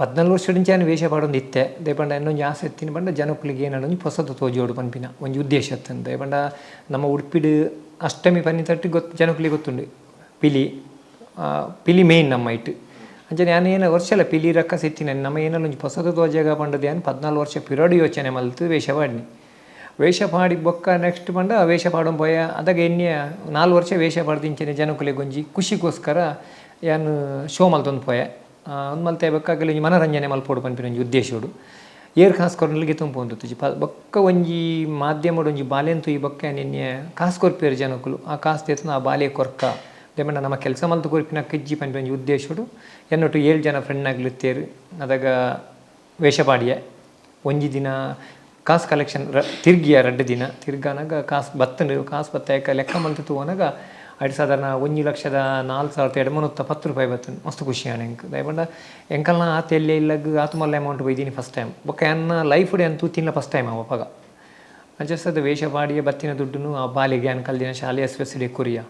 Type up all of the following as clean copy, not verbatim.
14 ವರ್ಷದಿಂಚ ಯಾನ್ ವೇಷ ಪಾಡೊಂದು ಇತ್ತೆ. ದಾಯೆ ಎನ್ನೊಂಜಿ ಆಸೆ ಇತ್ತಿನ ಪಂಡ ಜನಕುಲಿಗೆ ಏನಾಂಡ ಒಂಜಿ ಪೊಸತು ತೋಜೋಡು ಪನ್ಪಿನ ಒಂಜಿ ಉದ್ದೇಶ ಇತ್ತಂದ್. ದಾಯೆ ಪಂಡ ನಮ್ಮ ಉಡುಪಿಡ್ ಅಷ್ಟಮಿ ಪನ್ನಿ ತಟ್ಟಿ ಗೊತ್ತು, ಜನಕುಲಿಗೆ ಗೊತ್ತುಂಡು, ಪಿಲಿ ಪಿಲಿ ಮೇಯ್ನ್ ನಮ್ಮ ಇಟ್ಟು. ಅಂಚನೆ ಯಾನ್ ಏನ ವರ್ಷಲ ಪಿಲಿ ರಕ್ಕಸ ಇತ್ತಿನ ನಮ್ಮ ಏನಲ್ಲ ಒಂಜಿ ಪೊಸತು ತೋಜಾಗ ಪಂಡದು ಯಾನ್ 14 ವರ್ಷ ಪಿರಡು ಯೋಚನೆ ಮಲ್ತು ವೇಷ ಪಾಡಿನಿ. ವೇಷ ಪಾಡಿ ಬೊಕ್ಕ ನೆಕ್ಸ್ಟ್ ಪಂಡ ವೇಷ ಪಾಡೊಂದು ಪೋಯ. ಅದಾಗ ಎನ್ನಿಯ 4 ವರ್ಷ ವೇಷ ಪಾಡ್ದಿಂಚನೆ ಜನಕುಲೆಗ್ ಒಂಜಿ ಖುಷಿಗೋಸ್ಕರ ಯಾನ್ ಶೋ ಮಲ್ತೊಂದು ಪೋಯೆ. ಒಂದು ಮಲ್ತೆ ಬೊಕ್ಕ ಅಗಲ ಒಂಜಿ ಮನರಂಜನೆ ಮಲ್ಪೊಡು ಪನ್ಪಿನ ಒಂಜಿ ಉದ್ದೇಶೋಡು ಏರ್ ಕಾಸ್ ಕೊರ್ನಲಿಗೆ ತುಂಬೊಂದು ಬೊಕ್ಕ ಒಂಜಿ ಮಾಧ್ಯಮಡ್ ಒಂಜಿ ಬಾಲೆನ್ ತೂಯಿ ಬೊಕ್ಕ ನಿನ್ನೆ ಕಾಸ್ ಕೊರ್ಪೇರು ಜನಕುಲು. ಆ ಕಾಸ್ ತೇತನ ಆ ಬಾಲೆ ಕೊರ್ಕ ದೇಮಣ್ಣ ನಮ್ಮ ಕೆಲಸ ಮಲ್ತು ಕೊರ್ಪಿನ ಕಿಜ್ಜಿ ಪನ್ಪಿನ ಒಂಜಿ ಉದ್ದೇಶೋಡು ಎನ್ನೊಟ್ಟು 7 ಜನ ಫ್ರೆಂಡ್ ಆಗ್ಲಿತ್ತೇರು. ಅದಾಗ ವೇಷ ಪಾಡಿಯೆ. ಒಂಜಿ ದಿನ ಕಾಸ್ ಕಲೆಕ್ಷನ್ ತಿರ್ಗಿಯ, 2 ದಿನ ತಿರ್ಗಾನಾಗ ಕಾಸ್ ಬತ್ತಂಡು. ಕಾಸ್ ಬತ್ತ ಲೆಕ್ಕ ಮಲ್ತು ತೂವನಾಗ ಅಡ್ ಸಾಧಾರಣ 1,04,210 ರೂಪಾಯಿ ಬತ್ತಂಡು. ಮಸ್ತ್ ಖುಷಿ ಆಂಡ್ ಎಂಕ್. ದಾಯೆ ಎಂಕಲ್ನ ಆತ ಎಲ್ಲೆ ಇಲ್ಲಗ್ ಆತು ಮಲ್ಲ ಅಮೌಂಟ್ ಬೈದೀನಿ ಫಸ್ಟ್ ಟೈಮ್. ಬೊಕ್ಕ ಎನ್ನ ಲೈಫ್ ಡೆ ಅಂತೂ ತಿನ್ನ ಫಸ್ಟ್ ಟೈಮ್ ಅವಾಗ. ಅಂಚ ವೇಷ ಪಾಡಿಯ ಬತ್ತಿನ ದುಡ್ಡುನು ಆ ಬಾಲಿಗೆ ಯಾನ್ ಕಲ್ದಿನ ಶಾಲೆ S S D Korea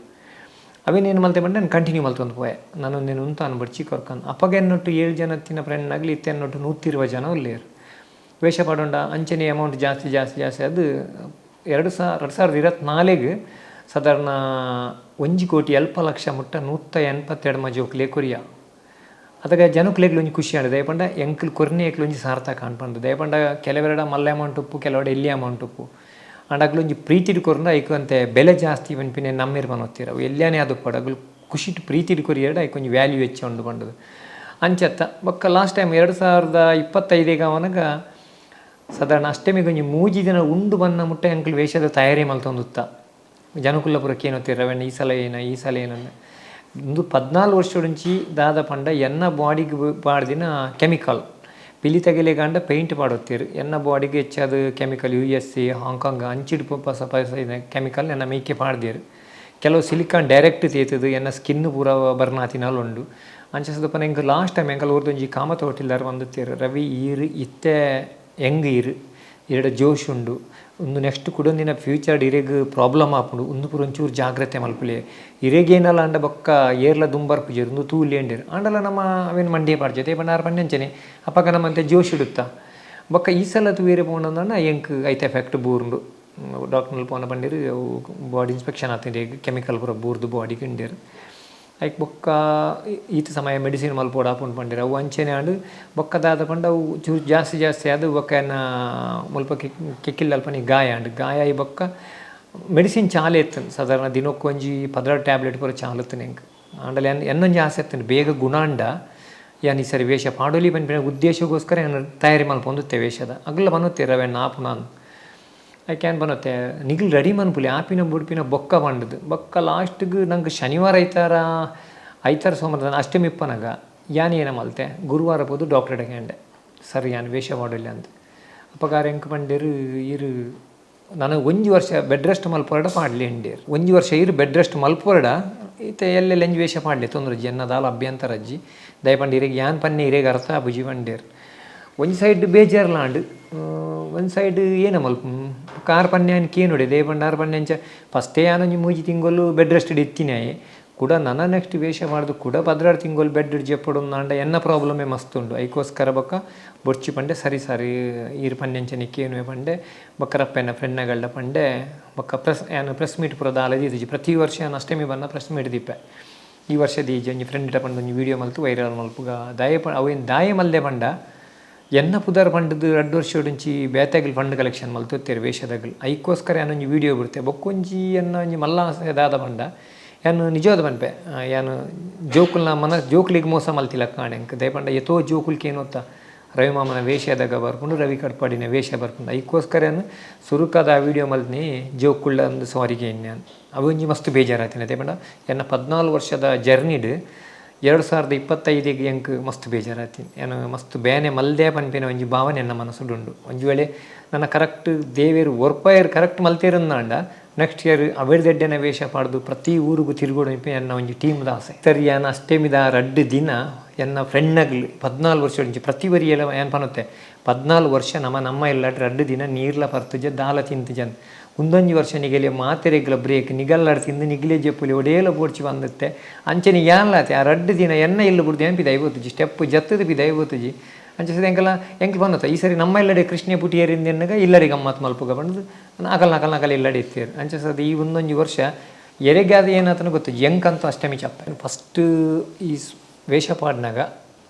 ಅವೇನೇನು ಮಲ್ತೆ ಪಂಡ ನಾನು ಕಂಟಿನ್ಯೂ ಮಲ್ತೊಂದು ಪೋಯೆ. ನಾನು ನೀನು ಉಂತಾನು ಬಡ್ಚಿ ಕೊರ್ಕಂದು ಅಪ್ಪಗ ಎನ್ನೊಟ್ಟು 7 ಜನ ತಿನ್ನ ಫ್ರೆಂಡ್ ಆಗಲಿ ಇತ್ತೆ ಎನ್ನೊಟ್ಟು 120 ಜನ ಉಲ್ಲೇರು ವೇಷ ಪಾಡೊಂಡ. ಅಂಚನೆ ಅಮೌಂಟ್ ಜಾಸ್ತಿ ಜಾಸ್ತಿ ಜಾಸ್ತಿ ಅದು 2024ಗ್ ಸಾಧಾರಣ 1 ಕೋಟಿ ಅಲ್ಪ ಲಕ್ಷ ಮುಟ್ಟ 182 ಜೋಕ್ಲೆ ಕೊರಿಯ. ಅದಗ ಜನಕ್ಲೆಗ್ಲ ಒಂಜಿ ಖುಷಿ ಆಂಡ್. ದಾಯೆ ಪಂಡ ಎಂಕುಲು ಕೊರ್ನೆ ಏಕ್ಲು ಒಂಜಿ ಸಾರ್ಥಕ ಅನ್ಪಂಡು. ದಾಯೆ ಪಂಡ ಕೆಲವೆರಡ ಮಲ್ಲ ಅಮೌಂಟ್ ಉಪ್ಪು, ಕೆಲವೆರಡ ಎಲ್ಲಿ ಅಮೌಂಟ್ ಉಪ್ಪು. ಆಂಡ ಅಗ್ಲು ಒಂಜಿ ಪ್ರೀತಿಡ್ ಕೊರ್ಂಡ ಐಕ್ ಅಂತೆ ಬೆಲೆ ಜಾಸ್ತಿ ಪನ್ಪಿನ ನಮ್ಮೆರ್ ಪನೊತ್ತೀರ. ಅವು ಎಲ್ಯಾನೇ ಆದುಪ್ಪಡ್ ಅಗುಲು ಖುಷಿಟ್ ಪ್ರೀತಿಡ್ ಕೊರಿಯಡ ಐಕ್ ಒಂಜಿ ವ್ಯಾಲ್ಯೂ ಹೆಚ್ಚ ಉಂಡು ಪಂಡುದು. ಅಂಚತ್ತ ಬೊಕ್ಕ ಲಾಸ್ಟ್ ಟೈಮ್ 2025 ಅವನಗ ಸಾಧಾರಣ ಅಷ್ಟಮಿಗೆ ಒಂಜಿ 3 ದಿನ ಉಂಡು ಬನ್ನ ಮುಟ್ಟ ಎಂಕುಲು ವೇಷದ ತಯಾರಿ ಮಲ್ತೊಂದುತ್ತ. ಜನಕುಲ್ಲಪುರ ಕೇನೊತ್ತೀರ ರವಣ್ಣ ಈ ಸಲ ಏನ ಈ ಸಲ ಏನಂದ. ಇಂದು 14 ವರ್ಷೊಡುಂಚಿ ದಾದ ಪಂಡ ಎನ್ನ ಬಾಡಿಗೆ ಪಾಡ್ದಿನ ಕೆಮಿಕಲ್ ಪಿಲಿ ತಗಲೆಗಾಂಡ ಪೇಂಟ್ ಪಾಡೊತ್ತೀರು. ಎನ್ನ ಬಾಡಿಗೆ ಹೆಚ್ಚಾದ chemical USA, Hong Kong ಅಂಚಿಡ್ ಪಸ ಪಸ ಕೆಮಿಕಲ್ ಎನ್ನ ಮೇಕೆ ಪಾಡ್ದೇರು. ಕೆಲವು ಸಿಲಿಕಾನ್ ಡೈರೆಕ್ಟ್ ತೇತದು ಎನ್ನ ಸ್ಕಿನ್ ಪೂರ ಬರ್ನಾತಿನಾಲ್ ಉಂಡು. ಅಂಚ ಸದಪನ ಎಂಕ್ ಲಾಸ್ಟ್ ಟೈಮ್ ಎಂಕಲ್ ಊರ್ದೊಂಜಿ ಕಾಮತ್ ಹೋಟೆಲ್ದಾರ್ ಬಂದುತ್ತೀರು, ರವಿ ಈರು ಇತ್ತೆ ಹೆಂಗ್ ಈರು ಇರಡ ಜೋಶ್ ಉಂಡು, ಒಂದು ನೆಕ್ಸ್ಟ್ ಕುಡೊಂದಿನ ಫ್ಯೂಚರ್ ಇರೆಗ್ ಪ್ರಾಬ್ಲಮ್ ಆಪುಂಡು, ಉಂದು ಪೂರ ಒಂಚೂರು ಜಾಗ್ರತೆ ಮಲ್ಪುಲೆ, ಇರೆಗೇನಲ ಅಂಡ ಬೊಕ್ಕ ಏರ್ಲ ದುಂಬರ್ ಪೂಜೆರ್ ಉಂದು ತೂಲೇಂಡೇರು. ಆಂಡಲ ನಮ್ಮ ಅವೇನು ಮಂಡಿಯ ಪಾಡ್ಜೆ ಪಂಡ ಆರ್ ಪಂಡಂಚನೆ ಅಪಗ ನಮ್ಮಂತೆ ಜೋಶ್ ಇಡುತ್ತ. ಬೊಕ್ಕ ಈ ಸಲ ತೂಯೆರೆ ಪೋಂಡಂದಾಂಡ ಎಂಕ್ ಐತ ಎಫೆಕ್ಟ್ ಬೂರುಂಡು. ಡಾಕ್ಟರ್ ಪೋನ ಪಂಡೇರು ಅವು ಬಾಡಿ ಇನ್ಸ್ಪೆಕ್ಷನ್ ಆತಂಡೆ, ಕೆಮಿಕಲ್ ಪೂರ ಬೂರ್ದು ಬಾಡಿಗೆ ಇಂಡೇರು. ಐಕ್ ಬೊಕ್ಕ ಈತ ಸಮಯ ಮೆಡಿಸಿನ್ ಮಲ್ಪೊಡು ಆಪುಂಡು ಪಂಡೇರು. ಅವು ಅಂಚೆನೆ ಆಂಡ್. ಬೊಕ್ಕ ದಾದ ಪಂಡ ಅವು ಚೂರು ಜಾಸ್ತಿ ಜಾಸ್ತಿ ಆದ್ ಬೊಕ್ಕ ಎನ್ನ ಮುಲ್ಪ ಕೆಕ್ಕಿಲ್ ಅಲ್ಪನೆ ಗಾಯ ಆಂಡ್. ಗಾಯ ಆಯಿ ಬೊಕ್ಕ ಮೆಡಿಸಿನ್ ಚಾಲೆ ಇತ್ತಂಡು. ಸಾಧಾರಣ ದಿನಕ್ಕೆ ಒಂಜಿ 16 ಟ್ಯಾಬ್ಲೆಟ್ ಪೂರ ಚಾಲುತ್ತನೆ ಎಂಕ್. ಆಂಡಲ ಎನ್ನೊಂಜಿ ಆಸೆ ಇತ್ತಂಡು, ಬೇಗ ಗುಣಾಂಡ ಯಾನ್ ಈ ಸರಿ ವೇಷ ಪಾಡೊಲಿ ಪನ್ಪಿನ ಉದ್ದೇಶಗೋಸ್ಕರ ಯಾನ್ ತಯಾರಿ ಮಲ್ಪೊಂದುತ್ತೆ ವೇಷದ. ಅಗಲ ಬನ್ನೊತ್ತೆ ರವೆಣ್ಣ ಆಪುನಾನ್ ಐಕ್ ಯಾನ್ ಬನ್ನೊತ್ತೆ ನಿಗಲ್ ರೆಡಿ ಮನ್ಪುಲಿ ಆಪಿನ ಬುಡ್ಪಿನ ಬೊಕ್ಕ ಪಂಡುದು. ಬೊಕ್ಕ ಲಾಸ್ಟ್ಗ್ ನಂಗೆ ಶನಿವಾರ ಐತಾರ ಐತಾರ ಸೋಮವಾರ ಅಷ್ಟಮಿ ಇಪ್ಪನಾಗ ಯಾನ್ ಏನ ಮಲ್ತೆ, ಗುರುವಾರ ಪೋದು ಡಾಕ್ಟರ್ ಕೇಂಡೆ, ಸರ್ ಯಾನ್ ವೇಷ ಮಾಡೋಲ್ಲ ಅಂತ. ಅಪ್ಪಗಾರ ಎಂಕ್ ಪಂಡೇರು, ಇರು ನನಗೆ ಒಂಜಿ ವರ್ಷ ಬೆಡ್ ರೆಸ್ಟ್ ಮಲ್ಪೊರಡ ಪಾಡ್ಲಿ ಎಂಡೇರು. ಒಂಜಿ ವರ್ಷ ಇರು ಬೆಡ್ ರೆಸ್ಟ್ ಮಲ್ಪೊರಡ ಇತ್ತೆ ಎಲ್ಲೆಲ್ಲ ಎಂಜಿ ವೇಷ ಪಾಡ್ಲಿ ತೊಂದ್ರೆ ಎನ್ನದಾಲ ಅಭ್ಯಂತರ ಅಜ್ಜಿ. ದಯಪಂಡ ಇರೆಗ್ ಯಾನ್ ಪನ್ನೆ ಇರೆಗ್ ಅರ್ಥ ಆಪುಜಿ ಪಂಡೇರು. ಒಂಜಿ ಸೈಡ್ ಬೇಜಾರ್ಲಾಂಡ್, ಒಂದು ಸೈಡ್ ಏನ ಮಲ್ಪ ಕಾರ್ ಪನ್ನೆ ಕೇನುಡೆ. ದಯಪಂಡ ಆರ್ ಪನ್ನೆ ಅಂಚ ಫಸ್ಟೇ ಯಾನೊಂಜಿ 3 ತಿಂಗಳು ಬೆಡ್ ರೆಸ್ಟ್ ಇತ್ತಿನಾಯೆ ಕೂಡ ನನ್ನ ನೆಕ್ಸ್ಟ್ ವೇಷ ಮಾಡ್ದು ಕೂಡ 16 ತಿಂಗಳು ಬೆಡ್ ಜೆಪ್ಪಡು ಅಂಡ ಎನ್ನ ಪ್ರಾಬ್ಲಮೇ ಮಸ್ತ್ ಉಂಡು. ಐಕೋಸ್ಕರ ಬೊಕ್ಕ ಬೊರ್ಚಿ ಪಂಡೆ. ಸರಿ ಸರಿ ಈರ್ ಪನ್ನೆಂಚನೆ ಕೇನುವೆ ಪಂಡೆ. ಬೊಕ್ಕ ರಪ್ಪೆನ ಫ್ರೆಂಡ್ನಗಳ್ಡ ಪಂಡೆ. ಬೊಕ್ಕ ಪ್ರೆಸ್ ಯಾನ್ ಪ್ರೆಸ್ ಮೀಟ್ ಪೂರ ದಾಲ ದೀದಿಜಿ. ಪ್ರತಿ ವರ್ಷ ಯಾನ್ ಅಷ್ಟಮಿ ಬನ್ನ ಪ್ರೆಸ್ ಮೀಟ್ ದೀಪೆ. ಈ ವರ್ಷ ದೀಜಿ ಒಂಜಿ ಫ್ರೆಂಡ್ ಪಂಡ ಒಂಜಿ ವೀಡಿಯೋ ಮಲ್ತು ವೈರಲ್ ಮಲ್ಪುಗ. ದಾಯ ಅವೇನು ದಾಯ ಮಲ್ದೆ ಪಂಡ ಎನ್ನ ಪುದರ್ ಪಂಡದು 2 ವರ್ಷೊಡುಂಚಿ ಬೇತೆಗಲ್ ಫಂಡ್ ಕಲೆಕ್ಷನ್ ಮಲ್ತೊತ್ತೇರು ವೇಷದಗಲ್. ಐಕೋಸ್ಕರ ಯಾನೊಂಜಿ ವೀಡಿಯೋ ಬಿಡ್ತೆ. ಬೊಕ್ಕೊಂಜಿ ಎನ್ನ ಒಂಜಿ ಮಲ್ಲ ಆಸೆ ದಾದ ಪಂಡ ಯಾನ್ ನಿಜವಾದ ಪನ್ಪೆ, ಯಾನ್ ಜೋಕುಲ್ನ ಮನ ಜೋಕುಲಿಗೆ ಮೋಸ ಮಲ್ತಿಲ್ಲ ಕಾಣೆ ಎಂಕ್. ದಯ ಪಂಡ ಏತೋ ಜೋಕುಲ್ಕೆ ಏನೋತ್ತ ರವಿ ಮಾಮನ ವೇಷದಾಗ ಬರ್ಪುಂಡು, ರವಿ ಕಟ್ಪಾಡಿನ ವೇಷ ಬರ್ಪುಂಡು. ಐಕೋಸ್ಕರ ಯಾನ್ ಸುರುಕಾದ ಆ ವೀಡಿಯೋ ಮಲ್ತ್ನಿ. ಜೋಕುಳ್ಳ ಒಂದು ಸಾರಿಗೆ ಯಾನ್ ಅವೊಂಜಿ ಮಸ್ತ್ ಬೇಜಾರಾತಿನ. ದಯ ಪಂಡ ಎನ್ನ 14 ವರ್ಷದ ಜರ್ನಿಡ್ 2025ಗ್ ಎಂಕ್ ಮಸ್ತ್ ಬೇಜಾರಾತಿನಿ. ಯಾನ್ ಮಸ್ತ್ ಬೇನೆ ಮಲ್ದೆ ಪನ್ಪಿನ ಒಂಜಿ ಭಾವನೆ ಎನ್ನ ಮನಸ್ಸುಡುಂಡು. ಒಂಜಿ ವೇಳೆ ನನ್ನ ಕರೆಕ್ಟ್ ದೇವೆರ್ ಒರ್ಪಾಯರ್ ಕರೆಕ್ಟ್ ಮಲ್ತೇರಂದಾಂಡ ನೆಕ್ಸ್ಟ್ ಇಯರ್ ಅವೆಡ್ದೆಡ್ಡೆನ ವೇಷ ಪಾಡ್ದು ಪ್ರತಿ ಊರುಗು ತಿರುಗೋಡು ಎನ್ನ ಒಂಜಿ ಟೀಮ್ದ ಆಸೆ. ಸರಿ, ಯಾನ್ ಅಷ್ಟೆಮಿದ ರಡ್ಡ್ ದಿನ ಎನ್ನ ಫ್ರೆಂಡ್ನಗ್ಲು 14 ವರ್ಷ ಒಂಜಿ ಪ್ರತಿ ವರಿಯಲ ಏನ್ ಪನೊತ್ತೆ, 14 ವರ್ಷ ನಮ್ಮ ನಮ್ಮ ಇಲ್ಲಡ್ ರಡ್ಡ್ ದಿನ ನೀರ್ಲ ಪರ್ತುಜ, ದಾಲ ತಿಂತುಜನ್. ಉಂದೊಂಜಿ ವರ್ಷ ನಿಗಲೆ ಮಾತೆರೆಗ್ಲ ಬ್ರೇಕ್, ನಿಗಲ್ಲಡ್ ತಿಂದು ನಿಗಲೆ ಜೆಪ್ಪುಲಿ, ಒಡೇಲ ಬೋಡ್ಚಿ ಬಂದಿತ್ತೆ. ಅಂಚನೆ ಯಾನ್ಲಾತೆ ಆ ರಡ್ಡ್ ದಿನ ಎನ್ನ ಇಲ್ಲು ಬುಡ್ದು ಏನ್ ಪಿದಾಯಿ ಬೋತುಜಿ, ಸ್ಟೆಪ್ ಜತ್ತದ ಪಿದಾಯಿ ಬೋತುಜಿ. ಅಂಚ ಎಂಕಲ ಎಂಕ್ ಬಂದತ್ತ ಈ ಸರಿ ನಮ್ಮ ಇಲ್ಲಡೆ ಕೃಷ್ಣ ಪುಟಿಯರಿಂದ ಎನ್ನಗ ಇಲ್ಲಡೆ ಗಮ್ಮತ್ ಮಲ್ಪುಗ ಬಂದು ಅಕಲ್ ನಕಲ್ ನಕಲ್ ಇಲ್ಲಡೆ ಇತ್ತೇರು. ಅಂಚ ಸದ ಈ ಒಂದೊಂಜಿ ವರ್ಷ ಎರೆಗಾದ ಏನಾತನ ಗೊತ್ತು, ಎಂಕಂತೂ ಅಷ್ಟಮಿ ಚಪ್ಪ. ಫಸ್ಟ್ ಈ ವೇಷ ಪಾಡ್ನಾಗ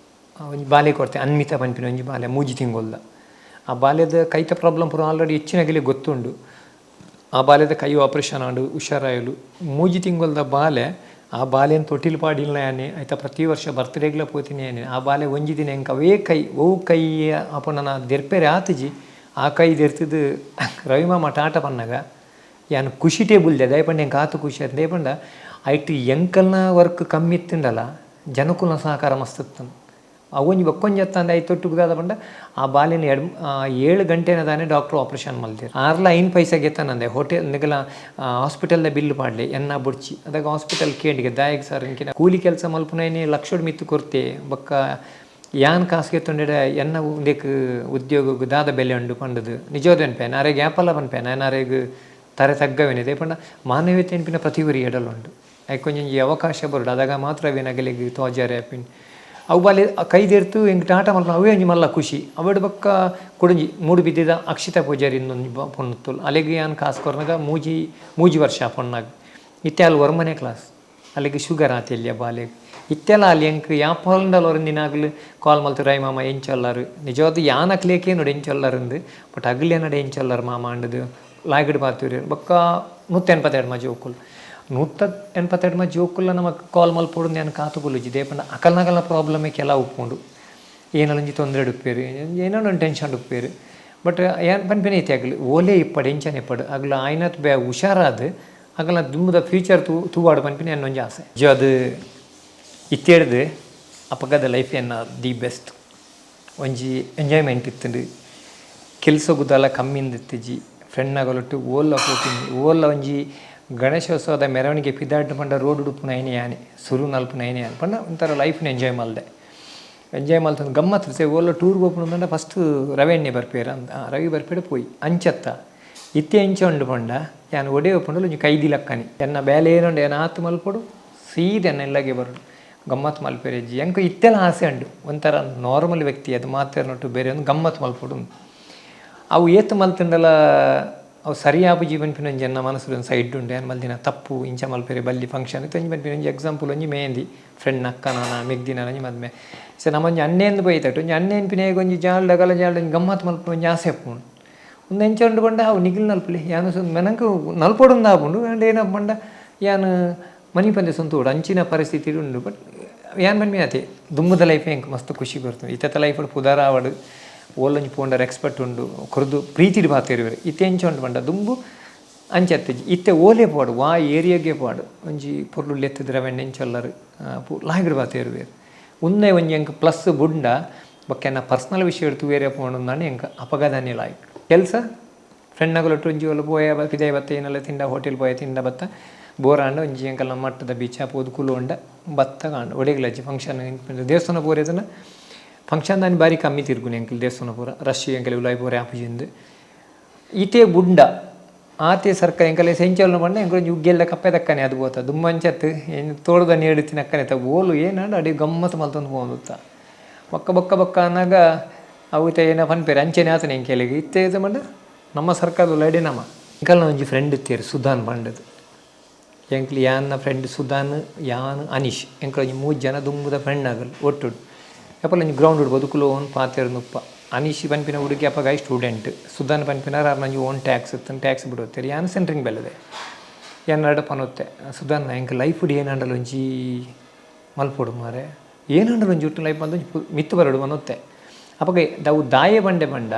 ಒಂಜಿ ಬಾಲೆ ಕೊರ್ತೆ, ಅನ್ಮಿತ ಪನ್ಪಿನ ಒಂಜಿ ಬಾಲೆ, ಮೂಜಿ ತಿಂಗೊಲ್ದ. ಆ ಬಾಲ್ಯದ ಕೈತ ಪ್ರಾಬ್ಲಮ್ ಪೂರ ಆಲ್ರೆಡಿ ಹೆಚ್ಚಿನಗಲಿ ಗೊತ್ತುಂಡು. ಆ ಬಾಲ್ಯದ ಕೈ ಆಪರೇಷನ್ ಆಂಡು, ಹುಷಾರಾಯಲು. ಮೂಜಿ ತಿಂಗೊಲ್ದ ಬಾಲೆ, ಆ ಬಾಲೆನ್ ತೊಟಿಲ್ ಪಾಡಿಲ್ಲ ಯಾನೆ ಆಯ್ತಾ, ಪ್ರತಿ ವರ್ಷ ಬರ್ತ್ಡೇಗ್ಲ ಪೋತೀನಿ ಯಾನೆ. ಆ ಬಾಲೆ ಒಂಜಿ ದಿನ ಎಂಕ ಅವೇ ಕೈ ಒವು ಕೈ ಅಪ್ಪ ನನ್ನ ದೆರ್ಪೆರೆ ಆತುಜಿ, ಆ ಕೈ ದೆರ್ತಿದ್ದು ರವಿಮಾಮ ಟಾಟ ಪನ್ನಗ ಯಾನ್ ಖುಷಿ ಬುಲ್ದೆ. ದಯಪಂಡ ಎಂಕ್ ಆತು ಖುಷಿ ಆಯ್ತು. ದಯಪಂಡ ಐಟ್ ಎಂಕಲ್ನ ವರ್ಕ್ ಕಮ್ಮಿ ಇತ್ತುಂಡಲ್ಲ, ಜನಕುಲ್ನ ಸಹಕಾರ ಮಸ್ತ್ ಇತ್ತು. ಅವೊಂಜಿ ಬೊಕ್ಕೊಂಜಿ ಅತ್ತಂದೆ ಐತೊಟ್ಟು ತೊಟ್ಟುಗಾದ ಪಂಡ ಆ ಬಾಲಿನ 7 ಗಂಟೆನ ತಾನೆ ಡಾಕ್ಟ್ರು ಆಪರೇಷನ್ ಮಲ್ದೇರು. ಆರ್ಲ ಐನ್ ಪೈಸೆ ಗೆತ್ತನಂದೆ ಹೋಟೆಲ್ ನಿಗಲ ಹಾಸ್ಪಿಟಲ್ದ ಬಿಲ್ ಪಾಡ್ಲೆ ಎನ್ನ ಬುಡ್ಚಿ. ಅದಾಗ ಹಾಸ್ಪಿಟಲ್ ಕೇಂಡಿಗೆ ದಾಯಕ್ ಸರ್ ಇಂಕಿನ ಕೂಲಿ ಕೆಲಸ ಮಲ್ಪುನೈನೆ ಲಕ್ಷಡ್ ಮಿತ್ತು ಕೊರ್ತೆ, ಬೊಕ್ಕ ಯಾನ್ ಕಾಸು ಗೆತ್ತೊಂಡೆಡ ಎನ್ನ ಉಂದೆಕ್ ಉದ್ಯೋಗಗ್ ದಾದ ಬೆಲೆ ಉಂಡು ಪಂಡದು ನಿಜೋದ ಪೇನ್ ಅರೆಗ್ ಯಾಪಲ ಪನ್ಪೇನ್ ಅರೆಗ್ ತರೆ ತಗ್ಗವೇನಿದೆ ಪಂಡ ಮಾನವೀಯತೆ ಎನ್ಪಿನ ಪ್ರತಿ ಒರಿ ಎಡಲುಂಡು. ಐಕೊಂಜಿ ಅವಕಾಶ ಬರುಡು, ಅದಾಗ ಮಾತ್ರ ಅವೇನಗಲಿಗೆ ತೋಜಾರೆ ಆಪಿನ್. ಅವು ಬಾಲೆ ಕೈದೆರ್ತು ಎಂಕ್ ಟಾಟ ಮಲ್ಪುನ ಅವೇ ಒಂಜಿ ಮಲ್ಲ ಖುಷಿ. ಅವೆಡ್ ಬೊಕ್ಕ ಕುಡೊಂಜಿ ಮೂಡು ಬಿದ್ದಿದ ಅಕ್ಷಿತಾ ಪೂಜಾರಿ ಇಂದೊಂಜಿ ಪೊಣ್ಣುತ್ತುಲು. ಅಲೆಗ್ ಯಾನ್ ಕಾಸು ಕೊರ್ನಗ ಮೂಜಿ ಮೂಜಿ ವರ್ಷ ಪೊಣ್ಣಾಗ್. ಇತ್ತೆ ಆಲ್ ಒರ್ಮನೆ ಕ್ಲಾಸ್. ಅಲೆಗ್ ಶುಗರ್ ಆತೆಲ್ಯ ಬಾಲೆಗ್. ಇತ್ತೆಲ ಆಲ್ ಎಂಕ್ ಯಾಪೊಂಡಲ ಒರಂದಿನಾಗ್ಲು ಕಾಲ್ ಮಲ್ತು ರೈ ಮಾಮ ಎಂಚೊಲ್ಲರು, ನಿಜವಾದ್ ಯಾನ್ ಅಕ್ಲೇಕೇ ನೋಡು ಎಂಚೊಲ್ಲರಂದು, ಬಟ್ ಅಗ್ಲ್ ಎನ್ನಡ ಎಂಚೊಲ್ಲರು ಮಾಮ ಅಂಡದು ಲಾಗಿಡ್ ಪಾತೆರ್ಯೆರ್. ಬೊಕ್ಕ 182 ಜೋಕುಲು, 182 ಜೋಕುಲ್ಲ ನಮಕ್ ಕಾಲ್ ಮಲ್ಪೊಡು ಯಾನ್ ಕಾತು ಕುಲ್ಲುಜಿ. ದೇಪಂಡ ಅಕಲ್ನಕಲ್ನ ಪ್ರಾಬ್ಲಮೇ ಕೆಲವು ಉಪ್ಪುಂಡು, ಏನಲೊಂಜಿ ತೊಂದರೆ ಉಪ್ಪೇರು, ಏನೋ ಒಂದು ಟೆನ್ಷನ್ ಉಪ್ಪೇರು. ಬಟ್ ಏನ್ ಪನ್ಪಿನ ಐತೆ ಅಗಲು ಓಲೇ ಇಪ್ಪಡು ಎಂಚನೆ ಇಪ್ಪಡು ಅಗಲು ಆಯ್ನತ್ ಬೇ ಹುಷಾರಾದ್ ಅಗಲ ದುಂಬುದ ಫ್ಯೂಚರ್ ತೂವಾಡು ಪನ್ಪಿನ ಎನ್ನೊಂಜಿ ಆಸೆ. ಅದು ಇತ್ತೇಡ್ದು ಅಪಗದ ಲೈಫ್ ಎನ್ನ the best. ಒಂಜಿ ಎಂಜಾಯ್ಮೆಂಟ್ ಇತ್ತುಂಡು, ಕೆಲಸ ಗುದ್ದಾಲ ಕಮ್ಮಿಂದ ಇತ್ತಿಜಿ. ಫ್ರೆಂಡ್ನಗಲೊಟ್ಟು ಓಲ್ಲ ಪೋಪಿನಿ, ಓಲ್ಲ ಒಂಜಿ ಗಣೇಶೋತ್ಸವದ ಮೆರವಣಿಗೆ ಪಿದಾಡ್ ಪಂಡ ರೋಡ್ ಉಡುಪುನ ಐನೆ ಯಾನೆ ಸುರು ನಲ್ಪುನ ಐನೆ ಯಾನೆ ಪಂಡ ಒಂಥರ ಲೈಫ್ನ ಎಂಜಾಯ್ ಮಲ್ದೆ. ಎಂಜಾಯ್ ಮಲ್ತೊಂದು ಗಮ್ಮತ್ ಸೆ ಓಲ್ಲ ಟೂರ್ ಪೋಪುನ ಫಸ್ಟ್ ರವೆಣ್ಣೆ ಬರ್ಪೇರ ಅಂತ ರವಿ ಬರ್ಪೇಡ ಪೋಯಿ ಅಂಚತ್ತ. ಇತ್ತೆ ಎಂಚ ಉಂಡು ಪಂಡ ಯಾನ್ ಒಡೆ ಉಪ್ಪುಂಡು ಒಂಜಿ ಕೈದಿ ಲಕ್ಕನಿ. ಎನ್ನ ಬೇಲೆ ಏನುಂಡು ಏನ ಆತು ಮಲ್ಪೊಡು, ಸೀದ ಎನ್ನ ಇಲ್ಲಗೆ ಬರೋಡು, ಗಮ್ಮತ್ ಮಲ್ಪೆರೆಜ್ಜಿ. ಎಂಕ್ ಇತ್ತೆಲ ಆಸೆ ಉಂಡು ಒಂಥರ ನಾರ್ಮಲ್ ವ್ಯಕ್ತಿ ಅದು ಮಾತೆರ್ನೊಟ್ಟು ಬೇರೆ ಒಂದು ಗಮ್ಮತ್ ಮಲ್ಪೊಡು. ಅವು ಏತ್ ಮಲ್ತುಂಡಲ ಅವು ಸರಿಯಾಪುಜಿ ಪನ್ಪಿನ ಒಂಜಿ ಎನ್ನ ಮನಸ್ಸು ಒಂದು ಸೈಡ್ ಉಂಡು. ಯಾನ್ ಮಲ್ದಿನ ತಪ್ಪು, ಇಂಚ ಮಲ್ಪೆರೆ ಬಲ್ಲಿ ಫಂಕ್ಷನ್ ಒಂಜಿ ಪನ್ಪಿನ. ಒಂಜಿ ಎಕ್ಸಾಂಪಲ್, ಒಂಜಿ ಮೆಹಂದಿ ಫ್ರೆಂಡ್ ಅಕ್ಕನ ಮೆಗ್ದಿನ ಒಂಜಿ ಮದ್ಮೆ. ಸೊ ನಮ್ಮೊಂಜಿ ಅಣ್ಣೆಂದು ಪೋಯ್ತಟ್ಟು ಒಂಜಿ ಅಣ್ಣೆ ಎನ್ಪಿನ ಒಂಜಿ ಜಾಲ್ಡ್ ಅಗಲ ಜಾಲ್ಡ್ ಒಂಜಿ ಗಮ್ಮತ್ ಮಲ್ಪುನ ಒಂಜಿ ಆಸೆ ಉಪ್ಪುಂಡು. ಉಂದು ಎಂಚ ಉಂಡು ಪಂಡ ಅವು ನಿಗಿಲ್ ನಲ್ಪುಲೆ ಯಾನ್ ಮೆನಂಕ್ ನಲ್ಪೊಡುಂದು ಆಪುಂಡು. ಆಂಡ ಏನಪ್ಪ ಪಂಡ ಯಾನ್ ಮನಿಪಂದೆ ಸ್ವಂತ ಉಂಡು, ಅಂಚಿನ ಪರಿಸ್ಥಿತಿ ಉಂಡು. ಬಟ್ ಯಾನ್ ಪನ್ಪಿನ ಅತೆ ದುಂಬುದ ಲೈಫ್ ಎಂಕ್ ಮಸ್ತ್ ಖುಷಿ ಕೊರ್ತುಂಡು. ಇತ್ತೆತ ಲೈಫ್ ಪುದರ್ ಆವಡ್ ಓಲೊಂಜಿ ಪೋಂಡ ರೆಸ್ಪೆಕ್ಟ್ ಉಂಡು, ಕೊರ್ದು ಪ್ರೀತಿಡ್ ಪಾತೆರುವೆರ್. ಇತ್ತೆ ಎಂಚ ಉಂಡು ಪಂಡ ದುಂಬು ಅಂಚ ಅತ್ತಿಜಿ. ಇತ್ತೆ ಓಲೆ ಪೋಡು ವಾ ಏರಿಯಾಗೆ ಪೋಡು ಒಂಜಿ ಪೊರ್ಲು ಲೆತ್ತುದು ರವೆಣ್ಣ ಎಂಚೊಲ್ಲರು ಲಾಗಿಡ್ ಪಾತೆರುವೆರ್. ಉಂದೇ ಒಂಜಿ ಎಂಕ್ ಪ್ಲಸ್ ಬುಂಡ. ಬೊಕ್ಕ ಎನ್ನ ಪರ್ಸನಲ್ ವಿಷಯ ತೂವೆರೆ ಪೋಂಡು ಎಂಕ್ ಅಪಗದಾನಿ ಲಾಯ್ಕ್ ಕೆಲಸ ಫ್ರೆಂಡ್ನಗುಲೊಟ್ಟು ಒಂಜಿ ಓಲು ಪೋಯ ಪಿದಯಿ ಬತ್ತ ಏನೆಲ್ಲ ತಿಂಡ ಹೋಟೆಲ್ ಪೋಯ ತಿಂಡ ಬತ್ತ ಬೋರಾಂಡ ಒಂಜಿ ಎಂಕಲ್ನ ಮಟ್ಟದ ಬೀಚ ಪೋದು ಕುಲೋಂಡ ಬತ್ತ ಕಾಂಡ ಒಡೆಗ್ಲಜ್ಜಿ. ಫಂಕ್ಷನ್ ದೇವಸ್ಥಾನ ಪೋರೆದನ ಫಂಕ್ಷನ್ ದಾನಿ ಬಾರಿ ಕಮ್ಮಿ ತಿರುಗುನಿ. ಎಂಕಲ್ ದೇವಸ್ಥಾನ ಪೂರ ರಶ್, ಎಂಕಲ್ ಉಲಾಯಿ ಪೋರೆ ಆಪುಜಿಂದು. ಈತೆ ಬುಂಡ ಆತೆ ಸರ್ಕ ಎಂಕಲೆ ಸೆಂಚಲ್ನ ಪಂಡ ಎಂಕಲ್ ಒಂಜಿ ಉಗ್ಗೆಲ್ಲ ಕಪ್ಪೆ ದಕ್ಕನೆ ಅದು ಪೋತ. ದುಂಬಂಚತ್ ಏನು ತೋಟದ ನೀಡುತ್ತಿನ ಅಕ್ಕನೆ ಓಲು ಏನಾಂಡ ಅಡಿ ಗಮ್ಮತ್ತು ಮಲ್ತೊಂದು ಪೋವೊಂದುತ್ತ. ಬೊಕ್ಕ ಬೊಕ್ಕ ಬೊಕ್ಕ ಅನ್ನಾಗ ಅವು ಇತ್ತೆ ಏನ ಪನ್ಪೆರ್ ಅಂಚೆನೆ ಆತನೆ ಎಂಕೆಲೆಗ್. ಇತ್ತೆ ಪಂಡ ನಮ್ಮ ಸರ್ಕಾರದ ಉಲಾಯ್ಡೆ ನಮ ಎಂಕಲ್ನ ಒಂಜಿ ಫ್ರೆಂಡ್ ಇತ್ತೆರ್ ಸುಧಾನ್ ಪಂಡದು. ಎಂಕ್ಲು ಯಾನ್ನ ಫ್ರೆಂಡ್ ಸುಧಾನ್, ಯಾನ್, ಅನೀಶ್, ಎಂಕ್ಲ ಒಂಜಿ ಮೂಜಿ ಜನ ದುಂಬುದ ಫ್ರೆಂಡ್ ಆಗಲ್. ಒಟ್ಟುಡು ಏಪಲ ಒಂಜಿ ಗ್ರೌಂಡ್ ಇಡ್ಬೋದು ಕುಲೋನ್ ಪಾತೆರ್ನುಪ್ಪ. ಅನೀಶ್ ಪನ್ಪಿನ ಹುಡುಗಿ ಅಪಗ ಸ್ಟೂಡೆಂಟ್, ಸುಧಾನ್ ಪನ್ಪಿನ ಆರ್ನ ಒಂಜಿ ಓನ್ ಟ್ಯಾಕ್ಸ್ ಇತ್ತು, ಟ್ಯಾಕ್ಸ್ ಬಿಡುತ್ತಾರೆ. ಯಾನ್ ಸೆಂಟ್ರಿಂಗ್ ಬೆಲ್ಲದೆ ಯಾನ್ ನಡ ಪನೊತ್ತೆ, ಸುಧಾನ್ ಎಂಕ್ ಲೈಫ್ ಏನಾಂಡಲ ಒಂಜಿ ಮಲ್ಪೊಡು ಮಾರೆ, ಏನಾಂಡಲ ಒಂಜಿ ಒಟ್ಟು ಲೈಫ್ ಒಂಜಿ ಮಿತ್ತು ಬರಡು ಪನೊತ್ತೆ. ಅಪಗ ದವು ದಾಯೆ ಬಂಡೆ ಪಂಡ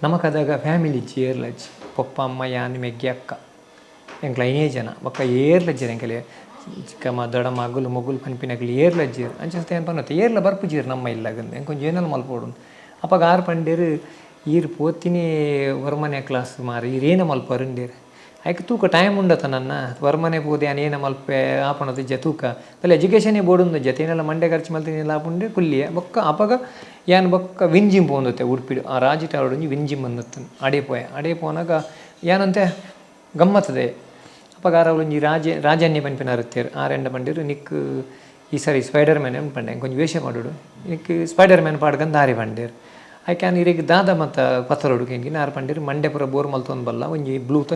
ನಮಕ್ ಅದಾಗ ಫ್ಯಾಮಿಲಿ ಇಜ್ಜಿ, ಏರ್ಲಜ್ಜಿ. ಪೊಪ್ಪ ಅಮ್ಮ ಯಾನ್ ಮೆಗ್ಗಿ ಅಕ್ಕ ಎಂಕ್ಲ ಐನೇ ಜನ. ಬೊಕ್ಕ ಏರ್ಲಜ್ಜೆರ್ ಎಂಕಲೆ ಚಿಕ್ಕಮ್ಮ ದೊಡ್ಡಮ್ಮ ಅಗುಲು ಮೊಗುಲು ಪನ್ಪಿನಕುಲು ಏರ್ಲಜ್ಜೆರ್. ಅಂಚ ಏನ್ ಪನ್ನೊತ್ತೆ ಏರ್ಲ ಬರ್ಪುಜೆರ್ ನಮ್ಮ ಇಲ್ಲಗಂದು, ಎಂಕೊಂಜಿ ಏನಾಲ ಮಲ್ಪೊಡು. ಅಪಗ ಆರ್ ಪಂಡೆರ್, ಈರ್ ಪೋತಿನಿ ಒರ್ಮನೆ ಕ್ಲಾಸ್ ಮಾರೆ, ಈರ್ ಏನ ಮಲ್ಪರ್ ಇಂದೇರ್. ಐಕ್ ತೂಕ ಟೈಮ್ ಉಂಡತ ನನ್ನ ವರ್ಮನೆ ಪೋದೆ ಯಾನ್ ಏನ ಮಲ್ಪೆ ಆಪಣದಿಜ್ಜ ತೂಕ ಅಲ್ಲ ಎಜುಕೇಷನೇ ಬೋಡುಂದಿಜ್ಜ ತೇನೆಲ್ಲ ಮಂಡೆ ಖರ್ಚು ಮಲ್ತಿನಿಲ್ಲ ಆಪುಂಡೆ ಕುಲ್ಲಿಯೆ. ಬೊಕ್ಕ ಅಪಗ ಯಾನ್ ಬೊಕ್ಕ ವಿಂಜಿಂ ಪೋಂದುತ್ತೆ ಉಡುಪಿಡು ಆ ರಾಜಿ ಟಾವಡ್ ಒಂಜಿ ವಿಂಜಿಂ ಬಂದತ್ತು ಅಡೆ ಪೋಯೆ. ಅಡೆ ಪೋನಾಗ ಯಾನಂತೆ ಗಮ್ಮತ್ತದೆ. ಅಪಗ ಆರ ಒಂಜಿ ರಾಜನ್ಯ ಪನ್ಪಿನ ಇತ್ತೇರು ಆರೆಂಡ ಪಂಡಿರು ನಿಕ್ ಈ ಸರಿ ಸ್ಪೈಡರ್ ಮ್ಯಾನ್ ಪಂಡೆ ಒಂಜಿ ವೇಷ ಮಾಡೋಡು ನಿಕ್ ಸ್ಪೈಡರ್ ಮ್ಯಾನ್ ಪಾಡ್ಗಂದು ಆರಿ ಪಂಡೇರು. ಐಕೆ ಯಾನ್ ಇರೆಗ್ ದಾದ ಮತ್ತ ಪತ್ತರೋಡು ಕೇಂಗಿನ ಆರು ಪಂಡೇರು ಮಂಡೆ ಪೂರ ಬೋರ್ ಮಲ್ತೊಂದು ಬಲ್ಲ ಒಂಜಿ ಬ್ಲೂತ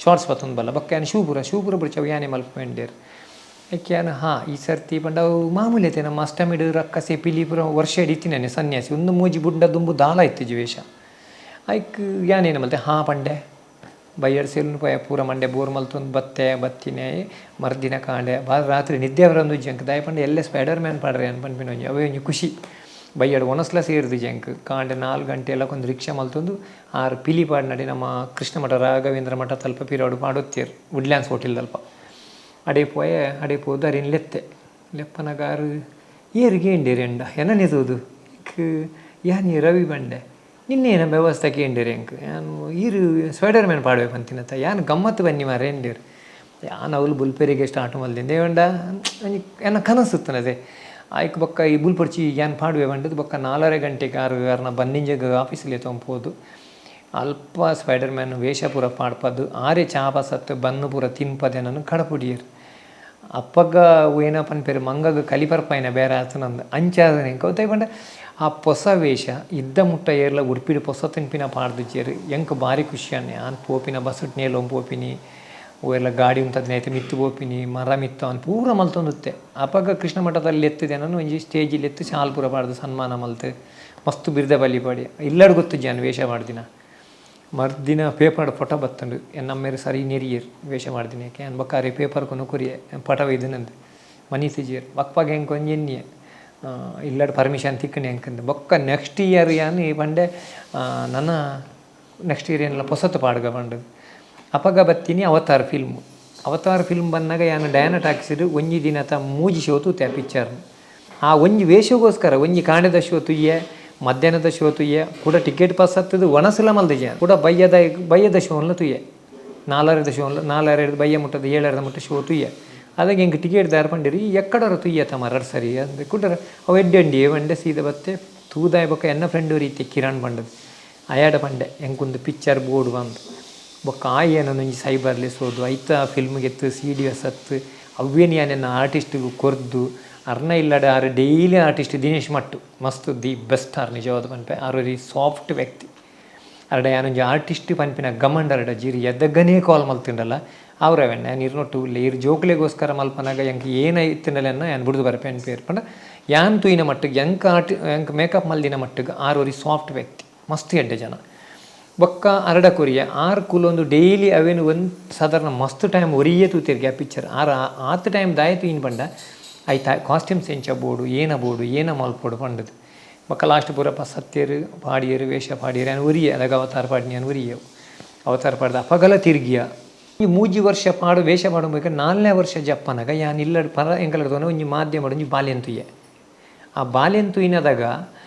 ಶಾರ್ಟ್ಸ್ ಪತ್ತೊಂದು ಬಲ್ಲ ಬೊಕ್ಕ ಯಾನ್ ಶೂ ಪೂರ ಬುಡ್ಚ ಯಾನೆ ಮಲ್ಪ ಪಂಡೇರು. ಐಕೆ ಯಾನ್ ಹಾ ಈ ಸರ್ತಿ ಪಂಡ ಅವು ಮಾಮೂಲಿ ಐತೆ ನಮ್ಮ ಅಷ್ಟಮಿಡು ರಕ್ಕಸೆ ಪಿಲಿ ಪೂರ ವರ್ಷ ಇತ್ತಿನೇನೆ ಸನ್ಯಾಸಿ ಒಂದು ಮೂಜಿ ಬುಡ್ಡ ದುಂಬು ದಾಲ ಇತ್ತಿಜಿ ವೇಷ. ಐಕ್ ಯಾನೇನು ಮಲ್ತೆ ಹಾ ಪಂಡೆ ಬಯ್ಯಡ್ ಸೆಲ್ನು ಪೋಯ ಪೂರ ಮಂಡೆ ಬೋರ್ ಮಲ್ತೊಂದು ಬತ್ತೆ ಬತ್ತಿನೇ ಮರ್ದಿನ ಕಾಂಡೆ ಬಾರ ರಾತ್ರಿ ನಿದ್ದೆ ಬರೋದು ಜಂಕ್ ದಾಯ ಪಂಡ ಎಲ್ಲೆ ಸ್ಪೈಡರ್ ಮ್ಯಾನ್ ಪಾಡ್ರೆ ಅನ್ ಪನ್ಪಿನ ಒಂಜಿ ಅವೇ ಒಂಜಿ ಖುಷಿ. ಬಯ್ಯಡ್ ಒಣಸ್ಲ ಸೇರ್ದು ಜಂಕ್ ಕಾಂಡೆ 4 ಗಂಟೆ ಎಲ್ಲ ಒಂದು ರಿಕ್ಷಾ ಮಲ್ತೊಂದು ಆರು ಪಿಲಿ ಪಾಡ್ನಡಿ ನಮ್ಮ ಕೃಷ್ಣ ಮಠ ರಾಘವೇಂದ್ರ ಮಠ ತಲ್ಪ ಪಿರಾಡು ಪಾಡೊತ್ತೇರು ವುಡ್ಲ್ಯಾಂಡ್ಸ್ ಹೋಟೆಲ್ ತಲ್ಪ ಅಡೆ ಪೋಯೆ. ಅಡೆ ಪೋದು ಅರಿನ್ ಲೆತ್ತೆ ಲೆಪ್ಪನಗಾರು ಏರಿಗೆ ಎಂಡೇರಿ ಎಂಡ ಎನ್ನನೇ ತೂದು ಯಾನಿ ರವಿ ಬಂಡೆ ನಿನ್ನೇನ ವ್ಯವಸ್ಥೆ ಕೇಂಡೇರಿ ಎಂಕ್ ಯಾನ್ ಈರು ಸ್ಪೈಡರ್ ಮ್ಯಾನ್ ಪಾಡ್ವೆ ಪಂತಿನತ್ತ ಯಾನ್ ಗಮ್ಮತ್ತು ಬನ್ನಿ ಮಾರೆ ಎಂಡೇರು. ಯಾನ್ ಅವ್ಲು ಬುಲ್ಪೆರಿಗೆ ಸ್ಟಾರ್ಟ್ ಮಲ್ದಿಂದೆ ದೇವಂಡ ಎನ್ನ ಕನಸುತ್ತನದೆ ಆಯ್ಕ್ ಬೊಕ್ಕ ಈ ಬುಲ್ಪೊಡ್ಚಿ ಯಾನ್ ಪಾಡುವೆ ಪಂಡದು ಬೊಕ್ಕ 4.30 ಗಂಟೆಗೆ ಆರು ಅರ್ನ ಬನ್ನಿಂಜಗ್ ಆಫೀಸಲ್ಲಿ ಪೋದು ಅಲ್ಪ ಸ್ಪೈಡರ್ ಮ್ಯಾನ್ ವೇಷ ಪೂರ ಪಾಡ್ಪದು ಆರೆ ಚಾಪ ಸತ್ತು ಬನ್ನು ಪೂರ ತಿನ್ಪದೆ ನಾನು ಕಡಪುಡಿಯರು. ಅಪ್ಪಗ ಏನ ಪನ್ಪೇರು ಮಂಗಗ ಕಲಿಪರ್ಪಾಯಿನ ಬೇರೆ ಆತನಂದು ಅಂಚಾದನೆ ಎಂಕ ಪಂಡ ಆ ಪೊಸ ವೇಷ ಇದ್ದ ಮುಟ್ಟ ಏರ್ಲ ಉಡುಪಿಡು ಪೊಸ ತಿನ್ಪಿನ ಪಾಡ್ದಿಜ್ಜೇರು ಎಂಕ್ ಬಾರಿ ಖುಷಿಯಾನೆ. ಆನ್ ಪೋಪಿನ ಬಸ್ಸುಟ್ ನೇಲೊಂದು ಪೋಪಿನಿ ಓ ಗಾಡಿ ಉಂತದ್ನ ಐತೆ ಮಿತ್ತು ಪೋಪಿನಿ ಮರ ಮಿತ್ತು ಅವ್ನು ಪೂರ ಮಲ್ತೊಂದುತ್ತೆ. ಅಪಗ ಕೃಷ್ಣ ಮಠದಲ್ಲಿ ಎತ್ತಿದೆ ನಾನು ಒಂಜಿ ಸ್ಟೇಜಿಲಿ ಎತ್ತು ಶಾಲ್ ಪೂರ ಪಾಡ್ದು ಸನ್ಮಾನ ಮಲ್ತು ಮಸ್ತ್ ಬಿರ್ದ ಬಲಿ ಪಾಡಿ ಇಲ್ಲಡ್ ಗೊತ್ತುಜ್ಜಿ ನಾನು ವೇಷ ಮಾಡ್ದಿನ. ಮರ್ದಿನ ಪೇಪರ್ ಫೋಟೋ ಬತ್ತಂಡು ನಮ್ಮೇರು ಸರಿ ನೆರಿಯರ್ ವೇಷ ಮಾಡ್ದಿನ ಯಾಕೆ ಬೊಕ್ಕ ಪೇಪರ್ ಕೊನು ಕೊರಿಯೆ ಪಟ ಒಯ್ದನಂದು ಮನೀತಿಜಿಯರ್ ಬಕ್ಪಾಗ ಹೆಂಗೆ ಒಂಜಿ ಎನ್ನಿಯೆ ಇಲ್ಲಡ್ ಪರ್ಮಿಷನ್ ತಿಕ್ಕಣಿ ಅಂಕಂದು. ಬೊಕ್ಕ ನೆಕ್ಸ್ಟ್ ಇಯರ್ ಯಾನ್ ಪಂಡೆ ನನ್ನ ನೆಕ್ಸ್ಟ್ ಇಯರ್ ಏನೆಲ್ಲ ಪೊಸತ್ತು ಪಾಡ್ಗ ಪಂಡದು. ಅಪಗ ಬತ್ತೀನಿ ಅವತಾರ್ ಫಿಲ್ಮ್. ಅವತಾರ್ ಫಿಲ್ಮ್ ಬಂದಾಗ ಯಾನ್ ಡಯಾನ ಟಾಕ್ಸಿಡು ಒಂಜಿ ದಿನತ ಮೂಜಿ ಶೋ ತೂತೆ ಆ ಪಿಕ್ಚರ್. ಆ ಒಂಜಿ ವೇಷಗೋಸ್ಕರ ಒಂಜಿ ಕಾಂಡೆದ ಶೋ ತುಯ್ಯೆ, ಮಧ್ಯಾಹ್ನದ ಶೋ ತುಯ್ಯೆ, ಕೂಡ ಟಿಕೆಟ್ ಪಾಸ್ ಹತ್ತದು ಒಣಸುಲ ಮಲ್ದಿಜೆ ಕೂಡ ಬಯ್ಯದ ಬಯ್ಯದ ಶೋನ್ಲ ತುಯ್ಯೆ ನಾಲರದ ಶೋನ್ಲ ನಾಲರ ಬಯ್ಯ ಮುಟ್ಟದ ಏಳರದ ಮುಟ್ಟ ಶೋ ತುಯ್ಯೆ. ಅದಾಗ ಎಂಕ್ ಟಿಕೆಟ್ ದಾರ ಪಂಡಿರಿ ಎಕ್ಕಡರ ತುಯ್ಯೆ ತಮ್ಮ ರಡ್ ಸರಿ ಅಂದ್ ಕುಡರ ಅವು ಎಡ್ಡೆ ಬಂಡೆ ಸೀದ ಬತ್ತೆ ತೂದಾಯ. ಬೊಕ್ಕ ಎನ್ನ ಫ್ರೆಂಡ್ ರೀತಿ ಕಿರಣ್ ಪಂಡದು ಅಯಾಡ ಪಂಡೆ ಎಂಕೊಂದು ಪಿಕ್ಚರ್ ಬೋರ್ಡ್ ಬಂದು ಬೊಕ್ಕ ಆಯ್ ಏನೊಂಜಿ ಸೈಬರ್ಲಿ ಸೋದು ಐತ ಫಿಲ್ಮ್ಗೆ C D S ಅತ್ತು ಅವ್ವೇನು ಯಾನೆನ್ನ ಆರ್ಟಿಸ್ಟಿಗೆ ಕೊರ್ದು ಅರ್ನ ಇಲ್ಲಡ ಆರು ಡೈಲಿ ಆರ್ಟಿಸ್ಟ್ ದಿನೇಶ್ ಮಟ್ಟು ಮಸ್ತ್ the best R ನಿಜವಾದ ಪನ್ಪೆ ಆರು ಒರಿ ಸಾಫ್ಟ್ ವ್ಯಕ್ತಿ. ಅರಡ ಯಾನೊಂಜಿ ಆರ್ಟಿಸ್ಟ್ ಪನ್ಪಿನ ಗಮಂಡ ಅರಡ ಜೀರಿ ಎದ್ದಗನೇ ಕಾಲ್ ಮಲ್ತಿಂಡಲ್ಲ ಅವ್ರವೆನ್ನ ಯಾನ್ ಇರ್ನೊಟ್ಟು ಉಲ್ಲೆ ಇರ್ ಜೋಕ್ಲೆಗೋಸ್ಕರ ಮಲ್ಪನಾಗ ಎಂಕ್ ಏನ ಇತ್ತಿಂಡಲೆನ್ನ ಯಾನ್ ಬುಡ್ದು ಬರ್ಪೆ ಪೇರ್ ಪಂಡ ಯಾನ್ ತೂಯಿನ ಮಟ್ಟಿಗೆ ಎಂಕ್ ಆರ್ಟ್ ಎಂಕ್ ಮೇಕಪ್ ಮಲ್ದಿನ ಮಟ್ಟಿಗೆ ಆರು ಒರಿ ಸಾಫ್ಟ್ ವ್ಯಕ್ತಿ ಮಸ್ತ್ ಎಡ್ಡೆ ಜನ. ಬೊಕ್ಕ ಅರಡ ಕೊರಿಯ ಆರ್ ಕುಲೊಂದು ಡೈಲಿ ಅವೇನು ಒಂದು ಸಾಧಾರಣ ಮಸ್ತ್ ಟೈಮ್ ಒರಿಯೇ ತೂತಿರ್ಗೆ ಆ ಪಿಕ್ಚರ್. ಆರ್ ಆತ್ ಟೈಮ್ ದಾಯ ತೂಯಿನ ಪಂಡ ಐತ ಕಾಸ್ಟ್ಯೂಮ್ಸ್ ಎಂಚ ಬೋಡು ಏನ ಬೋಡು ಏನ ಮಲ್ಪೊಡು ಪಂಡದು. ಬೊಕ್ಕ ಲಾಸ್ಟ್ ಪೂರ ಸತ್ಯರು ಪಾಡಿಯರು ವೇಷ ಪಾಡಿಯರು ಯಾನ್ ಒರಿಯೆ ಅದಾಗ ಅವತಾರ ಪಾಡಿನ ಯಾನ್ ಒರಿಯೆ ಅವತಾರ ಪಾಡ್ದ ಅಪಗಲ ತಿರ್ಗಿಯ. ಈ ಮೂಜಿ ವರ್ಷ ಪಾಡು ವೇಷ ಪಾಡಬೇಕು 4ನೇ ವರ್ಷ ಜಪ್ಪನಾಗ ಯಾನ್ ಇಲ್ಲಡ್ ಪರ ಎಂಕಲಡ್ ಒಂಜಿ ಮಾಧ್ಯಮ ಒಂಜಿ ಬಾಲ್ಯನ್ ತುಯ್ಯೆ. ಆ ಬಾಲ್ಯನ್ ತುಯ್ನದಾಗ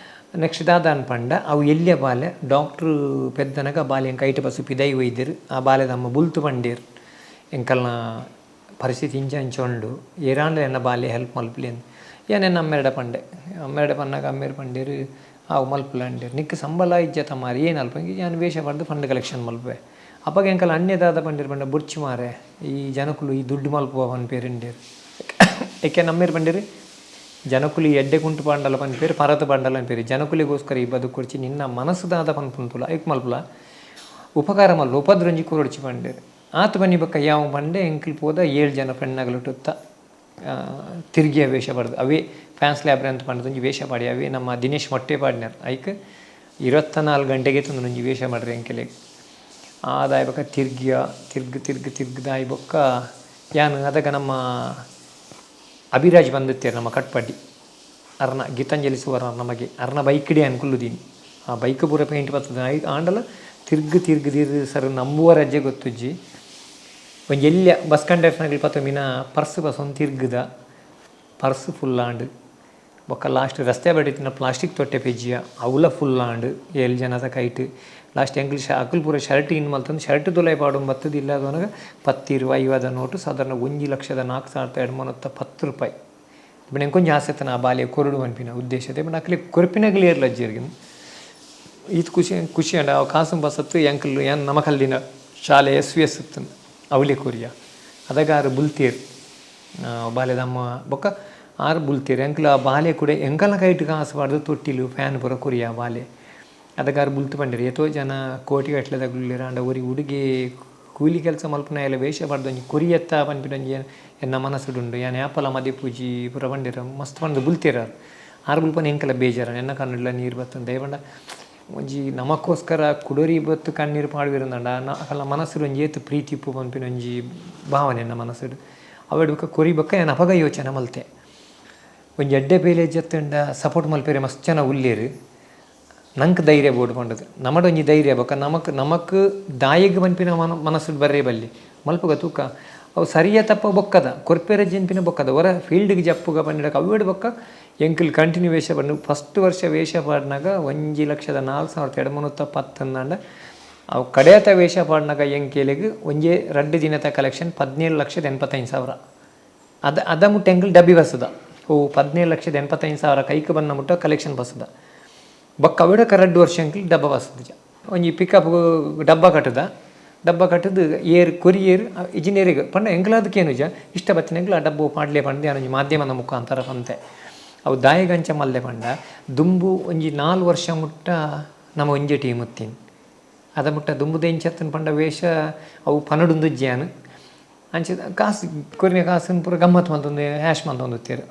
ನೆಕ್ಸ್ಟ್ ದಾದ ಪಂಡ ಅವು ಎಲ್ಯ ಬಾಲೆ ಡಾಕ್ಟ್ರು ಪೆದ್ದನಗ ಬಾಲ್ಯನ್ ಕೈಟ್ ಬಸ್ಸು ಪಿದೈ ಒಯ್ದೆರ್. ಆ ಬಾಲೆದ ಅಮ್ಮ ಬುಲ್ತು ಪಂಡೇರ್ ಎಂಕಲ್ನ ಪರಿಸ್ಥಿತಿ ಇಂಚ ಇಂಚ ಉಂಡು ಏರಾಂಡ ಎನ್ನ ಬಾಲ್ಯ ಹೆಲ್ಪ್ ಮಲ್ಪುಲೆ ಅಂದ್. ಯಾನ್ ಎನ್ನ ಅಮ್ಮೆರಡ ಪಂಡೆ. ಅಮ್ಮೆರಡ ಪನ್ನಾಗ ಅಮ್ಮೆರ್ ಪಂಡೇರ್ ಆವು ಮಲ್ಪುಲ ಅಂಡೇರ್. ನಿಕ್ಕ್ ಸಂಬಳ ಇಜ್ಜ ತಮಾರಿ ಏನು ಅಲ್ಪ ಯಾನ್ ವೇಷ ಪಾಡ್ದು ಫಂಡ್ ಕಲೆಕ್ಷನ್ ಮಲ್ಪುವೆ. ಅಪಗ ಎಂಕಲ್ ಅಣ್ಣೆ ದಾದ ಪಂಡೇರ್ ಪಂಡ ಬೊಡ್ಚಿ ಮಾರೆ ಈ ಜನಕುಲು ಈ ದುಡ್ಡು ಮಲ್ಪುವ ಪನ್ಪೇರ್ ಇಂಡೇರ್. ಏಕೆ ನಮ್ಮೇರ್ ಪಂಡೇರ್ ಜನಕುಲು ಎಡ್ಡೆ ಕುಂಟು ಪಾಂಡಲ ಪನ್ಪೇರು ಪರತ ಪಾಂಡಲ ಪನ್ಪೇರು ಜನಕುಲಿಗೋಸ್ಕರ ಈ ಬದುಕೊಡ್ಚಿ ನಿನ್ನ ಮನಸ್ಸು ದಾದ ಪನ್ಪುಂತುಲ ಐಕ್ ಮಲ್ಪುಲ ಉಪಕಾರ ಮಲ್ಪ ಉಪದ್ರಂಜಿ ಕೊರೊಡ್ಚಿ ಪಂಡೇರ್. ಆತ ಬನ್ನಿ ಬೊಕ್ಕ ಯಾವ ಪಂಡೆ ಎಂಕಲ್ ಪೋದ 7 ಜನ ಫ್ರೆಂಡ್ನಗಲುಟುತ್ತ ತಿರ್ಗಿಯ ವೇಷ ಪಾಡ್ದು ಅವೇ ಫ್ಯಾನ್ಸ್ ಲ್ಯಾಬ್ರೆ ಅಂತ ಪಂಡದು ಒಂಜಿ ವೇಷ ಪಾಡಿ ಅವೇ ನಮ್ಮ ದಿನೇಶ್ ಮೊಟ್ಟೆ ಪಾಡಿನಾರ್. ಐಕ್ 24 ಗಂಟೆಗೆ ತಂದು ಒಂಜಿ ವೇಷ ಮಾಡ್ರಿ ಎಂಕೆಲೆಗ್. ಆದಾಯ ಬೊಕ್ಕ ತಿರ್ಗಿಯ ತಿರ್ಗ್ ತಿರ್ಗ್ ತಿರ್ಗ್ದಾಯಿ ಬೊಕ್ಕ ಯಾನ್ ಅದಗ ನಮ್ಮ ಅಭಿರಾಜ್ ಬಂದಿತ್ತೇರು ನಮ್ಮ ಕಟ್ಪಡ್ಡಿ ಅರ್ನ ಗೀತಾಂಜಲಿ ಸುವರ್ಣ ನಮಗೆ ಅರ್ನ ಬೈಕ್ ಯಾನ್ ಕುಲ್ಲುದೀನಿ. ಆ ಬೈಕ್ ಪೂರ ಪೇಂಟ್ ಬರ್ತದೆ I ಆಂಡಲ ತಿರ್ಗ್ ತಿರ್ಗ್ ತಿರ್ಗ್ ಸರ್ ನಂಬುವ ರಜೆ ಗೊತ್ತುಜ್ಜಿ. ಒಂಜಿ ಎಲ್ಯ ಬಸ್ ಕಂಡಕ್ಟರ್ನಗಲ್ ಪತ್ತ ಮಿನ ಪರ್ಸ್ ಬಸ್ ಒಂದು ತಿರ್ಗದ ಪರ್ಸ್ ಫುಲ್ ಆಂಡ್. ಬೊಕ್ಕ ಲಾಸ್ಟ್ ರಸ್ತೆ ಬಡಿತಿನ ಪ್ಲಾಸ್ಟಿಕ್ ತೊಟ್ಟೆ ಪೆಜ್ಜಿಯ ಅವುಲ ಫುಲ್ ಆಂಡ್. 7 ಜನದ ಕೈಟ್ Last ಎಂಕ್ಲು ಅಕುಲು ಪೂರ ಶರ್ಟ್ ಇನ್ ಮಲ್ತೊಂದು ಶರ್ಟ್ ದುಲಾಯಿ ಪಾಡೊಂದು ಬತ್ತುದು ಇಲ್ಲದವನಾಗ ಪತ್ತ್ ಇರುವ ಐವದ ನೋಟು ಸಾಧಾರಣ 1,04,810 ರೂಪಾಯಿ. ಬಟ್ ಎಂಕೊಂಜಿ ಆಸೆ ಇತ್ತನ ಆ ಬಾಲೆ ಕೊರಡು ಪನ್ಪಿನ ಉದ್ದೇಶ ಬಟ್ ಅಕ್ಲೆ ಕೊರ್ಪಿನಗಲು ಏರ್ಲ ಅಜ್ಜೆರ್ಗೆ ಈತ್ ಖುಷಿ ಖುಷಿ ಅಂಡ ಅವು ಕಾಸು ಬಸತ್ತು ಎಂಕಲ್ ಏನ್ ನಮ ಕಲ್ಲಿನ ಶಾಲೆ S V S ಇತ್ತು ಅವಲೆ ಕೊರಿಯ ಅದಾಗ ಆರು ಬುಲ್ತೇರು ಬಾಲೆದಮ್ಮ ಬೊಕ್ಕ ಆರು ಬುಲ್ತೇರು ಎಂಕಲ್ ಆ ಬಾಲೆ ಕೂಡ ಎಂಕಲ್ನ ಕೈಟ್ ಕಾಸು ಪಾಡ್ದು ತೊಟ್ಟಿಲು ಫ್ಯಾನ್ ಪೂರ ಕೊರಿಯ ಬಾಲೆ. ಅದಕ್ಕೆ ಆರು ಬುಲ್ತು ಪಂಡೆರ್ ಏತೋ ಜನ ಕೋಟಿ ಗಟ್ಲೆದಗುಲ್ಲೆರ್ ಆಂಡ ಒರಿ ಹುಡುಗಿ ಕೂಲಿ ಕೆಲಸ ಮಲ್ಪುನ ಎಲ್ಲ ವೇಷ ಪಾಡ್ದು ಒಂಜಿ ಕೊರಿಯತ್ತ ಪನ್ಪಿನ ಒಂಜಿ ಎನ್ನ ಮನಸ್ಸುಡುಂಡು ಯಾನ್ ಯಾಪಲ ಮದಿಪೂಜಿ ಪೂರ ಪಂಡೆರ್ ಮಸ್ತ್ ಪಂದ್ ಬುಲ್ತೇರ್ ಆರ್ ಆರ್ ಬುಲ್ಪನ ಎಂಕಲ ಬೇಜಾರ ಎನ್ನ ಕಣ್ಣುಡ್ಲ ನೀರು ಬತ್ತುಂಡು. ದಾಯೆ ಪಂಡ ಒಂಜಿ ನಮಕ್ಕೋಸ್ಕರ ಕುಡೊರಿ ಬತ್ತು ಕಣ್ಣೀರು ಪಾಡ್ವೆರುಂದಾಂಡ ಅಕಲ್ನ ಮನಸ್ಸುಡು ಒಂಜಿ ಏತ್ ಪ್ರೀತಿ ಉಪ್ಪು ಪನ್ಪಿನ ಒಂಜಿ ಭಾವನೆ ಎನ್ನ ಮನಸ್ಸುಡು ಅವೆಡ್ ಬೊಕ್ಕ ಕೊರಿ ಬೊಕ್ಕ ಯಾನ್ ಅಪಗ ಯೋಚನೆ ಮಲ್ತೆ ಒಂಜಿ ಎಡ್ಡೆ ಬೇಲೆ ಜತ್ತುಂಡ ಸಪೋರ್ಟ್ ಮಲ್ಪೆರೆ ಮಸ್ತ್ ಜನ ಉಲ್ಲೆರ್ ನಂಕ್ ಧೈರ್ಯ ಬೋಡು ಪಂಡದು ನಮಡೊಂಜಿ ಧೈರ್ಯ ಬೊಕ್ಕ ನಮಕ್ ನಮಕ್ ದಾಯೆಗ್ ಪನ್ಪಿನ ಮನಸ್ಸುಡು ಬರ್ರೆ ಬಲ್ಲಿ ಮಲ್ಪುಗ ತೂಕ ಅವು ಸರಿಯ ತಪ್ಪ ಬೊಕ್ಕದ ಕೊರ್ಪೆರೆ ಜನ್ಪಿನ ಬೊಕ್ಕದ ಒರ ಫೀಲ್ಡ್ಗೆ ಜಪ್ಪುಗ ಪಂಡಿಡಕ ಅವೇಡು ಬೊಕ್ಕ ಎಂಕುಲು ಕಂಟಿನ್ಯೂ ವೇಷ ಪಂಡು ಫಸ್ಟ್ ವರ್ಷ ವೇಷ ಪಾಡ್ನಾಗ 1,04,810 ಅವು ಕಡೆಯತ ವೇಷ ಪಾಡ್ನಾಗ ಎಂಕೆಲೆಗ್ ಒಂಜೇ ರಡ್ಡು ದಿನದ ಕಲೆಕ್ಷನ್ 17,85,000 ಅದ ಅದ ಮುಟ್ಟ ಎಂಕುಲು ಡಬ್ಬಿ ಬಸ್ಸುದ ಓ 17,85,000 ಕೈಕ್ ಬನ್ನ ಮುಟ್ಟ ಕಲೆಕ್ಷನ್ ಬಸ್ಸುದ ಬೊಕ್ಕ ಅವಿಡಕ ರಡ್ಡು ವರ್ಷ ಎಂಕುಲು ಡಬ್ಬ ಬಸ್ಸುದ ಒಂಜಿ ಪಿಕಪ್ ಡಬ್ಬ ಕಟ್ಟುದ ಡಬ್ಬ ಕಟ್ಟುದು ಏರ್ ಕೊರಿಯೇರ್ ಇಂಜಿನಿಯರಿಗೆ ಪಂಡ ಎಂಕಲಾದಕ್ಕೇನುಜ ಇಷ್ಟ ಬತ್ತಿನ ಎಂಕುಲು ಆ ಡಬ್ಬು ಪಾಡ್ಲೆ ಪಂಡ ಒಂಜಿ ಮಾಧ್ಯಮದ ಮುಖಾಂತರ ಪಂತೆ ಅವು ದಾಯಗಂಚ ಮಲ್ಲೆ ಪಂಡ ದುಂಬು ಒಂಜಿ 4 ವರ್ಷ ಮುಟ್ಟ ನಮ್ಮ ಒಂಜಿ ಟೀಮ್ ಇತ್ತೀನಿ ಅದ ಮುಟ್ಟ ದುಂಬುದ ಇಂಚತ್ತನ್ ಪಂಡ ವೇಷ ಅವು ಪನಡುಂದು ಜ್ಯಾನ್ ಅಂಚ ಕಾಸು ಕೊರಿನ ಕಾಸುನ್ ಪೂರ ಗಮ್ಮತ್ ಮಂತೊಂದು ಹ್ಯಾಶ್ ಮಂತೊಂದು ಇತ್ತೆರ್.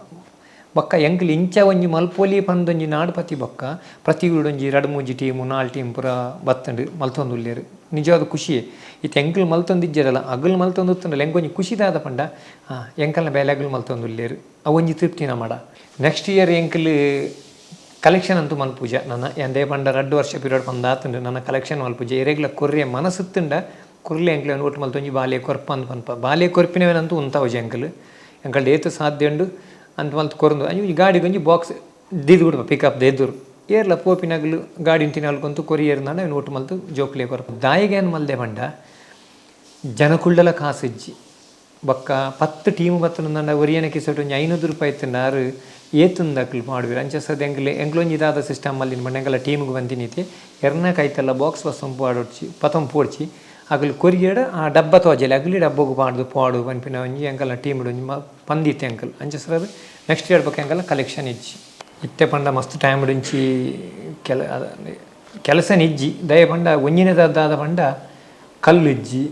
ಬೊಕ್ಕ ಎಂಕುಲು ಇಂಚ ಒಂಜಿ ಮಲ್ಪೊಲಿ ಪಂದೊಂಜಿ ನಾಡುಪತಿ ಬೊಕ್ಕ ಪ್ರತಿ ಒಂಜಿ ರಡ್ಡ್ ಮೂಜಿ ಟೀಮು 4 ಟೀಮ್ ಪೂರ ಬತ್ತುಂಡು ಮಲ್ತೊಂದು ಉಲ್ಲೆರ್ ನಿಜವಾದ ಖುಷಿಯೇ ಇತ್ತೆ ಎಂಕುಲು ಮಲ್ತೊಂದು ಇಜ್ಜೆರಲ್ಲ ಅಗುಲು ಮಲ್ತೊಂದು ಇತ್ತುಂಡಲ್ಲ ಎಂಕೊಂಜಿ ಖುಷಿ ದಾದ ಪಂಡ ಎಂಕಲ್ನ ಬೇಲೆ ಅಗುಲು ಮಲ್ತೊಂದು ಉಲ್ಲೆರ್ ಅವು ಒಂಜಿ ತೃಪ್ತಿ ನಮಡ. ನೆಕ್ಸ್ಟ್ ಇಯರ್ ಎಂಕುಲು ಕಲೆಕ್ಷನ್ ಅಂತೂ ಮಲ್ಪುಜ ನನ ಎಂದೇ ಪಂಡ ರಡ್ಡು ವರ್ಷ ಪೀರಿಯಡ್ ಪಂದಾತುಂಡು ನನ್ನ ಕಲೆಕ್ಷನ್ ಮಲ್ಪುಜ ಎರೆಗ್ಲ ಕೊರ್ರೆ ಮನಸ್ಸುತ್ತುಂಡ ಕುರ್ಲೆ ಎಂಕ್ಲೆ ಒಟ್ಟು ಮಲ್ತೊಂಜಿ ಬಾಲೆ ಕೊರ್ಪ ಅಂದ್ ಪನ್ಪ ಬಾಲೆ ಕೊರ್ಪಿನವೇನಂತೂ ಉಂತಾವುಜ ಎಂಕಲು ಎಂಕಲ್ಡ್ ಏತು ಸಾಧ್ಯ ಉಂಡು ಅಂತ ಮಲ್ತ್ ಕೊರ್ದು ಅಂಚ ಗಾಡಿಗೊಂಜಿ ಒಂಜಿ ಬಾಕ್ಸ್ ದೀದ್ ಬಿಡ್ಪ ಪಿಕಪ್ ಎದುರು ಏರ್ಲ ಪೋಪಿನಗಲು ಗಾಡಿ ತಿನ್ನಲ್ಕೊಂತು ಕೊರಿಯರ್ ನಾಡ ಒಟ್ಟು ಮಲ್ತು ಜೋಕ್ಲೆ ಕೊರ್ಪ ದಾಯಿಗೆ ಏನು ಮಲ್ದೆ ಪಂಡ ಜನಕುಳ್ಳಲ ಕಾಸಿಜ್ಜಿ ಬೊಕ್ಕ 10 ಟೀಮ್ ಬತ್ತುಂಡ ಒರಿಯನ ಕಿಸೆಟ್ ಒಂಜಿ 500 ರೂಪಾಯಿ ಇತ್ತುಂಡ ಆರು ಏತುಂದಕ್ಲು ಮಾಡುವೆರ್ ಅಂಚ ಸದ ಎಂಕ್ಲೆ ಎಂಕ್ಲೊಂಜಿ ಇದಾದ ಸಿಸ್ಟಮ್ ಮಲ್ಲಿನ ಪಂಡ ಎಂಕಲ ಟೀಮ್ಗೆ ಬಂದಿನೀತಿ ಎರ್ನ ಕೈತಲ್ಲ ಬಾಕ್ಸ್ ಬಸ್ ಪಾಡೊಡ್ಚಿ ಪತೊಂದು ಪೋಡ್ಚಿ ಅಗಲು ಕೊರಿಯಡ ಆ ಡಬ್ಬ ತೋಜಲೆ ಅಗಲಿ ಡಬ್ಬಗ್ ಪಾಡ್ದು ಪಾಡು ಪನ್ಪಿನ ಒಂಜಿ ಎಂಕಲ್ನ ಟೀಮ್ ಒಂಜಿ ಪಂದಿತ್ತೆ ಎಂಕಲ್ ಅಂಚ sir next year ಬೊಕ್ಕ ಎಂಕಲ್ನ ಕಲೆಕ್ಷನ್ ಇಜ್ಜಿ ಇತ್ತೆ ಪಂಡ ಮಸ್ತ್ ಟೈಮ್ ಇಂಚಿ ಕೆಲ ಕೆಲಸ ಇಜ್ಜಿ ದಯ ಪಂಡ ಒಂಜಿನದಾದ ಪಂಡ ಕಲ್ಲು ಇಜ್ಜಿ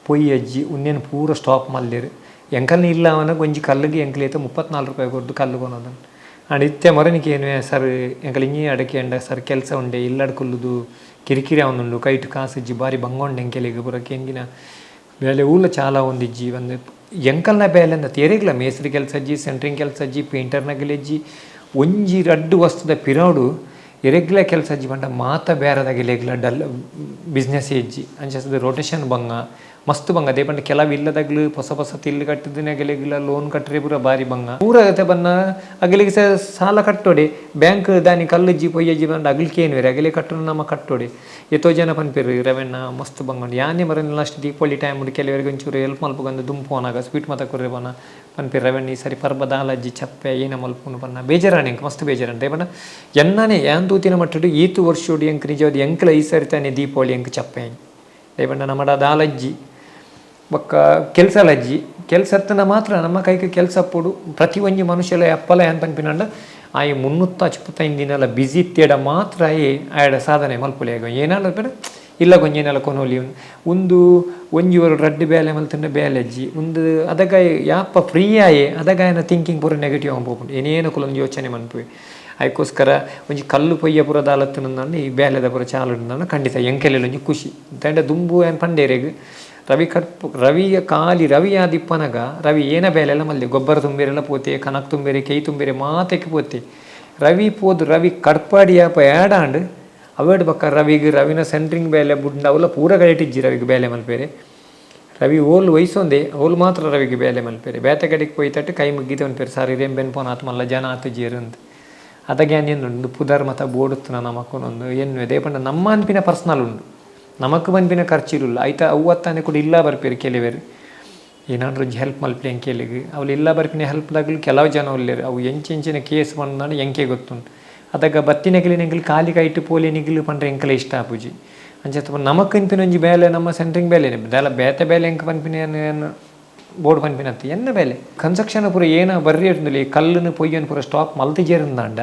ಪೊಯ್ಯಿ ಅಜ್ಜಿ ಉಂದೆನ್ ಪೂರ ಸ್ಟಾಪ್ ಮಲ್ದೆರ್ ಎಂಕಲ್ನ ಇಲ್ಲ ಅವನಾಗ ಒಂಜಿ ಕಲ್ಲಿಗೆ ಎಂಕಲ್ 34 ರೂಪಾಯಿ ಕೊರ್ದು ಕಲ್ಲು ಕೊನೊದನ್ ಆಂಡ ಇತ್ತೆ ಮೊರನಿಕೆ ಏನು ಸರ್ ಎಂಕಲ್ ಇಂಜಿ ಅಡಕೆ ಅಂಡ ಸರ್ ಕೆಲಸ ಉಂಡೆ ಇಲ್ಲಡ್ ಕುಲ್ಲುದು ಕಿರಿಕಿರಿ ಆವೊಂದುಂಡು ಕೈಟ್ ಕಾಸಿಜ್ಜಿ ಬಾರಿ ಬಂಗೊಂಡು ಎಂಕೆಲೆಗ್ ಪೂರ ಕೇಂಗಿನ ಬೇಲೆ ಊಲ ಚಾಲ ಒಂದಿಜ್ಜಿ ಒಂದು ಎಂಕಲ್ನ ಬೇಲೆ ಅಂದ ತೇರೆಗ್ಲ ಮೇಸ್ತ್ರಿ ಕೆಲಸ ಅಜ್ಜಿ ಸೆಂಟ್ರಿಂಗ್ ಕೆಲಸ ಅಜ್ಜಿ ಪೇಂಟರ್ನಗಲೆಜ್ಜಿ ಒಂಜಿ ರಡ್ಡು ವಸ್ತುದ ಪಿರೋಡು ಎರೆಗ್ಲ ಕೆಲಸ ಅಜ್ಜಿ ಪಂಡ ಮಾತ ಬೇರೆದಾಗಿಲೆಗ್ಲ ಡಲ್ ಬಿಸ್ನೆಸ್ ಇಜ್ಜಿ ಅಂಚ ರೊಟೇಷನ್ ಬಂಗ ಮಸ್ತ್ ಬಂಗ ಅದೇ ಪಂಡ ಕೆಲವು ಇಲ್ಲದಾಗ್ಲು ಹೊಸ ಹೊಸ ತಿಲ್ಲು ಕಟ್ಟಿದಿನಗಲೆಗ್ಲ ಲೋನ್ ಕಟ್ಟರೆ ಪೂರ ಬಾರಿ ಬಂಗ ಪೂರ ಬನ್ನ ಅಗಲಿಗೆ ಸಾಲ ಕಟ್ಟೋಡೆ ಬ್ಯಾಂಕ್ ದಾನಿ ಕಲ್ಲುಜ್ಜಿ ಪೊಯ್ಯಜ್ಜಿ ಬಂದ ಅಗಲಿಕೆ ಏನು ಅಗಲೆ ಕಟ್ಟುನು ನಮ್ಮ ಕಟ್ಟೋಡೆ ಏತೋ ಜನ ಪನ್ಪೆರ್ ರವೆಣ್ಣ ಮಸ್ತ್ ಬಂಗ ಯಾನೆ ಮರನ್ ಲಾಸ್ಟ್ ದೀಪಾವಳಿ ಟೈಮ್ ಕೆಲವರಿಗೆ ಒಂಚೂರು ಹೆಲ್ಪ್ ಮಲ್ಪುಗಂದು ದುಂಪು ಅನಾಗ ಸ್ವೀಟ್ ಮಾತ ಕೊರ್ರೆ ಪನ ಪನ್ಪೆರ್ ರವೆಣ್ಣ ಈ ಸರಿ ಪರ್ಬ ದಾಲಜ್ಜಿ ಚಪ್ಪೆ ಏನ ಮಲ್ಪುನು ಪನ್ನ ಬೇಜಾರಾಣೆ ಎಂಕ್ ಮಸ್ತ್ ಬೇಜಾರಾಣೆ ಪಂಡ ಎನ್ನನೆ ಯಾನ್ ತೂತಿನ ಮಟ್ಟಡು ಈತು ವರ್ಷೋಡು ಎಂಕ್ ನಿಜವಾದ ಎಂಕ್ಲ ಈ ಸರಿ ತಾನೆ ದೀಪಾವಳಿ ಎಂಕ್ ಚಪ್ಪೆ ದಯಪಂಡ ನಮ್ಮಡ ದಾಲಜ್ಜಿ ಬೊಕ್ಕ ಕೆಲಸ ಲಜ್ಜಿ ಕೆಲಸ ಅತ್ತನ ಮಾತ್ರ ನಮ್ಮ ಕೈಗೆ ಕೆಲಸ ಪೋಡು ಪ್ರತಿ ಒಂಜಿ ಮನುಷ್ಯಲ ಅಪ್ಪಲ ಏನ್ ಪನ್ಪಿನಂಡ ಆಯೆ 365 ದಿನಲ ಬಿಸಿ ಇತ್ತೇಡ ಮಾತ್ರ ಆಯೆ ಆಯಡ ಸಾಧನೆ ಮಲ್ಪುಲೆ ಏನಾಲ ಬೇಡ ಇಲ್ಲ ಕೊಂಜೇನೆಲ್ಲ ಕೊನೊಲಿ ಒಂದು ಒಂಜಿ ಒರು ರಡ್ಡು ಬೇಲೆ ಮಲ್ತಂಡ ಬೇಲೆ ಅಜ್ಜಿ ಒಂದು ಅದಗ ಯಾಪ ಫ್ರೀ ಆಯೆ ಅದಗಾಯನ ಥಿಂಕಿಂಗ್ ಪೂರ ನೆಗೆಟಿವ್ ಪೋಪುಂಡು ಏನೇನು ಕುಲೊಂದು ಯೋಚನೆ ಮನ್ಪುವೆ ಅದಕ್ಕೋಸ್ಕರ ಒಂಜಿ ಕಲ್ಲು ಪೊಯ್ಯ ಪೂರ ದಾಲತ್ತುನ ಈ ಬೇಲೆದ ಪೂರ ಚಾಲು ಖಂಡಿತ ಎಂಕೆಲೆಲ್ಲ ಒಂಜಿ ಖುಷಿ ದಂಡ ದುಂಬು ಏನ್ ಪಂಡೇರೆಗ್ ರವಿ ಕಟ್ಪು ರವಿಯ ಖಾಲಿ ರವಿ ಆದಿಪ್ಪನಗ ರವಿ ಏನ ಬೇಲೆಲ್ಲ ಮಲ್ದೆ ಗೊಬ್ಬರ ತುಂಬಿರೆಲ್ಲ ಪೋತೆ ಕನಕ್ ತುಂಬಿರೆ ಕೈ ತುಂಬಿರೆ ಮಾತೆಕ್ ಪೋತೆ ರವಿ ಪೋದು ರವಿ ಕಡ್ಪಾಡಿಯಾಪ ಏಡಾಂಡ್ ಅವೇಡ್ ಬೊಕ್ಕ ರವಿಗ್ ರವಿನ ಸೆಂಟ್ರಿಂಗ್ ಬೇಲೆ ಬುಡ್ಂಡ ಅವುಲ ಪೂರ ಕಡೆಟಿಜ್ಜಿ ರವಿಗ್ ಬೇಲೆ ಮಲ್ಪೇರೆ ರವಿ ಓಲ್ ವಯಸ್ಸೊಂದೆ ಓಲ್ ಮಾತ್ರ ರವಿಗೆ ಬೇಲೆ ಮಲ್ಪೇರೆ ಬೇತೆ ಕಡೆಗೆ ಪೋಯ್ತಟ್ಟು ಕೈ ಮುಗ್ಗಿದ ಪೇರು ಸರ್ ಇರೇಂ ಬೆನ್ಪೋನ್ ಆತ್ ಮಲ್ಲ ಜನ ಆತು ಜೇರಂತ ಅದಕ್ಕೆ ಉಂಡು ಪುದರ್ ಮತ ಬೋಡುತ್ತನ ನಮಕೊಂದು ಎನ್ನುವೆ ದೇಪಂಡ ನಮ್ಮ ಅನ್ಪಿನ ಪರ್ಸನಲ್ ಉಂಡು. ನಮಕ್ ಪನ್ಪಿನ ಖರ್ಚಿರುಲ್ಲ ಐತ ಅವು ಅತ್ತಾನೆ ಕೂಡ ಇಲ್ಲ ಬರ್ಪೇರು ಕೆಲವರು ಏನಾದ್ರೂ ಒಂಜಿ ಹೆಲ್ಪ್ ಮಲ್ಪಿ ಎಂಕೆಲಿಗ್ ಅವ್ಲು ಇಲ್ಲ ಬರ್ಪಿನ ಹೆಲ್ಪ್ ದಾಗಲು ಕೆಲವು ಜನ ಉಲ್ಲೆರ್ ಅವು ಎಂಚೆಂಚಿನ ಕೇಸ್ ಪಂದಾಂಡ ಎಂಕೆ ಗೊತ್ತುಂಡು ಅದಗ ಬತ್ತಿನಕಲೆನ್ ಎಂಕುಲು ಖಾಲಿ ಕೈಟ್ ಪೋಲೆ ನಿಗುಲು ಪಂಡ್ರೆ ಎಂಕಲೆ ಇಷ್ಟ ಆಪುಜಿ ಅಂಚ ನಮಕ್ ಇನ್ಪಿನ ಒಂಜಿ ಬೇಲೆ ನಮ್ಮ ಸೆಂಟ್ರಿಂಗ್ ಬೇಲೆ ದಾಲ ಬೇತೆ ಬೇಲೆ ಎಂಕ್ ಪನ್ಪಿನ ಬೋರ್ಡ್ ಪನ್ಪಿನತ್ತು ಎನ್ನ ಬೇಲೆ ಕನ್ಸ್ಟ್ರಕ್ಷನ್ ಪೂರ ಏನ ಬರ್ರಿ ಇರ್ತದೆ ಕಲ್ಲನ್ನು ಪೊಯ್ಯನ್ ಪೂರ ಸ್ಟಾಪ್ ಮಲ್ತಿಜೇರಿಂದಾಂಡ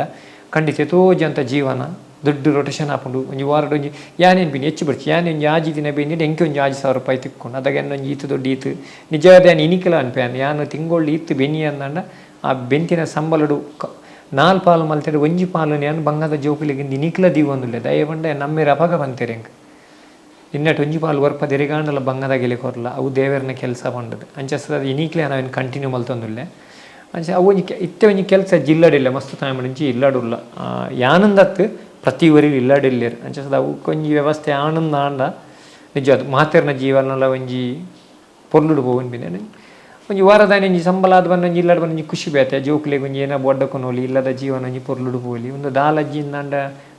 ಖಂಡಿತ ಏತೋ ಜಂತ ಜೀವನ ದುಡ್ಡು ರೊಟೇಷನ್ ಆಪುಂಡು ಒಂಜಿ ವಾರಡ್ ಒಂಜಿ ಯಾನೇನು ಬಿನಿ ಹೆಚ್ಚು ಬರ್ಚಿ ಯಾನ್ ಒಂಜಿ ಆಜಿ ದಿನ ಬೆಂದಿಡ್ ಎಂಕೆ ಒಂಜಿ 5000 ರೂಪಾಯಿ ತಿಕ್ಕೊಂಡು ಅದಾಗ ಒಂಜಿ ಈತ್ ದೊಡ್ಡ ಈತ್ ನಿಜವಾದ ಯಾನ್ ಇನಿಕಲ ಅನ್ಪೆ ಯಾನ್ ತಿಂಗೊಳ್ಳು ಈತ್ ಬೆನಿ ಅಂದಾಂಡ ಆ ಬೆಂತಿನ ಸಂಬಳಡು ನಾಲ್ ಪಾಲು ಮಲ್ತೆಡ್ ಒಂಜಿ ಪಾಲು ಯಾನ್ ಬಂಗಾದ ಜೋಕುಲೆಗ್ ಇನಿಕ್ಲ ದೀವೊಂದುಲ್ಲೆ ದಯಪಂಡ ನಮ್ಮೆರ್ ಅಪಗ ಪಂತೆರ್ ಎಂಕ್ ಇನ್ನಟ್ ಒಂಜಿ ಪಾಲು ವರ್ಪ ದೆರಿಗಾಂಡಲ ಬಂಗದ ಗೆಲೆ ಕೊರ್ಲ ಅವು ದೇವೆರ್ನ ಕೆಲಸ ಪಂಡದು ಅಂಚ ಇನಿಕ್ಲೆ ಯಾನ್ ಅವೆನ್ ಕಂಟಿನ್ಯೂ ಮಲ್ತೊಂದುಲ್ಲೆ ಅಂಚ ಅವು ಒಂಜಿ ಇತ್ತೆ ಒಂಜಿ ಕೆಲಸ ಜಿಲ್ಲಡಿಲ್ಲ ಮಸ್ತ್ ತಾಯಮಡಿಂಚಿ ಇಲ್ಲಡುಲ್ಲ ಯಾನಂದತ್ತು ಪ್ರತಿ ಒರಿ ಇಲ್ಲಡಿಲ್ಲೆರ್ ಅಂಚ ಅವು ಒಂಜಿ ವ್ಯವಸ್ಥೆ ಆನಂದ ಆಂಡ ನಿಜ ಅದು ಮಾತೆರ್ನ ಜೀವನಲ ಒಂಜಿ ಪೊರ್ಲುಡು ಪೋವೊಂದು ಒಂಜಿ ವಾರದಾನಿ ಒಂಜಿ ಸಂಬಳ ಆದ್ ಬನ್ನ ಒಂಜಿ ಇಲ್ಲಡ್ ಬನ್ನ ಒಂಜಿ ಖುಷಿ ಬೇತೆ ಜೋಕ್ಲೆಗ್ ಒಂಜಿ ಏನ ಬೊಡ್ಡಕೊನೋಲಿ ಇಲ್ಲದ ಜೀವನ ಒಂಜಿ ಪೊರ್ಲುಡು ಪೋಲಿ ಒಂದು ದಾಲಜ್ಜಿಂದಾಂಡ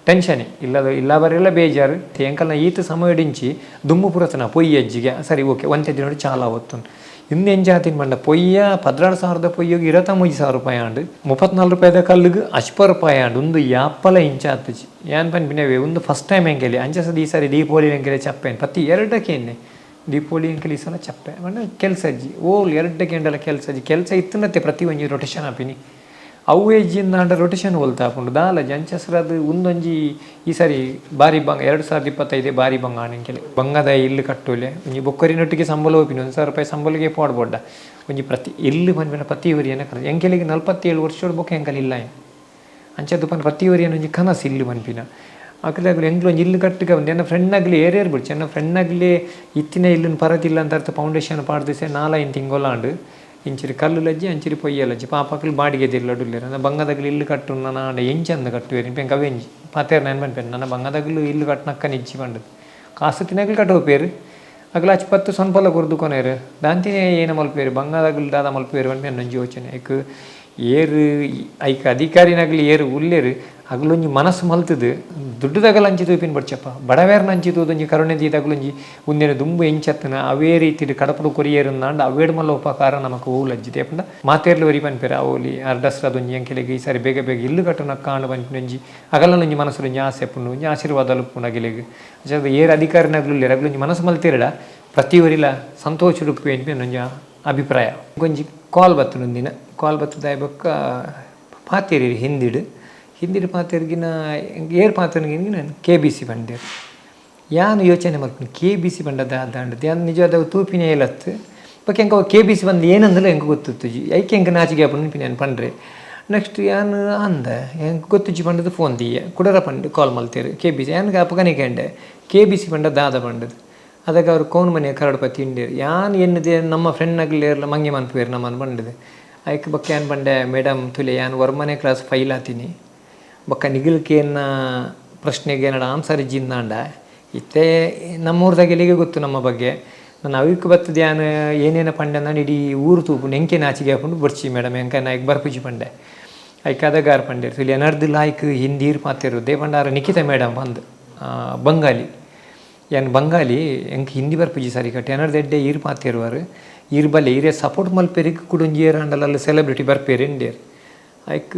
ಟೆನ್ಷನ್ ಇಲ್ಲದ ಇಲ್ಲ ಬರೆಲ್ಲ ಬೇಜಾರು ಎಂಕಲ್ನ ಈತ ಸಮಯಡಿಂಚಿ ದುಮ್ಮು ಪುರತನ ಪೊಯ್ಯಿ ಅಜ್ಜಿಗೆ ಸರಿ ಓಕೆ ಒಂತೆ ದಿನ ಚಾಲ ಒತ್ತುನ್ ಇನ್ನು ಎಂಜಾತಿನ ಬಂಡ ಪೊಯ್ಯ 16,000 ಪೊಯ್ಯಗೆ 23,000 ರೂಪಾಯಿ ಆಂಡ್ 34 ರೂಪಾಯಿದ ಕಲ್ಲಿಗೆ 50 ರೂಪಾಯಿ ಆಂಡ್ ಒಂದು ಯಾಪಲ ಇಂಚ ಆತುಜಿ ಯಾನ್ ಪನ್ಪಿನವೇ ಒಂದು ಫಸ್ಟ್ ಟೈಮ್ ಎಂಕೆಲಿ ಅಂಚ ಈ ಸಾರಿ ದೀಪಾವಳಿ ಎಂಕೆಲೆ ಚಪ್ಪೇನ್ ಪತ್ತಿ ಎರಡಕ್ಕೆ ಎನ್ನೆ ದೀಪಾವಳಿ ಎಂಕೆಲಿ ಈ ಸಲ ಚಪ್ಪೆ ಪಂಡ ಕೆಲಸ ಅಜ್ಜಿ ಓಲ್ ಎರಡಕ್ಕೆ ಎಂಡಲ ಕೆಲಸ ಅಜ್ಜಿ ಕೆಲಸ ಇತ್ತನತ್ತೆ ಪ್ರತಿ ಒಂಜಿ ರೊಟೇಷನ್ ಆಪಿನಿ ಅವು ಎಜ್ಜಿಂದಾಂಡ ರೊಟೇಷನ್ ಒಲ್ತಾಪುಂಡು ದಾಲ ಜಂಚಸ್ರದ್ ಉಂದೊಂಜಿ ಈ ಸಾರಿ ಬಾರಿ ಬಂಗ 2025 ಬಾರಿ ಬಂಗ ಆಣೆಂಕೆಲೆ ಬಂಗದ ಇಲ್ಲು ಕಟ್ಟೋಲೆ ಒಂಜಿ ಬೊಕ್ಕರಿನೊಟ್ಟಿಗೆ ಸಂಬಳ ಹೋಪಿನಿ 1,000 ರೂಪಾಯಿ ಸಂಬಳಗೆ ಪಾಡ್ಬೋಡ್ಡ ಒಂಜಿ ಪ್ರತಿ ಇಲ್ಲು ಪನ್ಪಿನ ಪ್ರತಿ ಒರಿಯನ ಕನಸು ಎಂಕೆಲಿಗೆ 47 ವರ್ಷೋಡು ಬೊಕ್ಕ ಎಂಕಲ್ ಇಲ್ಲ ಅಂಚ ಪನ್ ಪ್ರತಿ ಒರಿಯನ ಒಂಜಿ ಕನಸು ಇಲ್ಲು ಪನ್ಪಿನ ಅಕುಲು ಎಂಕ್ಲು ಒಂಜಿ ಇಲ್ಲು ಕಟ್ಟುಗ ಒಂದು ಎನ್ನ ಫ್ರೆಂಡ್ನಾಗ್ಲಿ ಏರೇರ್ ಬಿಡ್ಚಿ ಎನ್ನ ಫ್ರೆಂಡ್ನಾಗ್ಲಿ ಇತ್ತಿನ ಇಲ್ಲುನ್ ಪರತಿಲ್ಲ ಅಂತ ಅರ್ಥ ಫೌಂಡೇಶನ್ ಪಾಡ್ದಿಸೆ 4-5 ತಿಂಗೊಲಾಂಡು ಇಂಚಿರಿ ಕಲ್ಲು ಲಜ್ಜಿ ಅಂಚಿರಿ ಪೊಯ್ಯ ಲಜ್ಜಿ ಪಾಪಕ್ಲು ಬಾಡಿಗೆ ದಿಲ್ಲಡುಲ್ಲೆರ್ ಅಂದ ಬಂಗದಗ್ಲು ಇಲ್ಲು ಕಟ್ಟು ನನ ಆಂಡ ಎಂಚಂದ್ ಕಟ್ಟುವೆರ್ ಇಂಪೆಂಕ್ ಅವೆಂಜಿ ಪಾತೆರ್ ನೆನ್ ಪನ್ಪೆರ್ ನನ ಬಂಗದಗ್ಲು ಇಲ್ಲು ಕಟ್ಟನಕ್ಕ ನಿಜ್ಜಿ ಪಂಡದು ಕಾಸು ತಿನಗ್ಲು ಕಟ್ಟೋಪೇರು ಅಗಲ ಅಚ್ ಪತ್ತು ಸೊನ್ಪಲ ಕೊರ್ದು ಕೊನೇರು ದಾಂತಿನೇ ಏನ ಮಲ್ಪೇರು ಬಂಗದಗ್ಲು ದಾದ ಮಲ್ಪೇರು ಪನ್ಪಿ ಒಂಜಿ ಯೋಚನೆ ಐಕ್ ಏರು ಐಕ್ ಅಧಿಕಾರಿನಗ್ಲು ಏರು ಉಲ್ಲೇರು ಅಗಲೊಂಜಿ ಮನಸ್ಸು ಮಲ್ತದು ದುಡ್ಡುದಗಲ ಅಂಚಿ ತೂಪಿನ ಬಡ್ಚಪ್ಪ ಬಡವೇರ್ನ ಅಂಚಿ ತೂದೊಂಜಿ ಕರುಣೆ ದೀದಗಲೊಂಜಿ ಉಂದೆನ ದುಂಬು ಎಂಚತ್ತನ ಅವೇ ರೀತಿಡ್ ಕಡಪುಡು ಕೊರಿಯೇರುಂದಾಂಡ ಅವೇಡ್ ಮಲ್ಲ ಉಪಕಾರ ನಮಕ್ ಓಲಜ್ಜಿ ಪಂಡ ಮಾತೇರ್ಲು ಒರಿ ಪನ್ಪೆರ್ ಅವೋಲಿ ಅರ್ಡಸ್ರದೊಂಜಿ ಎಂಕೆಲೆಗ್ ಈ ಸಾರಿ ಬೇಗ ಬೇಗ ಇಲ್ಲು ಕಟ್ಟುನ ಕಾಂಡ ಪನ್ಪಿನೊಂಜಿ ಅಗಲನೊಂಜಿ ಮನಸ್ಸುಡೊಂಜಿ ಆಸೆ ಉಪ್ಪುಂಡು ಒಂಜಿ ಆಶೀರ್ವಾದ ಉಪ್ಪುಂಡು ಅಗಲೆಗ್ ಅಂಚಾದ್ ಏರ್ ಅಧಿಕಾರಿನಗ್ಲು ಉಲ್ಲೆರ್ ಅಗಲೊಂಜಿ ಮನಸ್ಸು ಮಲ್ತೆರ್ಡ ಪ್ರತಿ ಒರಿಲ ಸಂತೋಷಡ್ ಉಪ್ಪುವೆ ಪನ್ಪಿನ ಒಂಜಿ ಅಭಿಪ್ರಾಯ ಒಂಜಿ ಕಾಲ್ ಬತ್ತುಂಡು ಒಂದಿನ ಕಾಲ್ ಬತ್ತುದಾಯ ಬೊಕ್ಕ ಪಾತೆರಿರ್ ಹಿಂದಿಡ್ ಹಿಂದಿಡ್ ಪಾತೆರ್ಗಿನ ಏರ್ ಪಾತೆರ್ಗಿನ ಕೆ ಬಿ ಸಿ ಪಂಡೆರ್ ಯಾನ್ ಯೋಚನೆ ಮಲ್ಪುನಿ ಕೆ ಬಿ ಸಿ ಪಂಡ ದಾದಾಂಡ್ ಯಾನ್ ನಿಜವಾದ ತೂಪಿನ ಏಲತ್ತು ಬೊಕ್ಕ ಎಂಕ್ ಅವು ಕೆ ಬಿ ಸಿ ಪಂದ್ ಏನಂದಲ ಎಂಕ್ ಗೊತ್ತಿತ್ತುಜಿ ಐಕ್ ಎಂಕ್ ನಾಚಿಕೆ ಆಪುಂಡು ಯಾನ್ ಪಂಡ್ರೆ ನೆಕ್ಸ್ಟ್ ಯಾನ್ ಅಂದ ಎಂಕ್ ಗೊತ್ತುಜ್ಜಿ ಪಂಡದು ಫೋನ್ ದೀಯೆ ಕುಡರ ಪಂಡ್ ಕಾಲ್ ಮಲ್ತೆರ್ ಕೆ ಬಿ ಸಿ ಯಾನ್ ಅಪಗನೆ ಕೇಂಡೆ ಕೆ ಬಿ ಸಿ ಪಂಡ ದಾದ ಪಂಡದು ಅದಕ್ಕೆ ಅವರು ಕೋನ್ ಮನೆ ಕರೋಡ್ಪತಿ ಇಂಡೇರ್ ಯಾನ್ ಎನ್ನುದೆ ನಮ್ಮ ಫ್ರೆಂಡ್ ನಗಲೇರ್ಲ ಮಂಗೆ ಮನ್ಪುವೆರ್ ನಮ್ಮನ್ ಪಂಡದು ಐಕ್ ಬೊಕ್ಕ ಯಾನ್ ಪಂಡೆ ಮೇಡಮ್ ತುಲೆ ಯಾನ್ ವರ್ಮನೆ ಕ್ಲಾಸ್ ಫೈಲ್ ಆತೀನಿ ಬೊಕ್ಕ ನಿಗಲ್ಕೇನ ಪ್ರಶ್ನೆಗೆ ಏನಾಡ ಆನ್ಸರ್ ಇಜ್ಜಿಂದಾಂಡ ಇತ್ತೆ ನಮ್ಮೂರ್ದಾಗೆಲ್ಲಿಗೆ ಗೊತ್ತು ನಮ್ಮ ಬಗ್ಗೆ ನಾನು ಅವಿಕ್ ಬತ್ತದ ಯಾನ್ ಏನೇನ ಪಂಡೆ ನಾನು ಇಡೀ ಊರು ತೂಪುಂಡು ಎಂಕೆ ನಾಚಿಗೆ ಹಾಕೊಂಡು ಬರ್ಚಿ ಮೇಡಮ್ ಎಂಕ ನಾಯ್ಕ್ ಬರ್ಪುಜಿ ಪಂಡೆ ಐಕ್ ಅದಗಾರ್ ಪಂಡೇರ್ ತುಲೆ ಎನರ್ದು ಲಾಯ್ಕ್ ಹಿಂದೀರ್ ಪಾತೆರು they ಪಂಡಾರ ನಿಖಿತ ಮೇಡಮ್ ಬಂದು ಬಂಗಾಲಿ ಯಾನ್ ಬಂಗಾಲಿ ಎಂಕ್ ಹಿಂದಿ ಬರ್ಪುಜಿ ಸರಿ ಕಟ್ಟಿ ಎನರ್ದು ಎಡ್ಡೆ ಈರ್ ಪಾತೆರುವಾರು ಈರ್ ಬಲ್ಲೆ ಈರೇ ಸಪೋರ್ಟ್ ಮಲ್ಪೆರಿಗೆ ಕುಡೊಂಜಿ ಏರ್ ಆಂಡಲ ಸೆಲೆಬ್ರಿಟಿ ಬರ್ಪೇರು ಇಂಡೇರ್ ಐಕ್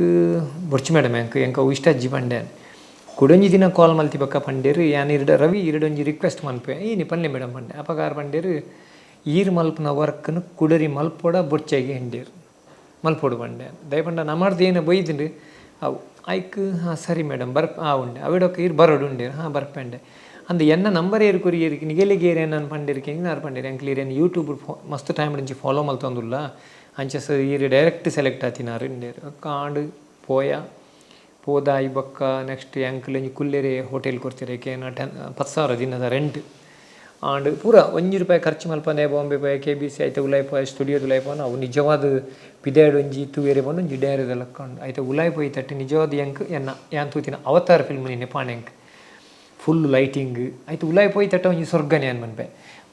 ಬೊರ್ಚಿ ಮೇಡಮ್ ಎಂಕ್ ಎಂಕ್ ಅವು ಇಷ್ಟ ಅಜ್ಜಿ ಪಂಡೆ ಕುಡೊಂಜಿ ದಿನ ಕಾಲ್ ಮಲ್ತಿ ಬೊಕ್ಕ ಪಂಡೇರು ಯಾನ್ ಇರ್ಡ ರವಿ ಇರಡೊಂಜಿ ರಿಕ್ವೆಸ್ಟ್ ಮನ್ಪೆ ಈನಿ ಪನ್ಲೆ ಮೇಡಮ್ ಪಂಡೆ ಅಪಗಾರ್ ಪಂಡೇರು ಈರ್ ಮಲ್ಪುನ ವರ್ಕ್ನು ಕುಡರಿ ಮಲ್ಪೊಡ ಬೊರ್ಚೆಗೆ ಹಿಂಡೇರು ಮಲ್ಪೊಡು ಪಂಡೆ ದಯಪಂಡ ನಮರ್ದು ಏನು ಬೈದುಂಡು ಅವು ಐಕ್ ಹಾಂ ಸರಿ ಮೇಡಮ್ ಬರ್ಪ್ ಆ ಉಂಡೆ ಅವಿಡೊಕ್ಕ ಈರ್ ಬರೋಡು ಉಂಡೇರು ಹಾಂ ಬರ್ಪೆಂಡೆ ಅಂದ್ ಎನ್ನ ನಂಬರ್ ಏರು ಕೊರಿ ಏರಿಗೆ ನಿಗೆಲಿಗೆ ಏರು ನಾನು ಪಂಡೇರು ನಾರು ಪಂಡೇರು ಎಂಕ್ಲು ಈರೇನು ಯೂಟ್ಯೂಬ್ ಮಸ್ತ್ ಟೈಮ್ ಇಂಚಿ ಫಾಲೋ ಮಲ್ತೊಂದುಲ್ಲ ಅಂಚ ಸರ್ ಈರ್ ಡೈರೆಕ್ಟ್ ಸೆಲೆಕ್ಟ್ ಆತಿನಾರು ಇಂಡೇರು ಕಾಂಡ್ ಪೋಯ ಪೋದಾಯಿ ಬೊಕ್ಕ ನೆಕ್ಸ್ಟ್ ಎಂಕ್ಲು ಒಂಜಿ ಕುಲ್ಲೆರೆ ಹೋಟೆಲ್ ಕೊರ್ತೆರ್ ಏನ 10,000 ದಿನದ ರೆಂಟ್ ಆಂಡ್ ಪೂರ ಒಂಜಿ ರೂಪಾಯಿ ಖರ್ಚು ಮಲ್ಪಂದೆ ಬಾಂಬೆ ಪೋಯ ಕೆ ಬಿ ಸಿ ಐತ ಉಲಾಯಿ ಪೋಯ ಸ್ಟುಡಿಯೋದ ಉಲಾಯಿ ಪೋನ ಅವು ನಿಜವಾದ ಪಿದಾಯ್ಡ್ ಒಂಜಿ ತೂವೆರೆ ಪಂಡ ಒಂಜಿ ಡೈರಿದ ಲೆಕ್ಕ ಉಂಡು ಐತ ಉಲಾಯಿ ಪೋಯಿ ತಟ್ಟಿ ನಿಜವಾದ ಎಂಕ್ ಎನ್ನ ಯಾನ್ ತೂತಿನ ಅವತಾರ್ ಫಿಲ್ಮ್ ನಿನ್ನೆ ಪಾಣೆಂಕ್ ಫುಲ್ ಲೈಟಿಂಗ್ ಐತ ಉಲಾಯಿ ಪೋಯಿ ತಟ್ಟ ಒಂಜಿ ಸ್ವರ್ಗನೆ ಯಾನ್ ಪನ್ಪೆ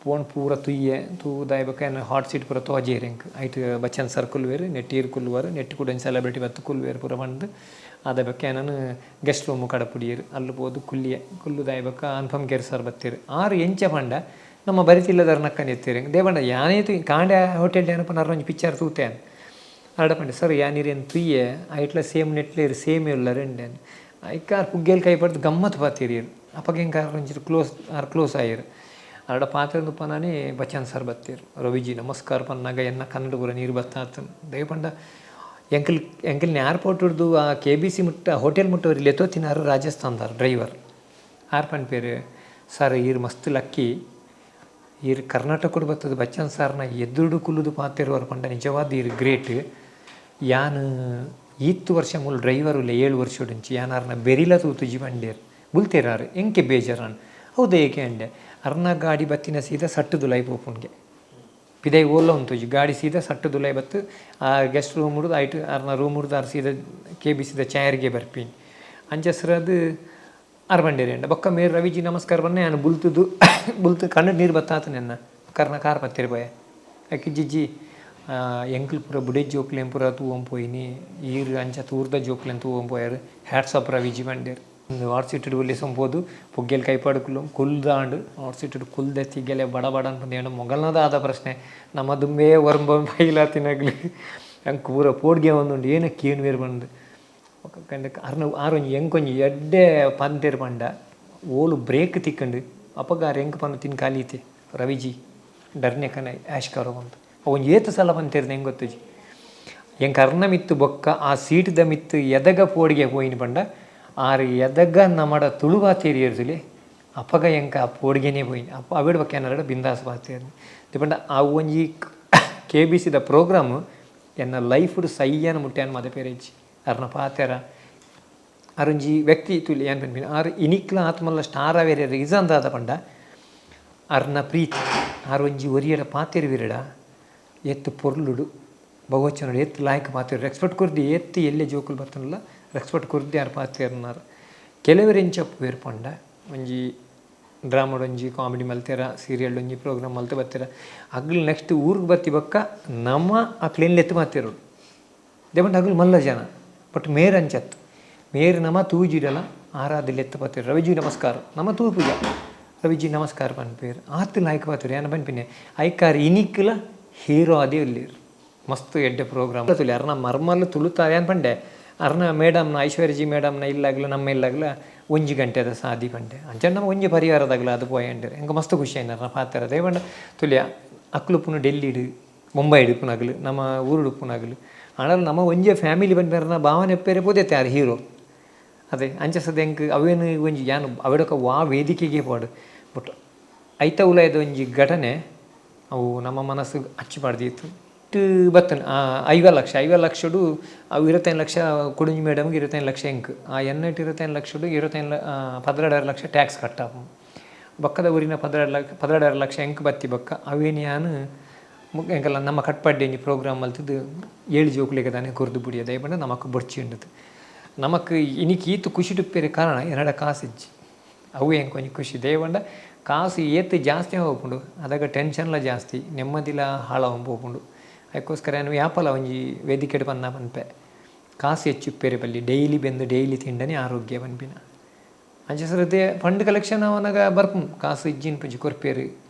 ಪೋನ್ ಪೂರ ತುಯ್ಯೆ ತೂದಾಯ್ ಬೊಕ್ಕ ಎನ್ನ ಹಾಟ್ ಸೀಟ್ ಪೂರ ತೋಜೇರ್ ಎಂಕ್ ಐಟ್ ಬಚ್ಚನ್ ಸರ್ ಕುಲ್ಲುವೆರ್ ನೆಟ್ ಈರ್ ಕುಲ್ಲುವರ್ ನೆಟ್ ಕೂಡ ಒಂಜಿ ಸೆಲೆಬ್ರಿಟಿ ಬತ್ತ್ ಕುಲ್ಲುವೆರ್ ಪೂರ ಪಂದ್ ಆದ ಬೊಕ್ಕ ಎನನ್ ಗೆಸ್ಟ್ ರೂಮು ಕಡಪುಡಿಯೆರ್. ಅಲ್ಲು ಪೋದು ಕುಲ್ಲಿಯೆ. ಕುಲ್ಲುದಾಯಿ ಬೊಕ್ಕ ಅನುಪಮ್ ಖೇರ್ ಸರ್ ಬತ್ತೆರ್. ಆರ್ ಎಂಚ ಪಂಡ ನಮ್ಮ ಬರಿತಿಲ್ಲದಾರ್ ನಕ್ಕಂದು ಇತ್ತೆರ್. ದೇಪಂಡ ಯಾನೇ ತೂಯಿ ಕಾಂಡೆ ಹೋಟೆಲ್ ಯಾನಪ್ಪ ಒಂಜಿ ಪಿಕ್ಚರ್ ತೂತೆ ಯಾನ್. ಆರ್ಡ ಪಂಡೆ ಸರ್ ಯಾನ್ ಇರೆನ್ ತೂಯೆ ಐಟ್ಲ ಸೇಮ್ ನೆಟ್ಲೇರ್ ಸೇಮೇ ಉಲ್ಲರ್ ಇಂಡೆನ್. ಐಕ್ ಆರ್ ಪುಗ್ಗೆಲ್ ಕೈ ಪಡ್ದು ಗಮ್ಮತ್ ಪಾತೆರಿಯೆರ್. ಅಪಗ ಎಂಕ್ ಆರ್ ಒಂಚೂರು ಕ್ಲೋಸ್ ಆರ್ ಕ್ಲೋಸ್ ಆಯೆರ್. ಆರ್ಡ ಪಾತೆರೊಂದು ಉಪ್ಪುನನೇ ಬಚ್ಚನ್ ಸರ್ ಬತ್ತೆರ್. ರವಿಜಿ ನಮಸ್ಕಾರ ಪನ್ನಗ ಎನ್ನ ಕಣ್ಣುಡು ಪೂರ ನೀರು ಬತ್ತಾತುಂಡು. ದಾಯೆ ಪಂಡ ಎಂಕಲ್ ಎಂಕಲ್ನ ಏರ್ಪೋರ್ಟ್ ಆ ಕೆ ಬಿ ಸಿ ಮುಟ್ಟ ಹೋಟೆಲ್ ಮುಟ್ಟ ಒರಿ ಲೆತೋತಿನಾರ್ ರಾಜಸ್ಥಾನದಾರ್ ಡ್ರೈವರ್. ಆರ್ ಪನ್ಪೆರ್ ಸರ್ ಈರ್ ಮಸ್ತ್ ಲಕ್ಕಿ ಈರ್ ಕರ್ನಾಟಕಡ್ ಬತ್ತುದು ಬಚ್ಚನ್ ಸಾರ್ನ ಎದುರುಡು ಕುಲ್ಲುದು ಪಾತೆರುವರ್ ಪಂಡ ನಿಜವಾದ್ ಈರ್ ಗ್ರೇಟ್. ಯಾನ್ ಈತ್ ವರ್ಷ ಮೂಲು ಡ್ರೈವರ್ ಉಲ್ಲೆ ಏಳ್ ವರ್ಷೊಡುಂಚಿ ಯಾನ್ ಆರ್ನ ಬೆರಿಲ ತೂತುಜಿ ಪಂಡೆರ್. ಬುಲ್ತೆರ್ ಆರ್. ಎಂಕೆ ಬೇಜಾರಾಂಡ್. ಹೌದ ಏಕೆ ಅಂಡೆ. ಅರ್ನ ಗಾಡಿ ಬತ್ತಿನ ಸೀದಾ ಸಟ್ಟುದುಲಾಯಿ ಪೋಪುಂಡ್ಗೆ. ಪಿದಯಿ ಓಲ್ಲ ಉಂತುಜಿ ಗಾಡಿ ಸೀದಾ ಸಟ್ಟುದುಲಾಯಿ ಬತ್ತು ಆ ಗೆಸ್ಟ್ ರೂಮ್ ಡ್ದ್ ಐಟ್ ಅರ್ನ ರೂಮ್ ಡ್ದ್ ಆರ್ ಸೀದಾ ಕೆ ಬಿ ಸಿದ ಚಾಯರ್ಗೆ ಬರ್ಪಿನಿ. ಅಂಚ ಆರ್ ಪಂಡೆರ್ ಎಂಡ ಬೊಕ್ಕ ಮೇರ್ ರವಿಜಿ ನಮಸ್ಕಾರ ಪನ್ನೆ ಯಾನ್ ಬುಲ್ತುದು ಬುಲ್ತು ಕಣ್ಣು ನೀರು ಬತ್ತಾತುಂಡು ಎನ್ನ. ಕರ್ನ ಕಾರ್ ಪತ್ತೆರ್ ಪೋಯೆ. ಐಕ್ ಜಿಜ್ಜಿ ಎಂಕುಲು ಪೂರ ಬುಡೆ ಜೋಕ್ಲೆನ್ ಪೂರ ತೂವೊಂದು ಪೋಯಿನಿ ಈರ್ ಅಂಚ ತೂರ್ದ ಜೋಕ್ಲೆನ್ ತೂವೊಂದು ಪೋಯರ್ ಹ್ಯಾಟ್ಸ್ ಆಫ್ ರವಿಜಿ ಪಂಡೆರ್. ಉಂದು ಹಾಟ್ ಸೀಟ್ಡ್ ಉಲ್ಲೇಸೊಂದು ಪೋದು ಪುಗ್ಗೆಲ್ ಕೈಪಾಡ್ ಕುಲ್ಲು ಕುಲ್ದಾಂಡ್ ಹಾಟ್ ಸೀಟ್ಡ್ ಕುಲ್ದೆ ತಿಗಲೆ ಬಡ ಬಡ ಅನ್ಪುಂಡು ಏಂಡ ಮೊಗಲ್ನ ದಾದ ಪ್ರಶ್ನೆ ನಮ ದುಂಬೇ ಒರ್ಂಬ ಬೈಲಾತಿನಗ್ಲು ಎಂಕ್ ಪೂರ ಪೋಡ್ಗೆ ಆವೊಂದುಂಡು ಏನ ಕೇನುವೆರ್ ಪಂದ್. ಅರ್ನ ಆರ್ ಒಂಜಿ ಎಂಕೊಂಜಿ ಎಡ್ಡೆ ಪಂತೆರ್ ಪಂಡ ಓಲು ಬ್ರೇಕ್ ತಿಕ್ಕುಂಡು ಅಪಗ ಆರ್ ಎಂಕ್ ಪನ್ನುತಿನ ಕಾಲಿ ಇತ್ತೆ ರವಿಜಿ ಡರ್ನೆ ಕನ ಆ್ಯಶ್ ಕರೋ ಪಂದ್. ಅವು ಒಂಜಿ ಏತ್ ಸಲ ಪಂತೆರ್ ಎಂಕ್ ಗೊತ್ತುಜಿ. ಎಂಕ್ ಅರ್ನ ಮಿತ್ತ್ ಬೊಕ್ಕ ಆ ಸೀಟ್ದ ಮಿತ್ತ್ ಎದಗ ಪೋಡಿಗೆ ಪೋಯಿನಿ ಪಂಡ ಆರ್ ಎದಗ ನಮಡ ತುಳು ಪಾತೆರಿಯೆರ್ ತೂಲೆ ಅಪಗ ಎಂಕ್ ಆ ಪೋಡಿಗೆನೇ ಪೋಯಿನಿ. ಅಪ್ಪ ಅವೆಡ್ ಬೊಕ್ಕ ಎನ್ನಡ ಬಿಂದಾಸ್ ಪಾತೆರ್ನಿ. ಪಂಡ ಅವು ಒಂಜಿ ಕೆ ಬಿ ಸಿದ ಪ್ರೋಗ್ರಾಮ್ ಎನ್ನ ಲೈಫ್ಡ್ ಸಯ್ಯನ ಮುಟ್ಟ ಯಾನ್ ಮದಪೆರೆ ಇಜ್ಜಿ. ಅರ್ನ ಪಾತೆರ ಆರೊಂಜಿ ವ್ಯಕ್ತಿ ತೂಲೆ ಯಾನ್ ಪನ್ಪಿನಿ ಆರ್ ಇನಿಕ್ಲ ಆತ್ ಮಲ್ಲ ಸ್ಟಾರ್ ಆವೆರೆ ರೀಸನ್ ದಾದ ಪಂಡ ಅರ್ನ ಪ್ರೀತಿ ಆರ್ ಒಂಜಿ ಒರಿಯಡ ಪಾತೆರುವೆರ್ಡ ಏತ್ ಪೊರ್ಲುಡು ಬಹುವಚನಡ್ ಏತ್ ಲಾಯ್ಕ್ ಪಾತೆರುವೆರ್ ರೆಸ್ಪೆಕ್ಟ್ ಕೊರ್ದು ಏತ್ ಎಲ್ಯ ಜೋಕುಲು ಬತ್ತುಂಡಲ ರೆಸ್ಪೆಕ್ಟ್ ಕೊರ್ದು ಆರ್ ಪಾತೆರ್ನಾರ್. ಕೆಲವೆರ್ ಎಂಚ ಉಪ್ಪುವೆರ್ ಪಂಡ ಒಂಜಿ ಡ್ರಾಮಡ್ ಒಂಜಿ ಕಾಮಿಡಿ ಮಲ್ತೆರ ಸೀರಿಯಲ್ಡ್ ಒಂಜಿ ಪ್ರೋಗ್ರಾಮ್ ಮಲ್ತ್ ಬತ್ತೆರ ಅಗ್ಲ್ ನೆಕ್ಸ್ಟ್ ಊರುಗು ಬತ್ತಿ ಬೊಕ್ಕ ನಮ ಅಕ್ಲೆನ್ ಲೆತ್ತ್ ಪಾತೆರೊಡು. ದೇಪಂಡ ಅಗುಲು ಮಲ್ಲ ಜನ ಬಟ್ ಮೇರ್ ಅಂಚತ್ ಮೇರ್ ನಮ ತೂಜಿಡಲ ಆರಾದ್ ಲೆತ್ತ್ ಪತ್ತೆರ್ ರವಿಜಿ ನಮಸ್ಕಾರ ನಮ ತೂಪುಜ ರವಿಜಿ ನಮಸ್ಕಾರ ಪನ್ಪೆರ್ ಆತ್ ಲಾಯ್ಕ್ ಪಾತೆರ್ ಯಾನ್ ಪನ್ಪಿನಿ ಐಕಾರ್ ಇನಿಕ್ಲ ಹೀರೋ ಆದೇ ಉಲ್ಲೆರ್ ಮಸ್ತ್ ಎಡ್ಡೆ ಪ್ರೋಗ್ರಾಮ್ ತೂಲೆ ಅರ್ನ ಮರ್ಮಲ್ ತುಳುತ ಯಾನ್ ಪಂಡೆ ಅರ್ನ ಮೇಡಮ್ನ ಐಶ್ವರ್ಯಜಿ ಮೇಡಮ್ನ ಇಲ್ಲಗ್ಲ ನಮ್ಮ ಇಲ್ಲಗ್ಲ ಒಂಜಿ ಗಂಟೆದ ಸಾದಿ ಪಂಡೆ ಅಂಚ ನಮ ಒಂಜಿ ಪರಿವಾರದಾಗ್ಲ ಅದು ಪೋಯಂಡೆರ್ ಎಂಕ್ ಮಸ್ತ್ ಖುಷಿ ಆಂಡ್ ಅರ್ನ ಪಾತೆರ ದಾಯೆ ಪಂಡ ತೂಲೆ ಅಕ್ಲು ಉಪ್ಪುನು ಡೆಲ್ಲಿಡ್ ಮುಂಬೈಡ್ ಉಪ್ಪುನಗಲು ನಮ್ಮ ಊರುಡು ಉಪ್ಪುನಗಲು ಆಂಡಲ ನಮ ಒಂಜೇ ಫ್ಯಾಮಿಲಿ ಪನ್ಪೆರ್ನ ಭಾವನೆ ಉಪ್ಪೆರೆ ಪೋದೆತ್ತೆ ಆರ್ ಹೀರೋ ಅದೇ ಅಂಚ ಸದ ಎಂಕ್ ಅವೇನು ಒಂಜಿ ಯಾನ್ ಅವೆಡೊಕ ವಾ ವೇದಿಕೆಗೆ ಪೋವಡ್ ಬಟ್ ಐತ ಉಲಯಿದ ಒಂಜಿ ಘಟನೆ ಅವು ನಮ್ಮ ಮನಸ್ಸು ಅಚ್ಚಿ ಪಾಡ್ದಿತ್ತು ಬತ್ತುಂಡು 50 ಲಕ್ಷ 50 ಲಕ್ಷಡು ಅವು 25 ಲಕ್ಷ ಕೊಡುಂಜಿ ಮೇಡಮ್ಗೆ 25 ಲಕ್ಷ ಎಂಕ್ ಆ ಎನ್ನಟ್ 25 ಲಕ್ಷಡು 25 12.5 ಲಕ್ಷ ಟ್ಯಾಕ್ಸ್ ಕಟ್ ಆಪುಂಡು ಬೊಕ್ಕದ ಊರಿನ 12 ಲಕ್ಷ 12.5 ಲಕ್ಷ ಎಂಕ್ ಬತ್ತಿ ಬೊಕ್ಕ ಅವೇನು ಯಾನ್ ಎಂಕಲ್ಲ ನಮ್ಮ ಕಟ್ಪಾಡ್ಡಿ ಒಂಜಿ ಪ್ರೋಗ್ರಾಮ್ ಮಲ್ತುದು ಏಳು ಜೋಕುಲೆಗ್ ದಾನೆ ಕೊರ್ದು ಬುಡಿಯ ದಾಯೆ ಪಂಡ ನಮಕ್ ಬೊಡ್ಚಿ ಉಂಡುದು ನಮಕ್ ಇನಿಕ್ ಈತ್ ಖುಷಿಟ್ ಉಪ್ಪೆರೆ ಕಾರಣ ಎನಡ ಕಾಸು ಇಜ್ಜಿ ಅವು ಎಂಕ್ ಒಂಜಿ ಖುಷಿ ದಾಯೆ ಪಂಡ ಕಾಸು ಏತ್ ಜಾಸ್ತಿ ಆವೊಂದು ಪೋಪುಂಡು ಅದಗ ಟೆನ್ಷನ್ಲ ಜಾಸ್ತಿ ನೆಮ್ಮದಿಲ ಹಾಳಾವೊಂದು ಪೋಪುಂಡು ಐಕೋಸ್ಕರ ಯಾನ್ ಯಾಪಲ ಒಂಜಿ ವೇದಿಕೆಡ್ ಪನ್ನ ಪನ್ಪೆ ಕಾಸು ಹೆಚ್ಚು ಉಪ್ಪೆರೆ ಬಲ್ಲಿ ಡೈಲಿ ಬೆಂದ್ ಡೈಲಿ ತಿಂಡನೆ ಆರೋಗ್ಯ ಪನ್ಪಿನ ಅಂಚ ಸರತೆ ಫಂಡ್ ಕಲೆಕ್ಷನ್ ಆವನಗ ಬರ್ಪುಂಡು ಕಾಸು ಇಜ್ಜಿ ಇನ್ಪುಜಿ ಕೊರ್ಪೆರ್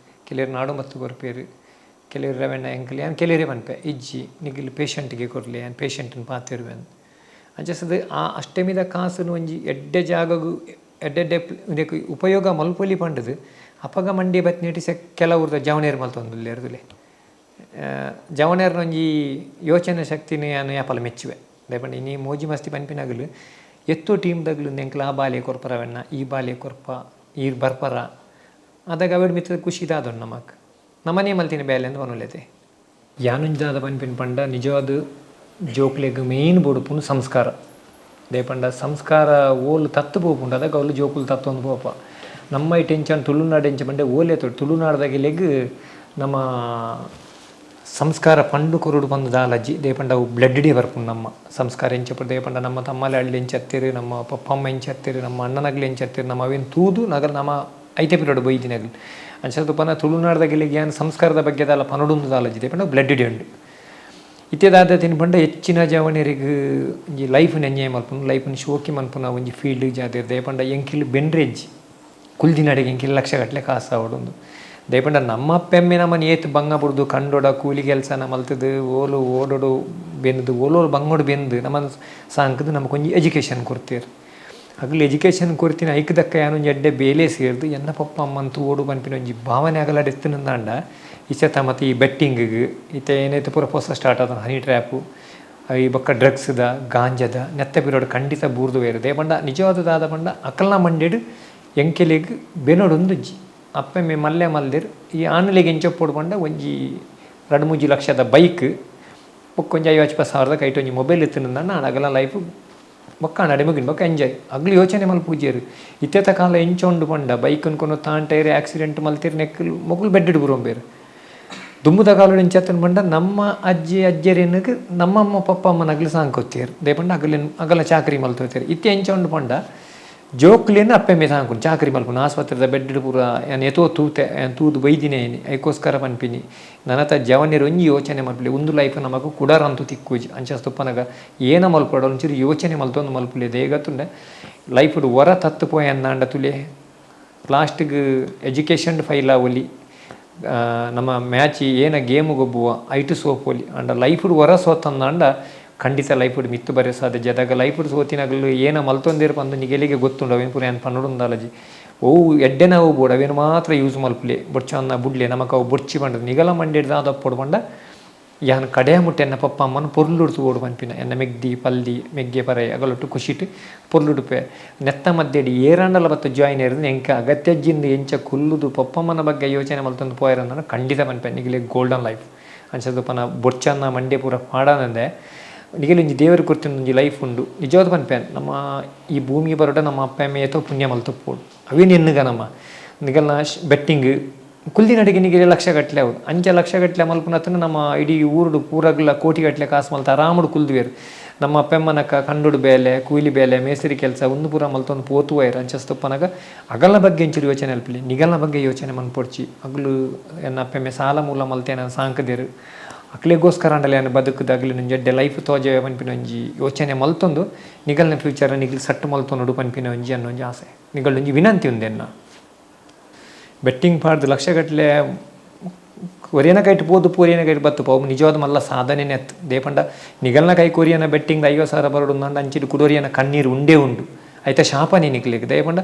ಕೆಲವೆರ್ ನಾಡೊಂಬತ್ತು ಕೊರ್ಪೆರ್ ಕೆಲವೆರ್ ರವೆಣ್ಣ ಎಂಕುಲು ಯಾನ್ ಕೆಲವೆರೇ ಪನ್ಪೆ ಇಜ್ಜಿ ನಿಕುಲು ಪೇಷಂಟ್ಗೆ ಕೊರ್ಲೆ ಯಾನ್ ಪೇಷಂಟ್ನ್ ಪಾತೆರುವೆ ಅಂದ್ ಅಂಚ ಸದ್ ಆ ಅಷ್ಟೆಮಿದ ಕಾಸುನು ಒಂಜಿ ಎಡ್ಡೆ ಜಾಗಗ್ ಎಡ್ಡೆ ಎಡ್ಡೆ ಉಂದೆಕ್ ಉಪಯೋಗ ಮಲ್ಪೊಲಿ ಪಂಡುದು ಅಪಗ ಮಂಡೆ ಬತ್ತಿನೆಟ್ ಸೆ ಕೆಲವುರ್ದ ಜವನೆರ್ ಮಲ್ತೊಂದುಲ್ಲೆರ್ ತೂಲೆ ಜವನೆರ್ನ ಒಂಜಿ ಯೋಚನೆ ಶಕ್ತಿನ್ ಯಾನ್ ಯಾಪಲ ಮೆಚ್ಚುವೆ ದಾಯೆ ಪಂಡ ಇನಿ ಮೋಜಿ ಮಸ್ತಿ ಪನ್ಪಿನಗಲು ಎತ್ತೋ ಟೀಮ್ದಗ್ಲು ಎಂಕ್ಲ ಆ ಬಾಲೆ ಕೊರ್ಪ ರವಣ್ಣ ಈ ಬಾಲೆ ಕೊರ್ಪ ಈರ್ ಬರ್ಪರ ಅದಗ ಅವೆಡ್ ಮಿತ್ತ್ ಖುಷಿ ದಾದ ಉಂಡು ನಮಕ್ ನಮನೇ ಮಲ್ತಿನ ಬೇಲೆ ಅಂದ್ ಪನೊಲೆತೆ. ಯಾನೊಂಜಿ ದಾದ ಪನ್ಪಿನ ಪಂಡ ನಿಜವಾದ್ ಜೋಕ್ಲೆಗ್ ಮೇನ್ ಬೋಡುಪ್ಪುನು ಸಂಸ್ಕಾರ. ದಾಯೆ ಪಂಡ ಸಂಸ್ಕಾರ ಓಲು ತತ್ತ್ ಪೋಪುಂಡು ಅದಗ ಅವ್ಲು ಜೋಕುಲು ತತ್ತೊಂದು ಪೋಪ. ನಮ್ಮ ಐಟ್ ಎಂಚ ತುಳುನಾಡ್ ಎಂಚ ಪಂಡ ಓಲೆ ತೋಡು ತುಳುನಾಡ್ದಗಲೆಗ್ ನಮ ಸಂಸ್ಕಾರ ಪಂಡ್ ಕೊರೊಡು ಪಂದ್ ದಾಲ ಇಜ್ಜಿ ದಾಯೆ ಪಂಡ ಅವು ಬ್ಲಡ್ ಡೇ ಬರ್ಪುಂಡು ನಮ್ಮ ಸಂಸ್ಕಾರ ಎಂಚ ಉಪ್ಪುಂಡು ದಾಯೆ ಪಂಡ ನಮ್ಮ ತಮ್ಮಲೆ ಅಳ್ಳು ಎಂಚ ಇತ್ತೆರ್ ನಮ್ಮ ಪಪ್ಪ ಅಮ್ಮ ಎಂಚ ಇತ್ತೆರ್ ನಮ್ಮ ಅಣ್ಣನಗ್ಲು ಎಂಚ ಇತ್ತೆರ್ ನಮ ಅವೆನ್ ತೂದು ನಗಲ್ ನಮ ಐತೆ ಪಿರವುಡು ಬೈದಿನಗ್ಲು ಅಂಚಾದ್ ಪನ ತುಳುನಾಡ್ದಗಲೆಗ್ ಯಾನ್ ಸಂಸ್ಕಾರದ ಬಗ್ಗೆ ದಾಲ ಪನೊಡುಂದು ದಾಲ ಇಜ್ಜಿ ದಾಯೆ ಪಂಡ ಬ್ಲಡ್ ಡೇ ಉಂಡು. ಇತ್ತೆ ದಾದ ತಿನ್ಪಂಡ ಹೆಚ್ಚಿನ ಜವನೆರೆಗ್ ಒಂಜಿ ಲೈಫ್ ಎಂಜಾಯ್ ಮಲ್ಪುನು, ಲೈಫ್ನ್ ಶೋಕಿ ಮನ್ಪುನ ಒಂಜಿ ಫೀಲ್ಡ್ ಜಾದಿರ್. ದಾಯೆ ಎಂಕಿಲ್ ಬೆನ್ರೆಜ್ಜಿ ಕುಲ್ದಿನಡೆಗೆ ಎಂಕಿಲ್ ಲಕ್ಷ ಗಟ್ಟಲೆ ಕಾಸು ಆವೊಡುಂದು. ದಾಯೆ ನಮ್ಮ ಅಪ್ಪೆಮ್ಮೆ ನಮ್ಮನ್ ಏತ್ ಬಂಗ ಬುಡ್ದು ಕಂಡೊಡ ಕೂಲಿ ಕೆಲಸನ ಮಲ್ತುದು ಓಲು ಓಡೋಡು ಬೆಂದು ಓಲೋಲು ಬಂಗೋಡು ಬೆಂದು ನಮ್ಮನ್ ಸಾಂಕುದು ನಮಕ್ ಒಂಜಿ ಎಜುಕೇಷನ್ ಕೊರ್ತೆರ್. ಅಗಲ್ ಎಜುಕೇಷನ್ ಕೊರ್ತಿನ ಐಕ್ ದಕ್ಕ ಯಾನ್ ಒಂಜಿ ಎಡ್ಡೆ ಬೇಲೆ ಸೇರ್ದು ಎನ್ನ ಪಪ್ಪ ಅಮ್ಮನ್ ತೂವೊಡು ಪನ್ಪಿನ ಒಂಜಿ ಭಾವನೆ ಅಗಲಡ್ ಇತ್ತಿನಂದಾಂಡ ಇಚತ ಮತ್ತು ಈ ಬೆಟ್ಟಿಂಗಿಗೆ ಇತ್ತೆ ಏನೈತೆ ಪೂರ ಪೊಸ ಸ್ಟಾರ್ಟ್ ಆತನ ಹನಿ ಟ್ರ್ಯಾಪು ಈ ಬೊಕ್ಕ ಡ್ರಗ್ಸ್ದ ಗಾಂಜದ ನೆತ್ತ ಪಿರೋಡು ಖಂಡಿತ ಬೂರ್ದು ವೇರು. ಪಂಡ ನಿಜವಾದ ದಾದ ಪಂಡ ಅಕಲ್ನ ಮಂಡೆಡ್ ಎಂಕೆಲೆಗ್ ಬೆನೊಡೊಂದುಜ್ಜಿ. ಅಪ್ಪೆ ಮೇ ಮಲ್ಲೆ ಮಲ್ದೆರ್ ಈ ಆಣಲೆಗ್ ಎಂಚೊಪ್ಪೊಡು ಪಂಡ ಒಂಜಿ 2-3 ಲಕ್ಷದ ಬೈಕ್ ಬೊಕ್ಕ ಒಂಜಿ 50 ಸಾವಿರದ ಕೈಟ್ ಒಂಜಿ ಮೊಬೈಲ್ ಇತ್ತಿನಂದಾಂಡ ಅಗಲ ಲೈಫ್ ಬೊಕ್ಕ ನಡೆ ಮುಗಿನ ಬೊಕ್ಕ ಎಂಜಾಯ್. ಅಗ್ಲು ಯೋಚನೆ ಮಲ್ಪುಜೆರ್. ಇತ್ತೆತ ಕಾಲ ಎಂಚ ಉಂಡು ಪಂಡ ಬೈಕ್ ಅನ್ಕೊಂಡು ತಾಂಟೇರ್ ಆಕ್ಸಿಡೆಂಟ್ ಮಲ್ತಿರ್ ನೆಕ್ಕಲ್ ಮೊಕುಲು ಬೆಡ್ಡ್ ಬುರೊಂಬೇರು. ದುಂಬುದ ಕಾಲಡ್ ಎಂಚತ್ತನ್ ಪಂಡ ನಮ್ಮ ಅಜ್ಜಿ ಅಜ್ಜೆರೆನಗ್ ನಮ್ಮಮ್ಮ ಪಪ್ಪ ಅಮ್ಮನ ಅಗ್ಲು ಸಾಂಕೊತ್ತೇರ್. ದಾಯೆ ಪಂಡ ಅಗಲೆನ್ ಅಗಲ ಚಾಕರಿ ಮಲ್ತೊತ್ತೇರ್. ಇತ್ತೆ ಎಂಚ ಉಂಡು ಪಂಡ ಜೋಕ್ಲೆನ್ ಅಪ್ಪೆಮ್ಮೆ ಸಾಂಕುನು ಚಾಕರಿ ಮಲ್ಪುನು ಆಸ್ಪತ್ರೆದ ಬೆಡ್ಡ್ ಪೂರ ಯಾನ್ ಏತೋ ತೂತೆ, ಯಾನ್ ತೂದು ಬೈದಿನೇ ಐಕೋಸ್ಕರ ಪನ್ಪಿನಿ ನನತ ಜವನೆರ್ ಒಂಜಿ ಯೋಚನೆ ಮಲ್ಪುಲೆ. ಉಂದು ಲೈಫ್ ನಮಕ್ ಕುಡಾರಂತೂ ತಿಕ್ಕುಜಿ. ಅಂಚ ತುಪ್ಪನಗ ಏನ ಮಲ್ಪೊಡು ಒಂಚೂರು ಯೋಚನೆ ಮಲ್ತೊಂದು ಮಲ್ಪುಲೆ. ದೇಗತ್ತುಂಡ ಲೈಫ್ಡ್ ಒರ ತತ್ತು ಪೋಯಂದಾಂಡ ತುಲೆ ಲಾಸ್ಟ್ಗ್ ಎಜುಕೇಷನ್ ಫೈಲ್ ಆವೊಲಿ, ನಮ್ಮ ಮ್ಯಾಚ್ ಏನ ಗೇಮ್ ಗೊಬ್ಬುವ ಐಟು ಸೋಪೊಲಿ. ಆಂಡ ಲೈಫ್ಡ್ ಒರ ಸೋತಂದಾಂಡ ಖಂಡಿತ ಲೈಫ್ಡ್ ಮಿತ್ತ್ ಬರೆ ಸಾಧ್ಯ. ಜದಾಗ ಲೈಫ್ಡ್ ಸೋತಿನಗಲು ಏನ ಮಲ್ತೊಂದೇರು ಪಂದ್ ನಿಗೆಲಿಗೆ ಗೊತ್ತುಂಡು. ಅವೇನು ಪೂರ ಯಾನ್ ಪನೊಡುಂದಾಲಜಿ. ಒವು ಎಡ್ಡೆನ ಅವು ಬೋಡು ಅವೇನು ಮಾತ್ರ ಯೂಸ್ ಮಲ್ಪುಲೆ, ಬೊಡ್ಚನ್ನ ಬುಡ್ಲೆ, ನಮಕ್ ಅವು ಬೊಡ್ಚಿ ಪಂಡದು ನಿಗಲ ಮಂಡೆಡ್ ದಾದಪ್ಪೊಡು ಪಂಡ ಯಾನ್ ಕಡೆಯ ಮುಟ್ಟ ಎನ್ನ ಪಪ್ಪ ಅಮ್ಮನ ಪೊರ್ಲುಡು ತೂವೊಡು ಪನ್ಪಿನ ಎನ್ನ ಮೆಗ್ದಿ ಪಲ್ದಿ ಮೆಗ್ಗೆ ಪರೈ ಅಗಲೊಟ್ಟು ಖುಷಿಟ್ ಪೊರ್ಲುಡುಪೆ. ನೆತ್ತ ಮಧ್ಯೆಡ್ ಏರಾಂಡಲ ಬತ್ತ ಜಾಯಿನ್ ಏರ್ದು ಎಂಕ ಅಗತ್ಯಜ್ಜಿಂದು ಎಂಚ ಕುಲ್ಲುದು ಪಪ್ಪಮ್ಮನ ಬಗ್ಗೆ ಯೋಚನೆ ಮಲ್ತೊಂದು ಪೋಯೆರಂದಾಂಡ ಖಂಡಿತ ಪನ್ಪೆ ನಿಗಲೆ ಗೋಲ್ಡನ್ ಲೈಫ್. ಅಂಚದ ಪನ ಬೊಡ್ಚನ್ನ ಮಂಡೆ ಪೂರ ಪಾಡಾನಂದೆ ನಿಗಲೆ ಒಂಜಿ ದೇವರು ಕೊರ್ತಿನ ಒಂಜಿ ಲೈಫ್ ಉಂಡು. ನಿಜವಾದ ಪನ್ಪೆ ನಮ್ಮ ಈ ಭೂಮಿಗೆ ಬರೋಡ ನಮ್ಮ ಅಪ್ಪೆ ಅಮ್ಮೆ ಏತೋ ಪುಣ್ಯ ಮಲ್ತೊಪ್ಪೊಡು. ಅವೇನು ಎನ್ನುಗ ನಮ್ಮ ನಿಗಲ್ನ ಬೆಟ್ಟಿಂಗ್ ಕುಲ್ದಿನಡೆಗೆ ನಿಗಲೆ ಲಕ್ಷ ಗಟ್ಟಲೆ ಅವು ಅಂಚ ಲಕ್ಷ ಗಟ್ಟಲೆ ಮಲ್ಪುನತನ ನಮ್ಮ ಇಡೀ ಊರುಡು ಪೂರಗ್ಲ ಕೋಟಿ ಗಟ್ಟಲೆ ಕಾಸು ಮಲ್ತ ಆರಾಮಡು ಕುಲ್ದುವೆರ್. ನಮ್ಮ ಅಪ್ಪೆಮ್ಮನಕ್ಕ ಕಂಡುಡು ಬೇಲೆ ಕೂಲಿ ಬೇಲೆ ಮೇಸ್ತ್ರಿ ಕೆಲಸ ಒಂದು ಪೂರ ಮಲ್ತೊಂದು ಪೋತುವೈರ್. ಅಂಚಸ್ತಪ್ಪನಗ ಅಗಲ್ನ ಬಗ್ಗೆ ಒಂಚೂರು ಯೋಚನೆ ಅಲ್ಪಲಿ, ನಿಗಲ್ನ ಬಗ್ಗೆ ಯೋಚನೆ ಮನ್ಪೊಡ್ಚಿ. ಅಗಲು ಎನ್ನ ಅಪ್ಪೆಮ್ಮೆ ಸಾಲ ಮೂಲ ಮಲ್ತೇನ ಸಾಂಕದೇರು ಅಕ್ಲೆಗೋಸ್ಕರ ಅಂಡಲೆ ಯಾನ್ ಬದುಕುದು ಅಗಲು ಒಂಜಿ ಎಡ್ಡೆ ಲೈಫ್ ತೋಜೆ ಪನ್ಪಿನ ಒಂಜಿ ಯೋಚನೆ ಮಲ್ತೊಂದು ನಿಗಲ್ನ ಫ್ಯೂಚರ್ ನಿಗಲ್ ಸೆಟ್ ಮಲ್ತೊನೊಡು ಪನ್ಪಿನ ಒಂಜಿ ಅನ್ನ ಒಂಜಿ ಆಸೆ ನಿಗಲ್ ಒಂಜಿ ವಿನಂತಿ ಉಂದೆನ್ನ. ಬೆಟ್ಟಿಂಗ್ ಪಾಡ್ದು ಲಕ್ಷ ಗಟ್ಟಲೆ ಒರಿಯನ ಕೈಟ್ ಪೋದು ಪೋರಿಯನ ಕೈಟ್ ಬತ್ತು ಪಾವು ನಿಜವಾದ ಮಲ್ಲ ಸಾಧನೆ ನೆತ್. ದೇಪಂಡ ನಿಗಲ್ನ ಕೈ ಕೊರಿಯನ ಬೆಟ್ಟಿಂಗ್ 50,000 ಬರೋಡು ಅಂಡ ಅಂಚಿಡು ಕುಡೋರಿಯನ ಕಣ್ಣೀರು ಉಂಡೇ ಉಂಡು. ಐತ ಶಾಪ ನಿಕ್ಲೆಗ್. ದಯಪಂಡ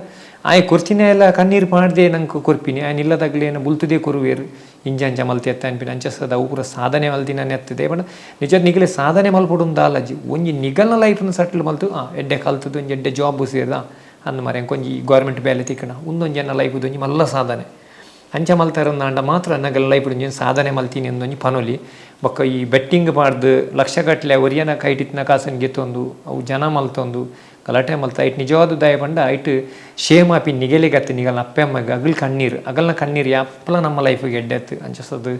ಆಯೆ ಕೊರ್ತಿನ ಎಲ್ಲ ಕಣ್ಣೀರು ಪಾಡ್ದೆ ನಂಗೆ ಕೊರ್ಪಿನಿ ಆಯ್ ನಿಲ್ಲದಾಗ್ಲೇನ ಬುಲ್ತುದೇ ಕೊರುವೇರು ಇಂಜ ಅಂಚ ಮಲ್ತಿ ಎತ್ತ ಅನ್ಪಿನ ಅಂಚಸದ ಅವು ಪೂರ ಸಾಧನೆ ಮಲ್ತಿನ ನೆತ್ತು. ದಯಪಂಡ ನಿಜ ನಿಗಲೆ ಸಾಧನೆ ಮಲ್ಪೊಡು ದಾಲಜಿ ಒಂಜಿ ನಿಗಲ್ನ ಲೈಫ್ನ ಸೆಟ್ಲ್ ಮಲ್ತು ಎಡ್ಡೆ ಕಲ್ತದ್ದು ಒಂಜಿ ಎಡ್ಡೆ ಜಾಬ್ ಸೇರ್ದ ಅಂದ್ ಮಾರೆ ಒಂಜಿ ಗೌರ್ಮೆಂಟ್ ಬೇಲೆ ತಿಕ್ಕಣ ಉಂದೊಂಜಿ ಎನ್ನ ಲೈಫ್ ಒಂಜಿ ಮಲ್ಲ ಸಾಧನೆ. ಅಂಚ ಮಲ್ತಾರಂದಾಂಡ ಮಾತ್ರ ನಗಲ್ ಲೈಫ್ ಒಂಜಿ ಸಾಧನೆ ಮಲ್ತೀನಿ ಒಂಜಿ ಪನೊಲಿ. ಬೊಕ್ಕ ಈ ಬೆಟ್ಟಿಂಗ್ ಪಾಡ್ದು ಲಕ್ಷಗಟ್ಟಲೆ ಒರಿಯನ ಕೈಟಿತ್ತಿನ ಕಾಸನ್ ಗೆತ್ತೊಂದು ಅವು ಜನ ಮಲ್ತೊಂದು ಗಲಾಟೆ ಮಲ್ತ ಐಟ್ ನಿಜವಾದ ದಯ ಪಂಡ ಐಟ್ ಶೇಮ್ ಆಪಿ ನಿಗೆಲೆಗತ್ತು ನಿಗಲ್ನ ಅಪ್ಪೆಮ್ಮಗ್ ಅಗಲ್ ಕಣ್ಣೀರು ಅಗಲ್ನ ಕಣ್ಣೀರು ಯಾಪಲ ನಮ್ಮ ಲೈಫ್ಗೆ ಎಡ್ಡೆತ್ತು. ಅಂಚಸದು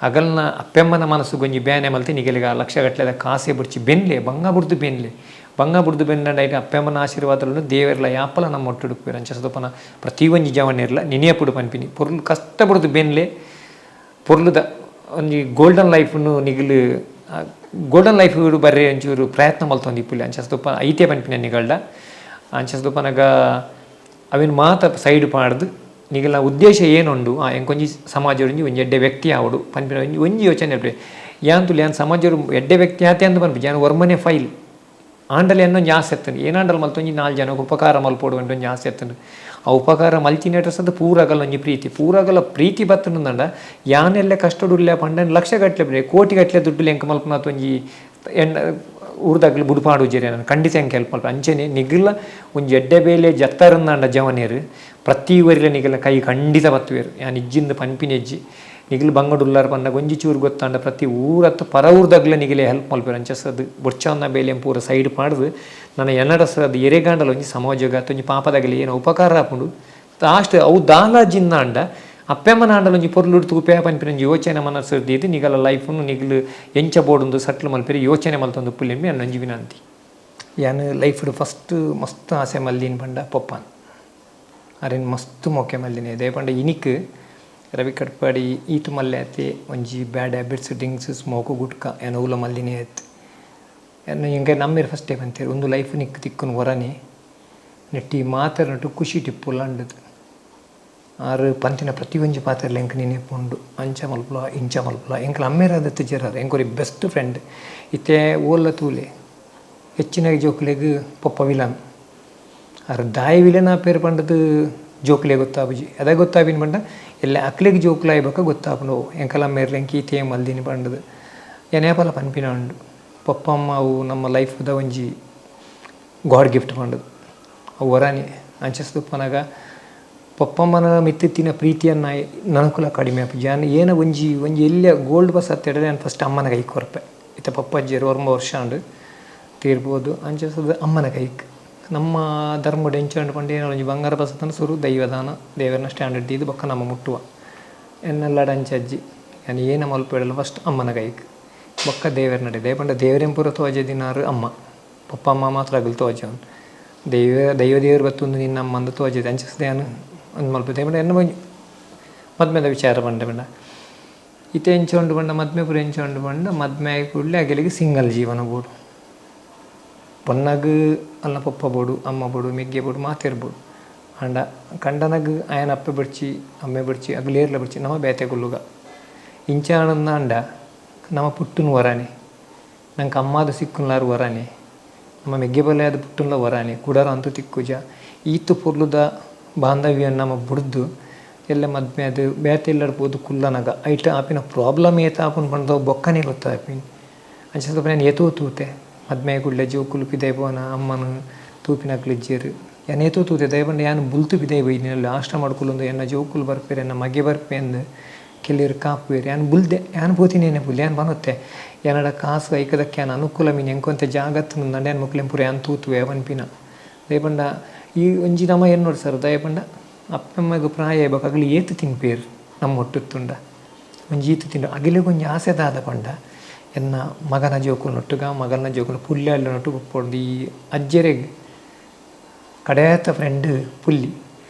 ಅಗಲ್ನ ಅಪ್ಪೆಮ್ಮನ ಮನಸ್ಸು ಒಂಜಿ ಬೇನೆ ಮಲ್ತಿ ನಿಗೆಲಿಗ ಲಕ್ಷಗಟ್ಟಲೆದ ಕಾಸೆ ಬುಡ್ಚಿ ಬೆನ್ಲೆ ಬಂಗ ಬುಡ್ದು ಬೆನ್ಲೆ ಬಂಗ ಬುಡ್ದು ಬೆನ್ನಂಡ ಐಟ್ ಅಪ್ಪೆಮ್ಮನ ಆಶೀರ್ವಾದలను ದೇವರ್ಲ ಯಾಪಲ ನಮ್ಮ ಒಟ್ಟುಡುಪ್ಪೇರು. ಅಂಚಸದಪ್ಪನ ಪ್ರತಿ ಒಂಜಿ ಜವನಿರ್ಲ ನಿನಿಯಪುಡು ಪನ್ಪಿನಿ ಪೊರ್ಲು ಕಷ್ಟ ಬುಡ್ದು ಬೆನ್ಲೆ ಪೊರ್ಲುದ ಒಂಜಿ ಗೋಲ್ಡನ್ ಲೈಫ್ನು ನಿಗಲು ಗೋಲ್ಡನ್ ಲೈಫ್ ಬರ್ರೆ ಒಂಚೂರು ಪ್ರಯತ್ನ ಮಲ್ತೊಂದು ಇಪ್ಪುಲೆ. ಅಂಚಸದಪ್ಪ ಐತೆ ಪನ್ಪಿನ ನಿಗಲ್ಡ ಅಂಚಸದಪ್ಪನಗ ಅವಿನ ಮಾತ ಸೈಡ್ ಪಾಡ್ದು ನಿಗಲ ಉದ್ದೇಶ ಏನುಂಡು ಎಂಕೊಂಜಿ ಸಮಾಜ ಒಂಜಿ ಒಂಜಿ ಎಡ್ಡೆ ವ್ಯಕ್ತಿ ಆವಡು ಪನ್ಪಿನ ಒಂಜಿ ಒಂಜಿ ಯೋಚನೆ ಇಪ್ಪುಲೆ. ಯಾನ್ ತುಲೆ ಯಾನ್ ಸಮಾಜ ಎಡ್ಡೆ ವ್ಯಕ್ತಿ ಆತೆ ಅಂದ್ ಪನ್ಪಿ ಯಾನ್ ಒರ್ಮನೆ ಫೈಲ್ ಆಂಡಲ ಎನ್ನೊಂಜಿ ಆಸೆ ಎತ್ತಂಡು ಏನಾಂಡಲ ಮಲ್ತೊಂಜಿ 4 ಜನಕ್ಕೆ ಉಪಕಾರ ಮಲ್ಪೊಡು ಅಂತ ಒಂಜಿ ಆಸೆ ಎತ್ತಂಡು. ಆ ಉಪಕಾರ ಮಲ್ತಿನೇಟಸದ ಪೂರಗಲ ಒಂಜಿ ಪ್ರೀತಿ ಪೂರಗಲ ಪ್ರೀತಿ ಬತ್ತಂಡ ಯಾನೆಲ್ಲ ಕಷ್ಟಡುಲ್ಲ ಪಂಡ ಲಕ್ಷ ಗಟ್ಟಲೆ ಕೋಟಿ ಗಟ್ಟಲೆ ದುಡ್ಡು ಎಂಕ ಮಲ್ಪುನಾತ್ ಒಂಜಿ ಎಣ್ಣ ಊರ್ದಾಗಲಿ ಬುಡುಪಾಡು ಜೇರಿ ನಾನು ಖಂಡಿತ ಎಂಕ ಹೆಲ್ಪ್ ಮಲ್ಪ. ಅಂಚೆನೆ ನಿಗಲ ಒಂಜಿ ಎಡ್ಡೆ ಬೇಲೆ ಜತ್ತರಂದಾಂಡ ಜವನೇರು ಪ್ರತಿ ವರಿಲ ನಿಗಲ ಕೈ ಖಂಡಿತ ಬತ್ತುವೇರು. ಯಾನ್ ಇಜ್ಜಿಂದ ಪನ್ಪಿನ ಎಜ್ಜಿ ನಿಗಲು ಬಂಗಡುಲ್ಲಾರ ಪಂಡ ಒಂಜಿ ಚೂರು ಗೊತ್ತಾಂಡ ಪ್ರತಿ ಊರತ್ತು ಪರ ಊರ್ದಾಗ್ಲ ನಿಗಲೆ ಹೆಲ್ಪ್ ಮಲ್ಪೇರು. ಅಂಚಸದು ಬೊಡ್ಚವನ್ನ ಬೇಲೆ ಪೂರ ಸೈಡ್ ಪಾಡ್ದು ನನ್ನ ಎನ್ನಡಸದು ಎರೆಗಾಂಡಲ ಒಂಜಿ ಸಮಾಜಗ ಒಂಜಿ ಪಾಪದಾಗಲಿ ಏನೋ ಉಪಕಾರ ಆಪುಂಡು ಲಾಸ್ಟ್ ಅವು ದಾಲ ಜಿನ್ನಾಂಡ ಅಪ್ಪೆಮ್ಮನ ಆಂಡಲ ಒಂಜಿ ಪೊರ್ಲುಡು ತೂಪೆ ಪನ್ಪಿನ ಒಂಜಿ ಯೋಚನೆ ಮನಸ್ಸು ದೀದ್ ನಿಗಲ ಲೈಫ್ನು ನಿಗಲು ಎಂಚ ಬೋಡುಂದು ಸಟ್ಲ್ ಮಲ್ಪೇರು ಯೋಚನೆ ಮಲ್ತೊಂದು ಪುಲ್ಲಿಂಬಿ ಅನ್ನ ಒಂಜಿ ವಿನಂತಿ. ಯಾನ್ ಲೈಫ್ಡ್ ಫಸ್ಟ್ ಮಸ್ತ್ ಆಸೆ ಮಲ್ದಿನ ಪಂಡ ಪೊಪ್ಪನ್ ಅರೆನ್ ಮಸ್ತ್ ಮೊಕ್ಕೆ ಮಲ್ದಿನಿ. ದಾಯೆ ಪಂಡ ಇನಿಕ್ ರವಿ ಕಟ್ಪಾಡಿ ಈತ್ ಮಲ್ಲೆ ಆತೆ ಒಂಜಿ bad habits, drinks, smoke, gutka ಏನ ಉಲ ಮಲ್ದಿನೇ ಆಯ್ತು. ಎನ್ನ ಎಂಕೆ ನಮ್ಮೇರು ಫಸ್ಟ್ ಟೈಮ್ ಅಂತೀರಿ ಒಂದು ಲೈಫ್ ನಿಕ್ ತಿಕ್ಕುನು ವರನೆ ನೆಟ್ಟಿ ಮಾತೆರ್ನಟ್ಟು ಖುಷಿ ಟಿಪ್ಪುಲ್ಲ ಅಂಡದು. ಆರು ಪಂತಿನ ಪ್ರತಿಯೊಂಜಿ ಪಾತೆರ್ಲ ಎಂಕ್ ನೆನೆಪುಂಡು. ಅಂಚ ಮಲ್ಪುಲ ಇಂಚ ಮಲ್ಪುಲ ಎಂಕ್ಲ ಅಮ್ಮೇರಾದ ತಿಜರಾರ್ ಎಂಕೊರಿ ಬೆಸ್ಟ್ ಫ್ರೆಂಡ್. ಇತ್ತೆ ಓಲ್ಲ ತೂಲೆ ಹೆಚ್ಚಿನ ಜೋಕುಲೆಗ್ ಪೊಪ್ಪ ವಿಲನ್. ಆರ್ ದಾಯಿ ವಿಲನ್ ಆಪೇರು ಪಂಡದು ಜೋಕುಲೆ ಗೊತ್ತಾಪುಜಿ. ಅದೇ ಗೊತ್ತಾಪಿನ ಪಂಡ ಎಲ್ಲ ಅಕ್ಲೆಗ್ ಜೋಕುಲಾಯಿ ಬೊಕ್ಕ ಗೊತ್ತಾಪುಂಡು ಎಂಕಲ ಅಮ್ಮೇರ್ಲ ಎಂಕ್ ಈತೇ ಮಲ್ದಿನಿ ಪಂಡದು. ಏನೇಪಲ ಪನ್ಪಿನ ಉಂಡು ಪೊಪ್ಪಮ್ಮ ಅವು ನಮ್ಮ ಲೈಫ್ದ ಒಂಜಿ ಗಾಡ್ ಗಿಫ್ಟ್ ಪಂಡದು. ಅವು ವರಾನಿ ಅಂಚ ಉಪ್ಪುನಗ ಪೊಪ್ಪಮ್ಮನ ಮಿತ್ತಿತ್ತಿನ ಪ್ರೀತಿಯನ್ನು ನನಕುಲ ಕಡಿಮೆ ಆಪುಜಿ. ಯಾನ್ ಏನ ಒಂಜಿ ಒಂಜಿ ಎಲ್ಯ ಗೋಲ್ಡ್ ಬಸ್ ಅತ್ತೆಡ ಯಾನ್ ಫಸ್ಟ್ ಅಮ್ಮನ ಕೈಕ್ ಕೊರ್ಪೆ. ಇತ್ತೆ ಪಪ್ಪಜ್ಜೆರ್ ಒರ್ಂಬ ವರ್ಷ ಆಂಡ್ ತೀರ್ಪೋದು. ಅಂಚ ಅಮ್ಮನ ಕೈಕ್ ನಮ್ಮ ಧರ್ಮಡ್ ಎಂಚ ಉಂಡು ಪಂಡ ಏನ ಒಂಜಿ ಬಂಗಾರ ಬಸತನ ಸುರು ದೈವದಾನ ದೇವರ್ನ ಸ್ಟ್ಯಾಂಡರ್ಡ್ ದೀದ್ ಬೊಕ್ಕ ನಮ ಮುಟ್ಟುವ. ಎನ್ನಲ್ಲಡ ಅಂಚ ಅಜ್ಜಿ ಯಾನ್ ಏನ ಮಲ್ಪೆಡಲ ಫಸ್ಟ್ ಅಮ್ಮನ ಕೈಕ್ ಬೊಕ್ಕ ದೇವೆರ್ನಡೆ. ದಾಯೆ ಪಂಡ ದೇವೆರೆನ್ ಪೂರ ತೋಜದಿನಾರ್ ಅಮ್ಮ, ಪೊಪ್ಪ ಅಮ್ಮ ಮಾತ್ರ ಅಗಲ್ ತೋಜವನ್. ದೈವ ದೈವ ದೇವೆರ್ ಬತ್ತೊಂದು ನಿನ್ನ ಅಮ್ಮಂದ್ ತೋಜದೆ ಅಂಚ ಯಾನ್ ಉಂದು ಮಲ್ಪುವೆ. ದಾಯೆ ಪಂಡ ಎನ್ನ ಒಂಜಿ ಮದ್ಮೆದ ವಿಚಾರ ಪಂಡ ಪಂಡ ಇತ್ತೆ ಎಂಚ ಉಂಡು ಪಂಡ ಮದ್ಮೆ ಪೂರ ಎಂಚ ಉಂಡು ಪಂಡ ಮದ್ಮೆ ಆಯಿ ಕೂಡ್ಲೆ ಅಗಲಿಗ್ ಸಿಂಗಲ್ ಜೀವನ ಬೋಡು. ಪೊನ್ನಗ್ ಅಲ್ನ ಪೊಪ್ಪ ಬೋಡು, ಅಮ್ಮ ಬೋಡು, ಮೆಗ್ಗೆ ಬೋಡು, ಮಾತೆರ್ ಬೋಡು. ಆಂಡ ಕಂಡನಗ್ ಆಯನ ಅಪ್ಪೆ ಬೊಡ್ಚಿ, ಅಮ್ಮೆ ಬೊಡ್ಚಿ, ಅಗುಲು ಏರ್ಲ ಬೊಡ್ಚಿ, ನಮ ಬೇತೆ ಕುಲ್ಲುಗ. ಇಂಚ ಆಂಡ ನಮ ಪುಟ್ಟುನು ವರನೆ, ನಂಕ್ ಅಮ್ಮಾದ ಸಿಕ್ಕುನ್ಲಾರ್ ವರನೆ, ನಮ್ಮ ಮೆಗ್ಗೆ ಬಲ್ಲೆ ಪುಟ್ಟುನ್ಲ ವರನೆ, ಕುಡರ ಅಂತೂ ತಿಕ್ಕುಜ. ಈತ್ ಪೊರ್ಲುದ ಬಾಂಧವ್ಯ ನಮ ಬುಡ್ದು ಎಲ್ಲೆ ಮದ್ಮೆ ಆದ್ ಬೇತೆ ಇಲ್ಲಡ್ ಪೋದು ಕುಲ್ಲನಗ ಐಟ್ ಆಪಿನ ಪ್ರಾಬ್ಲಮ್ ಏತ್ ಆಪುಂಡು ಪಂದ್ ಬೊಕ್ಕನೆ ಗೊತ್ತಾಪಿನಿ. ಅಂಚ ಯಾನ್ ಏತೋ ತೂತೆ ಮದ್ಮೆ ಆಯಿ ಕೂಡ್ಲೆ ಜೋಕುಲು ಪಿದಯಿ ಪೋನ ಅಮ್ಮನ್ ತೂಪಿನಕ್ಲು ಇಜ್ಜೆರ್. ಯಾನ್ ಏತೋ ತೂತೆ ದಾಯೆ ಪಂಡ ಯಾನ್ ಬುಲ್ತು ಪಿದಯಿ ಬೈದಿನಿ ಆಶ್ರಮಡ್ ಕುಲ್ಲೊಂದು ಎನ್ನ ಜೋಕುಲು ಬರ್ಪೆರ್ ಎನ್ನ ಮಗೆ ಬರ್ಪೆ ಅಂದ್ ಕೆಲವೆರ್ ಕಾಪುವೆರ್. ಯಾನ್ ಬುಲ್ದೆ ಯಾನ್ ಪೋತಿನೇನೆ ಬುಲ್ದೆ ಯಾನ್ ಪನೊತ್ತೆ ಎನಡ ಕಾಸು ಐಕದಕ್ಕೆ ಯಾನ್ ಅನುಕೂಲ ಮೀನ್ ಎಂಕೊಂತೆ ಜಾಗತ್ ಉಂಡು ಯಾನ್ ಮೊಕ್ಲೆನ್ ಪೂರ ಯಾನ್ ತೂತುವೆ ಪನ್ಪಿನ. ದಾಯೆ ಪಂಡ ಈ ಒಂಜಿ ನಮ ಎನ್ನೊಡು ಸರ್ ದಾಯೆ ಪಂಡ ಅಪ್ಪೆಮ್ಮಗ್ ಪ್ರಾಯ ಬೊಕ ಅಗಲು ಏತ್ ತಿನ್ಪೆರ್ ನಮ್ಮ ಒಟ್ಟುತ್ತುಂಡ ಒಂಜಿ ಈತ್ ತಿಂಡ ಅಗಲೆಗ್ ಒಂಜಿ ಆಸೆ ದಾದ ಪಂಡ ಎನ್ನ ಮಗನ ಜೋಕುಲ್ನೊಟ್ಟುಗ ಮಗಲ್ನ ಜೋಕುಲು ಪುಲ್ಯಾಲ್ನೊಟ್ಟುಗು ಉಪ್ಪೊಡು. ಈ ಅಜ್ಜೆರೆಗ್ ಕಡೇತ ಫ್ರೆಂಡ್ ಪುಲ್ಲಿ,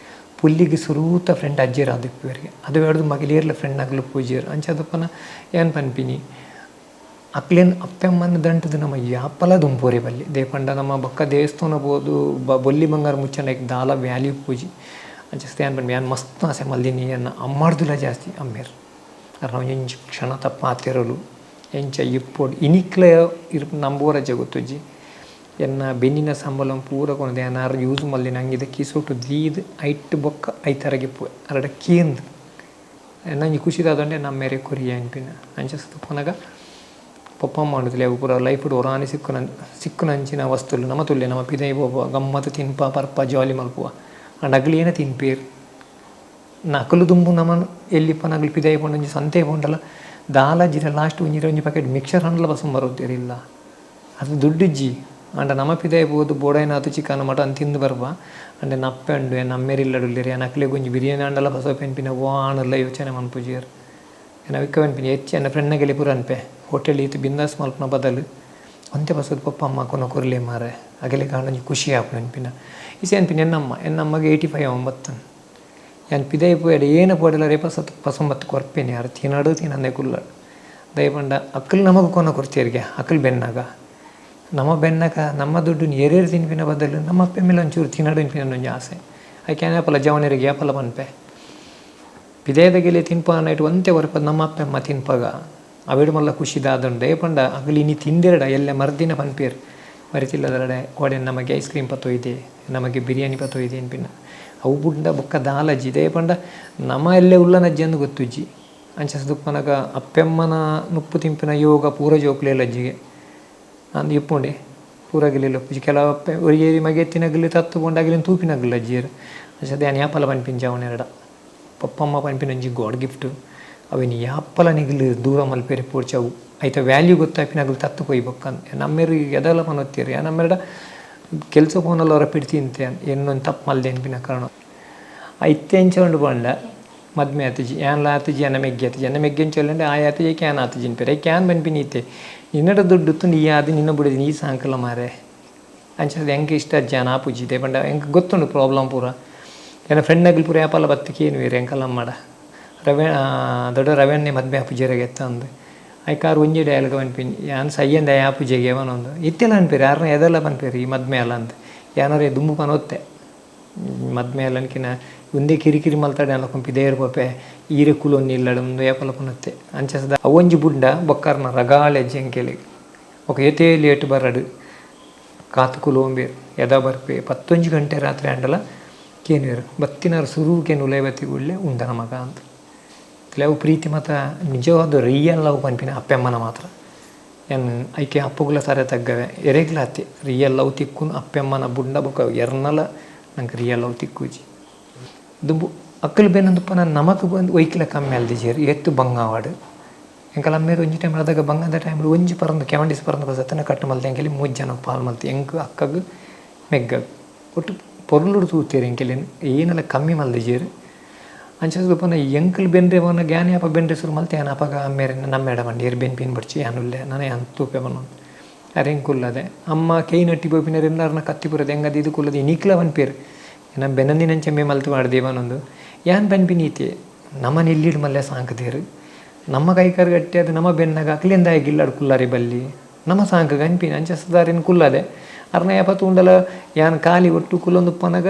ಪುಲ್ಲಿಗ್ ಸುರೂತ ಫ್ರೆಂಡ್ ಅಜ್ಜೆರ್ ಆದಿಪ್ಪುವೆರ್. ಅದು ಬೇಡ್ದು ಮಗಲೇರ್ಲ ಫ್ರೆಂಡ್ ಅಗಲು ಪೂಜೆರ್. ಅಂಚಾದ್ ಪನ ಏನ್ ಪನ್ಪಿನಿ ಅಕ್ಲೆನ್ ಅಪ್ಪೆಮ್ಮನ ದಂಟದು ನಮ ಯಾಪಲ ದುಂಪೋರೆ ಬಲ್ಲಿ. ದಾಯೆ ಪಂಡ ನಮ ಬೊಕ್ಕ ದೇವಸ್ಥಾನ ಪೋದು ಬೊಲ್ಲಿ ಬಂಗಾರ ಮುಚ್ಚಂಡ ಐಕ್ ದಾಲ ವ್ಯಾಲ್ಯೂ ಇಪ್ಪುಜಿ. ಅಂಚ ಯಾನ್ ಪನ್ಪಿ ಯಾನ್ ಮಸ್ತ್ ಆಸೆ ಮಲ್ದಿನಿ ಎನ್ನ ಅಮ್ಮಾರ್ದುಲ ಜಾಸ್ತಿ ಅಮ್ಮೆರ್. ಅರ್ನ ಒಂಜಿ ಕ್ಷಣ ತಪ್ಪಾತೆರಲು ಎಂಚ ಇಪ್ಪೊಡು ಇನಿಕ್ಲ ಇರ್ ನಂಬೋರಜ್ಜ ಗೊತ್ತುಜ್ಜಿ. ಎನ್ನ ಬೆನ್ನಿನ ಸಂಬಳ ಪೂರ ಕೊನೊದು ಯಾನ್ ಆರ್ ಯೂಸ್ ಮಲ್ದಿನ ಅಂಗಿದ ಕಿಸೊಟು ದೀದ್ ಐಟ್ ಬೊಕ್ಕ ಐತರಗಿಪ್ಪುವೆ ಅರಡ ಕೇಂದ್ ಎನ್ನ ಒಂಜಿ ಖುಷಿ ದಾದಂಡ ಎನ್ನ ಅಮ್ಮೆರೆ ಕೊರಿಯೆ ಅನ್ಪಿನ. ಅಂಚ ಪೋನಗ ಪೊಪ್ಪಮ್ಮ ಪಂಡುದಿಲ್ಲ ಅವು ಪೂರ ಲೈಫ್ಡ್ ಒರಾನೆ ಸಿಕ್ಕುನ ಸಿಕ್ಕುನಂಚಿನ ವಸ್ತುಲು ನಮ ತುಲ್ಲೆ ನಮ ಪಿದಯಿ ಪೋಪ ಗಮ್ಮತ್ ತಿನ್ಪ ಪರ್ಪ ಜಾಲಿ ಮಲ್ಪುವ. ಆಂಡ ಅಗಲು ಏನ ತಿನ್ಪೆರ್ ಅಕುಲು ದುಂಬು ನಮನ್ ಎಲ್ಲಿಪ್ಪನ ಅಗಲು ಪಿದಯಿ ಪೋಂಡ ಒಂಜಿ ಸಂತೆ ಪೋಂಡಲ ದಾಲ ಜಿರ ಲಾಸ್ಟ್ ಒಂಜಿ ಒಂಜಿ ಪ್ಯಾಕೆಟ್ ಮಿಕ್ಸರ್ ಆಂಡಲ ಬಸೊಂದು ಬರೊಂದಿರಿಲ್ಲ. ಅದು ದುಡ್ಡಿಜ್ಜಿ ಆಂಡ ನಮ ಪಿದಯಿ ಪೋದು ಬೋಡಾಯಿನಾತ್ ಚಿಕನ್ ಮಟನ್ ತಿಂದು ಬರ್ಪ. ಆಂಡ ಎನ್ನ ಅಪ್ಪೆ ಉಂಡು ಎನ್ನ ಅಮ್ಮೆರ್ ಇಲ್ಲಡ್ ಉಲ್ಲೆರ್ ಯಾನ್ ಅಕ್ಲೆಗ್ ಒಂಜಿ ಬಿರಿಯಾನಿ ಆಂಡಲ ಬಸೊಪೆ ಪನ್ಪಿನ ವಾ ಆಂಡಲ ಯೋಚನೆ ಮನ್ಪುಜೆರ್. ಯಾನ್ ಅವೆಕ್ ಪನ್ಪಿನಿ ಹೆಚ್ಚ ಎನ್ನ ಫ್ರೆಂಡ್ನಗಲೆ ಪೂರ ಅನ್ಪೆ ಹೋಟೆಲ್ ಈತ್ ಬಿಂದಾಸ್ ಮಲ್ಪುನ ಬದಲು ಒಂತೆ ಬಸೊದು ಪಪ್ಪ ಅಮ್ಮ ಕೊನೊ ಕೊರ್ಲೆ ಮಾರ್ರೆ ಅಗಲೆಗ್ ಆಂಡ ಒಂಜಿ ಖುಷಿ ಆಪುಂಡು ಪನ್ಪಿನ. ಇಸೆ ಅನ್ಪಿನಿ ಎನ್ನಮ್ಮ ಎನ್ನಮ್ಮಗ್ 85 ಒಂಬತ್ತು ಯಾನ್ ಪಿದಯಿ ಪೋಯೆಡ ಏನ ಪೋಯೆಡಲ ರೇಪ ಸತ್ ಪಸೊಂಬತ್ತು ಕೊರ್ಪೆನೆ ಆರ್ ತಿನಡ್ ತಿನಂದೆ ಕುಲ್ಲಡ್. ದಾಯೆ ಪಂಡ ಅಕುಲು ನಮಕ್ ಕೊನೊ ಕೊರ್ತೆರ್ಗೆ ಅಕುಲು ಬೆನ್ನಗ ನಮ ಬೆನ್ನಗ ನಮ್ಮ ದುಡ್ಡುನು ಏರೇರು ತಿನ್ಪಿನ ಬದಲು ನಮ್ಮ ಅಪ್ಪೆ ಮೇಲೆ ಒಂಚೂರು ತಿನಡ್ ಪನ್ಪಿನ ಒಂಜಿ ಆಸೆ. ಐಕ್ ಯಾನ್ ಏಪಲ ಜವನೆರೆಗ್ ಏಪಲ ಪನ್ಪೆ ಪಿದಯಿದ ತಿನ್ಪ ನೈಟ್ ಒಂತೆ ಒರ್ಪ ನಮ್ಮ ಅಪ್ಪೆ ಅಮ್ಮ ತಿನ್ಪಗ ಅವೆಡ್ ಮಲ್ಲ ಖುಷಿ ದಾದ ಉಂಡು. ದಾಯೆ ಪಂಡ ಅಕುಲು ಇನಿ ತಿಂದೆರಡ ಎಲ್ಲೆ ಮರ್ದಿನ ಪನ್ಪೆರ್ ಮರಿತಿಲ್ಲದರಡೆ ಕೋಡೆ ನಮಗೆ ಐಸ್ ಕ್ರೀಮ್ ಪತ್ತೊಯ್ದೆ ನಮಗೆ ಬಿರಿಯಾನಿ ಪತ್ತೊಯ್ದೆ ಅನ್ಪಿನ. ಅವು ಬುಡ್ಂಡ ಬೊಕ್ಕ ದಾಲಜ್ಜಿ ದಾಯೆ ಪಂಡ ನಮ ಎಲ್ಲೆ ಉಲ್ಲನಜ್ಜಿ ಅಂದ್ ಗೊತ್ತುಜ್ಜಿ. ಅಂಚ ಪನಗ ಅಪ್ಪೆಮ್ಮನ ನುಪ್ಪು ತಿನ್ಪಿನ ಯೋಗ ಪೂರ ಜೋಕುಲೆಲಜ್ಜಿಗೆ ಅಂದ್ ಇಪ್ಪುಂಡೆ ಪೂರ ಗಿಲೆಲ್ ಉಪ್ಪುಜಿ. ಕೆಲವು ಅಪ್ಪೆ ಒರಿಯೇರಿ ಮಗೆ ತಿನಗಲು ತತ್ತು ಪೋಂಡ ಅಗಲೆನ್ ತೂಪಿನಗುಲು ಅಜ್ಜಿಯೆರ್. ಅಂಚಾದ್ ಯಾನ್ ಯಾಪಲ ಪನ್ಪಿನ ಜವನೆರಡ ಪಪ್ಪಮ್ಮ ಪನ್ಪಿನ ಒಂಜಿ ಗಾಡ್ ಗಿಫ್ಟ್ ಅವೆನ್ ಯಾಪಲ ನಿಗಲು ದೂರ ಮಲ್ಪೆರೆ ಪೋಡ್ಚಿ. ಅವು ಐತ ವ್ಯಾಲ್ಯೂ ಗೊತ್ತಾಪಿನಗುಲು ತತ್ತು ಪೋಯಿ ಬೊಕ್ಕ ನಮ್ಮೆರ್ ಎದಲ ಪನೊತ್ತೆರ್ ಯಾನ್ ಅಮ್ಮೆರ್ಡ ಕೆಲಸ ಪೋನಲ ಒರ ಪಿಡ್ತಿಂತೆ ಎನ್ನೊಂದು ತಪ್ಪು ಮಲ್ದೆ ಅನ್ಪಿನ ಕಾರಣ. ಇತ್ತೆ ಎಂಚ ಉಂಡು ಪಂಡ ಮದ್ಮೆ ಆತಿಜಿ ಯಾನ್ಲ ಆತಿಜಿ ಎನ್ನ ಮೆಗ್ಗೆ ಆತಿಜಿ ಎನ್ನ ಮೆಗ್ಗೆ ಎಂಚ ಉಲ್ಲೆಂಡ ಆಯೆ ಆತಿಜಿ ಐಕ್ ಯಾನ್ ಆತಿಜಿ ಅನ್ಪೆರ್. ಐಕ್ ಯಾನ್ ಪನ್ಪಿನಿ ಇತ್ತೆ ನಿನ್ನಡ ದುಡ್ಡು ಇತ್ತುಂಡು ಈ ಆದ್ ನಿನ್ನ ಬುಡೆದಿನ್ ಈ ಸಾಂಕಲ ಮಾರ್ರೆ. ಅಂಚಾದ್ ಎಂಕ್ ಇಷ್ಟ ಅಜ್ಜಿ ಯಾನ್ ಆಪುಜಿ ದಾಯೆ ಪಂಡ ಎಂಕ್ ಗೊತ್ತುಂಡು ಪ್ರಾಬ್ಲಮ್ ಪೂರ. ಎನ್ನ ಫ್ರೆಂಡ್ನಕುಲು ಪೂರ ಯಾಪಲ ಬತ್ತ್ ಕೇನುವೆರ್ ಎಂಕಲ ಅಮ್ಮಡ ರವೆ ದೊಡ್ಡ ರವೆಣ್ಣೆ ಮದ್ಮೆ ಆಪುಜೆರ್ ಎತ್ತಂದು ಐಕಾರ್ ಒಂಜಿ ಡೈಲಾಗ್ ಪನ್ಪಿನಿ ಯಾನ್ ಸಯ್ಯಂದೆ ಆಪುಜೆಗೆ ಪನೊಂದು ಇತ್ತೆಲ ಪನ್ಪೆರ್ ಯಾರ್ನ ಎದಲ್ಲ ಪನ್ಪೆರ್ ಈ ಮದ್ಮೆ ಅಲ್ಲ ಅಂದ್ ಯಾನೊರೆ ದುಂಬು ಪನೊತ್ತೆ ಮದ್ಮೆ ಅಲ್ಲ ಅನ್ಕಿನ ಉಂದೇ ಕಿರಿಕಿರಿ ಮಲ್ತಡೆ ಅಲ್ಲ ಕೊಂಪಿ ದೇರ್ ಪೋಪೆ ಈರೆ ಕುಲೊಂದು ಇಲ್ಲಡ ಉಂದು ಏಪಲ ಪನೊತ್ತೆ ಅಂಚ ಅವೊಂಜಿ ಬುಡ್ಡ ಬೊಕ್ಕರ್ನ ರಗಾಳೆ ಎಂಕೆಲೆಗ್ ಬೊಕ ಏತೇ ಲೇಟ್ ಬರಡ್ ಕಾತ್ ಕುಲೊಂಬೆರ್ ಎದ ಬರ್ಪೆ 11 ಗಂಟೆ ರಾತ್ರೆ ಆಂಡಲ ಕೇನುವೆರ್ ಬತ್ತಿನಾರ್ ಸುರು ಕೇನು ಉಲಯಿ ಬತ್ತಿ ಕೂಡ್ಲೆ ಉಂಡನ ಮಗ ಅಂದ್ ಅವು ಪ್ರೀತಿ ಮಾತ ನಿಜವಾದ ರಿಯಲ್ ಲವ್ ಪನ್ಪಿನ ಅಪ್ಪೆಮ್ಮನ ಮಾತ್ರ ಯಾನ್ ಐಕೆ ಅಪ್ಪುಗುಲ ಸರ ತಗ್ಗವೆ ಎರೆಗ್ಲ ಅತ್ತೆ ರಿಯಲ್ ಲವ್ ತಿಕ್ಕುನು ಅಪ್ಪೆಮ್ಮನ ಬುಡ್ಡ ಬೊಕ ಎರ್ನಲ ನಂಕ್ ರಿಯಲ್ ಲವ್ ತಿಕ್ಕುಜಿ ದುಂಬು ಅಕ್ಕಲು ಬೇನಂದುಪ್ಪನ ನಮಕ್ ಬಂದು ಒಯ್ಕಿಲ ಕಮ್ಮಿ ಅಲ್ದಿಜೆರ್ ಏತ್ ಬಂಗಾವಾಡ್ ಎಂಕಲ ಅಮ್ಮೆರ್ ಒಂಜಿ ಟೈಮ್ ಅದಗ ಬಂಗಾದ ಟೈಮ್ ಒಂಜಿ ಪರಂದು ಕೆವಂಡಿಸ್ ಪರಂದು ಸತ್ತನ ಕಟ್ಟು ಮಲ್ತೆ ಎಂಕೆಲಿ ಮೂಜಿ ಜನ ಪಾಲ್ ಮಲ್ತೆ ಎಂಕ್ ಅಕ್ಕಗ್ ಮೆಗ್ಗಗ್ ಒಟ್ಟು ಪೊರ್ಲುಡು ತೂತೆರ್ ಎಂಕೆಲೆನ್ ಏನಲ ಕಮ್ಮಿ ಮಲ್ದಿಜೆರ್ ಅಂಚ ಪಂಡ ಎಂಕುಲು ಬೆನ್ರೆ ಪೋನ ಜ್ಞಾನಿ ಅಪ ಬೆನ್ರೆ ಸುರು ಮಲ್ತೆ ಯಾನ್ ಅಪಗ ಅಮ್ಮೆರ್ ನಮ್ಮೆಡ ಪಂಡೆ ಏರ್ ಬೆನ್ಪಿನ ಬೊಡ್ಚಿ ಯಾನ್ ಉಲ್ಲೆ ನನ ಯಾನ್ ತೂಪೆ ಪನೊಂದು ಅರ್ ಎಂಕುಲ್ಲದೆ ಅಮ್ಮ ಕೆಯಿ ನಟ್ಟಿ ಪೋಪಿನರ್ ಎಲ್ಲರ್ನ ಕತ್ತಿ ಪೂರ ದೆಂಗದ್ ಇದು ಕುಲ್ಲದೆ ಇನಿಕ್ಲ ಪನ್ಪೆರ್ ಎನ ಬೆನಂದಿನಂಚ ಮಲ್ತ್ ಪಾಡ್ದೆ ಪನೊಂದು ಯಾನ್ ಪನ್ಪಿನಿ ಈತೆ ನಮನ್ ಎಲ್ಲಿಡ್ ಮಲ್ಲೆ ಸಾಂಕುದೆರ್ ನಮ್ಮ ಕೈಕಾರ್ ಗಟ್ಟಿ ಅದು ನಮ್ಮ ಬೆನ್ನಗ ಅಕ್ಲೆಂದಾಯ ಗಿಲ್ಲಡ್ ಕುಲ್ಲರೆ ಬಲ್ಲಿ ನಮ್ಮ ಸಾಂಕಗ ಅನ್ಪಿನಿ ಅಂಚ ಸುದಾರಿನ್ ಕುಲ್ಲದೆ ಅರ್ನ ಯಾಪ ತೂಂಡಲ ಯಾನ್ ಖಾಲಿ ಒಟ್ಟು ಕುಲ್ಲೊಂದು ಉಪ್ಪನಗ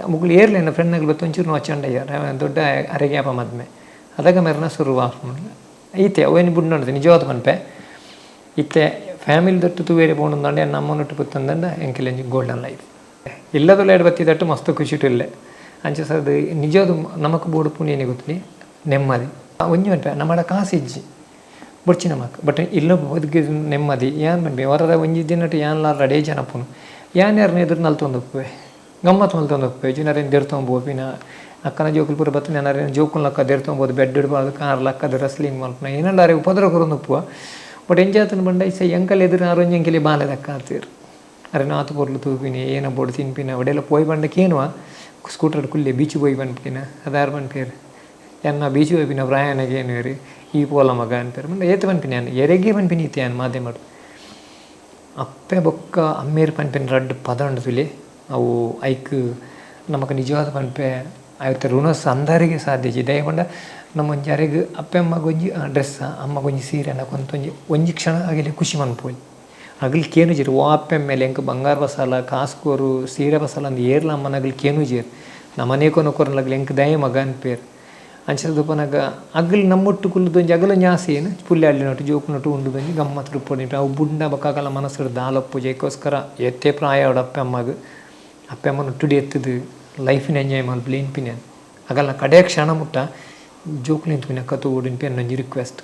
ಮುಗುಲು ಏರ್ಲ ಎನ್ನ ಫ್ರೆಂಡ್ನಗಲು ಬತ್ತ ಒಂಚೂರು ನೋಚಂಡಯ್ಯ ದೊಡ್ಡ ಅರೆಗೆ ಯಾಪ ಮದ್ಮೆ ಅದಗ ಮೆರ್ನ ಸುರು ಆಪುಂಡು ಈತೆ ಅವೇನು ಬುಡ್ನೋಡ್ದು ನಿಜವಾದ ಪನ್ಪೆ ಇತ್ತೆ ಫ್ಯಾಮಿಲಿ ದೊಟ್ಟು ತೂವೇರೆ ಪೋಂಡಂದಾಂಡ ನಮ್ಮನೊಟ್ಟು ಪುತ್ತಂದಂಡ ಎಂಕೆಲೆಂಜಿ ಗೋಲ್ಡನ್ ಲೈಫ್ ಇಲ್ಲದಲ್ಲ ಎಡ್ ಬತ್ತಿದಟ್ಟು ಮಸ್ತ್ ಖುಷಿಟು ಇಲ್ಲೆ ಅಂಚ ಸದ್ ನಿಜವಾದ ನಮಕ್ ಬೋಡು ಪುಣ್ಯನೆ ಗೊತ್ತಲಿ ನೆಮ್ಮದಿ ಒಂಜಿ ಪನ್ಪೆ ನಮ್ಮಡ ಕಾಸು ಇಜ್ಜಿ ಬೊಡ್ಚಿ ನಮಕ್ ಬಟ್ ಇಲ್ಲ ಬದುಕಿ ನೆಮ್ಮದಿ ಯಾನ್ ಪನ್ಪೆ ವರದ ಒಂಜಿ ದಿನಟ್ ಯಾನ್ಲ ರಡೇ ಜನ ಪುನು ಯಾನ್ ಯಾರ್ನ ಎದುರು ನಲ್ತೊಂದು ಉಪ್ಪುವೆ ಗಮ್ಮತ್ ಮಲ್ತೊಂದು ಉಪ್ಪುವೆ ಜಿನರೇನು ದೆರ್ತೊಂದು ಪೋಪಿನ ಅಕ್ಕನ ಜೋಕುಲು ಪೂರ ಬತ್ತಿನ ನರೇನು ಜೋಕುಲು ಲಕ್ಕ ದೆರ್ತೊಂಬೋದು ಬೆಡ್ ಇಡ್ಬಾರ್ದು ಕಾರ್ ಲಕ್ಕದ ರಸ್ಲಿಂಗ್ ಮಲ್ಪುನ ಏನಲ್ಲ ಅರೆ ಉಪದ್ರ ಕೊರೊಂದು ಉಪ್ಪುವ ಬಟ್ ಎಂಜಾತನ ಬಂಡ ಇಸ ಎಂಕಲ್ ಎದುರು ಆರೊಂಜಿ ಎಂಕೆಲಿ ಬಾಲೆದಕ್ಕ ಆತೀರ್ ಅರೆ ನಾತು ಪೊರ್ಲು ತೂಪಿನಿ ಏನ ಬೋಡು ತಿನ್ಪಿನ ಒಡೆಲ್ಲ ಪೋಯ್ ಬಂಡ ಕೇನುವ ಸ್ಕೂಟರ್ ಕುಲ್ಲೆ ಬೀಚ್ ಪೋಯ್ ಪನ್ಪಿನ ಅದಾರು ಪನ್ಪೇರು ಎನ್ನ ಬೀಚ್ ಪೋಪಿನ ಪ್ರಾಯನಗೆ ಏನುವೇರು ಈ ಪೋಲ ಮಗ ಅನ್ಪೇರು ಮಂಡ ಏತ್ ಪನ್ಪಿನಿ ಯಾನ್ ಎರೆಗೆ ಪನ್ಪಿನಿ ಇತ್ತೆ ಯಾನ್ ಮಾಧ್ಯಮಡ್ ಅಪ್ಪೆ ಬೊಕ್ಕ ಅಮ್ಮೇರ್ ಪನ್ಪಿನ ರಡ್ಡ್ ಪದ ಉಂಡು ತುಲೆ ಅವು ಐಕ್ ನಮಕ್ ನಿಜವಾದ ಪನ್ಪೆ ಐತ ಋಣ ಸಂದಾರಿಗೆ ಸಾಧ್ಯ ಇಜ್ಜಿ ದಾಯೆ ಪಂಡ ನಮ್ಮ ಒಂಜಿ ಅರೆಗ್ ಅಪ್ಪೆ ಅಮ್ಮಗ್ ಒಂಜಿ ಡ್ರೆಸ್ ಅಮ್ಮಗ್ ಒಂಜಿ ಸೀರೆ ಒಂಜಿ ಒಂಜಿ ಕ್ಷಣ ಅಗಲೆ ಖುಷಿ ಮನ್ಪೊಲಿ ಅಗಲ್ ಕೇನುಜೆರ್ ಓ ಅಪ್ಪೆ ಅಮ್ಮೆಲ್ ಎಂಕ್ ಬಂಗಾರ ಬಸಾಲ ಕಾಸ್ ಕೊರು ಸೀರೆ ಬಸಾಲ ಅಂದ್ ಏರ್ಲ ಅಮ್ಮನ ಅಗಲ್ ಕೇನುಜೆರ್ ನಮನೇ ಕೊನ ಕೊರ್ನಗಲ್ ಎಂಕ್ ದಾಯೆ ಮಗ ಅನ್ಪೇರ್ ಅಂಚ ಉಪ್ಪುನಗ ಅಗಲ್ ನಮ್ಮೊಟ್ಟು ಕುಲ್ಲುದು ಒಂಜಿ ಅಗಲೊಂಜಿ ಆಸೆ ಏನು ಪುಲ್ಯಾಡ್ಲಿನೊಟ್ಟು ಜೋಕುನೊಟ್ಟು ಉಂಡುದೊಂಜಿ ಗಮ್ಮತ್ ಉಪ್ಪೊಡು ಅವು ಬುಡ್ಂಡ ಬೊಕ್ಕ ಅಕಲ್ನ ಮನಸ್ಸುಡು ದಾಲ ಉಪ್ಪುಜಿ ಐಕೋಸ್ಕರ ಏತೇ ಪ್ರಾಯ ಆವಡ್ ಅಪ್ಪೆ ಅಮ್ಮಗ್ ಅಪ್ಪೆ ಅಮ್ಮನ ಒಟ್ಟುಡು ಎತ್ತುದು ಲೈಫ್ನ್ ಎಂಜಾಯ್ ಮಲ್ಪುಲೆ ಇನ್ಪಿನ ಅಗಲ್ನ ಕಡೆ ಕ್ಷಣ ಮುಟ್ಟ ಜೋಕುಲೆನ್ ತೂಯಿನಕ್ಕ ತೂವೊಡು ಇನ್ಪಿ ಎನ್ನೊಂಜಿ ರಿಕ್ವೆಸ್ಟ್.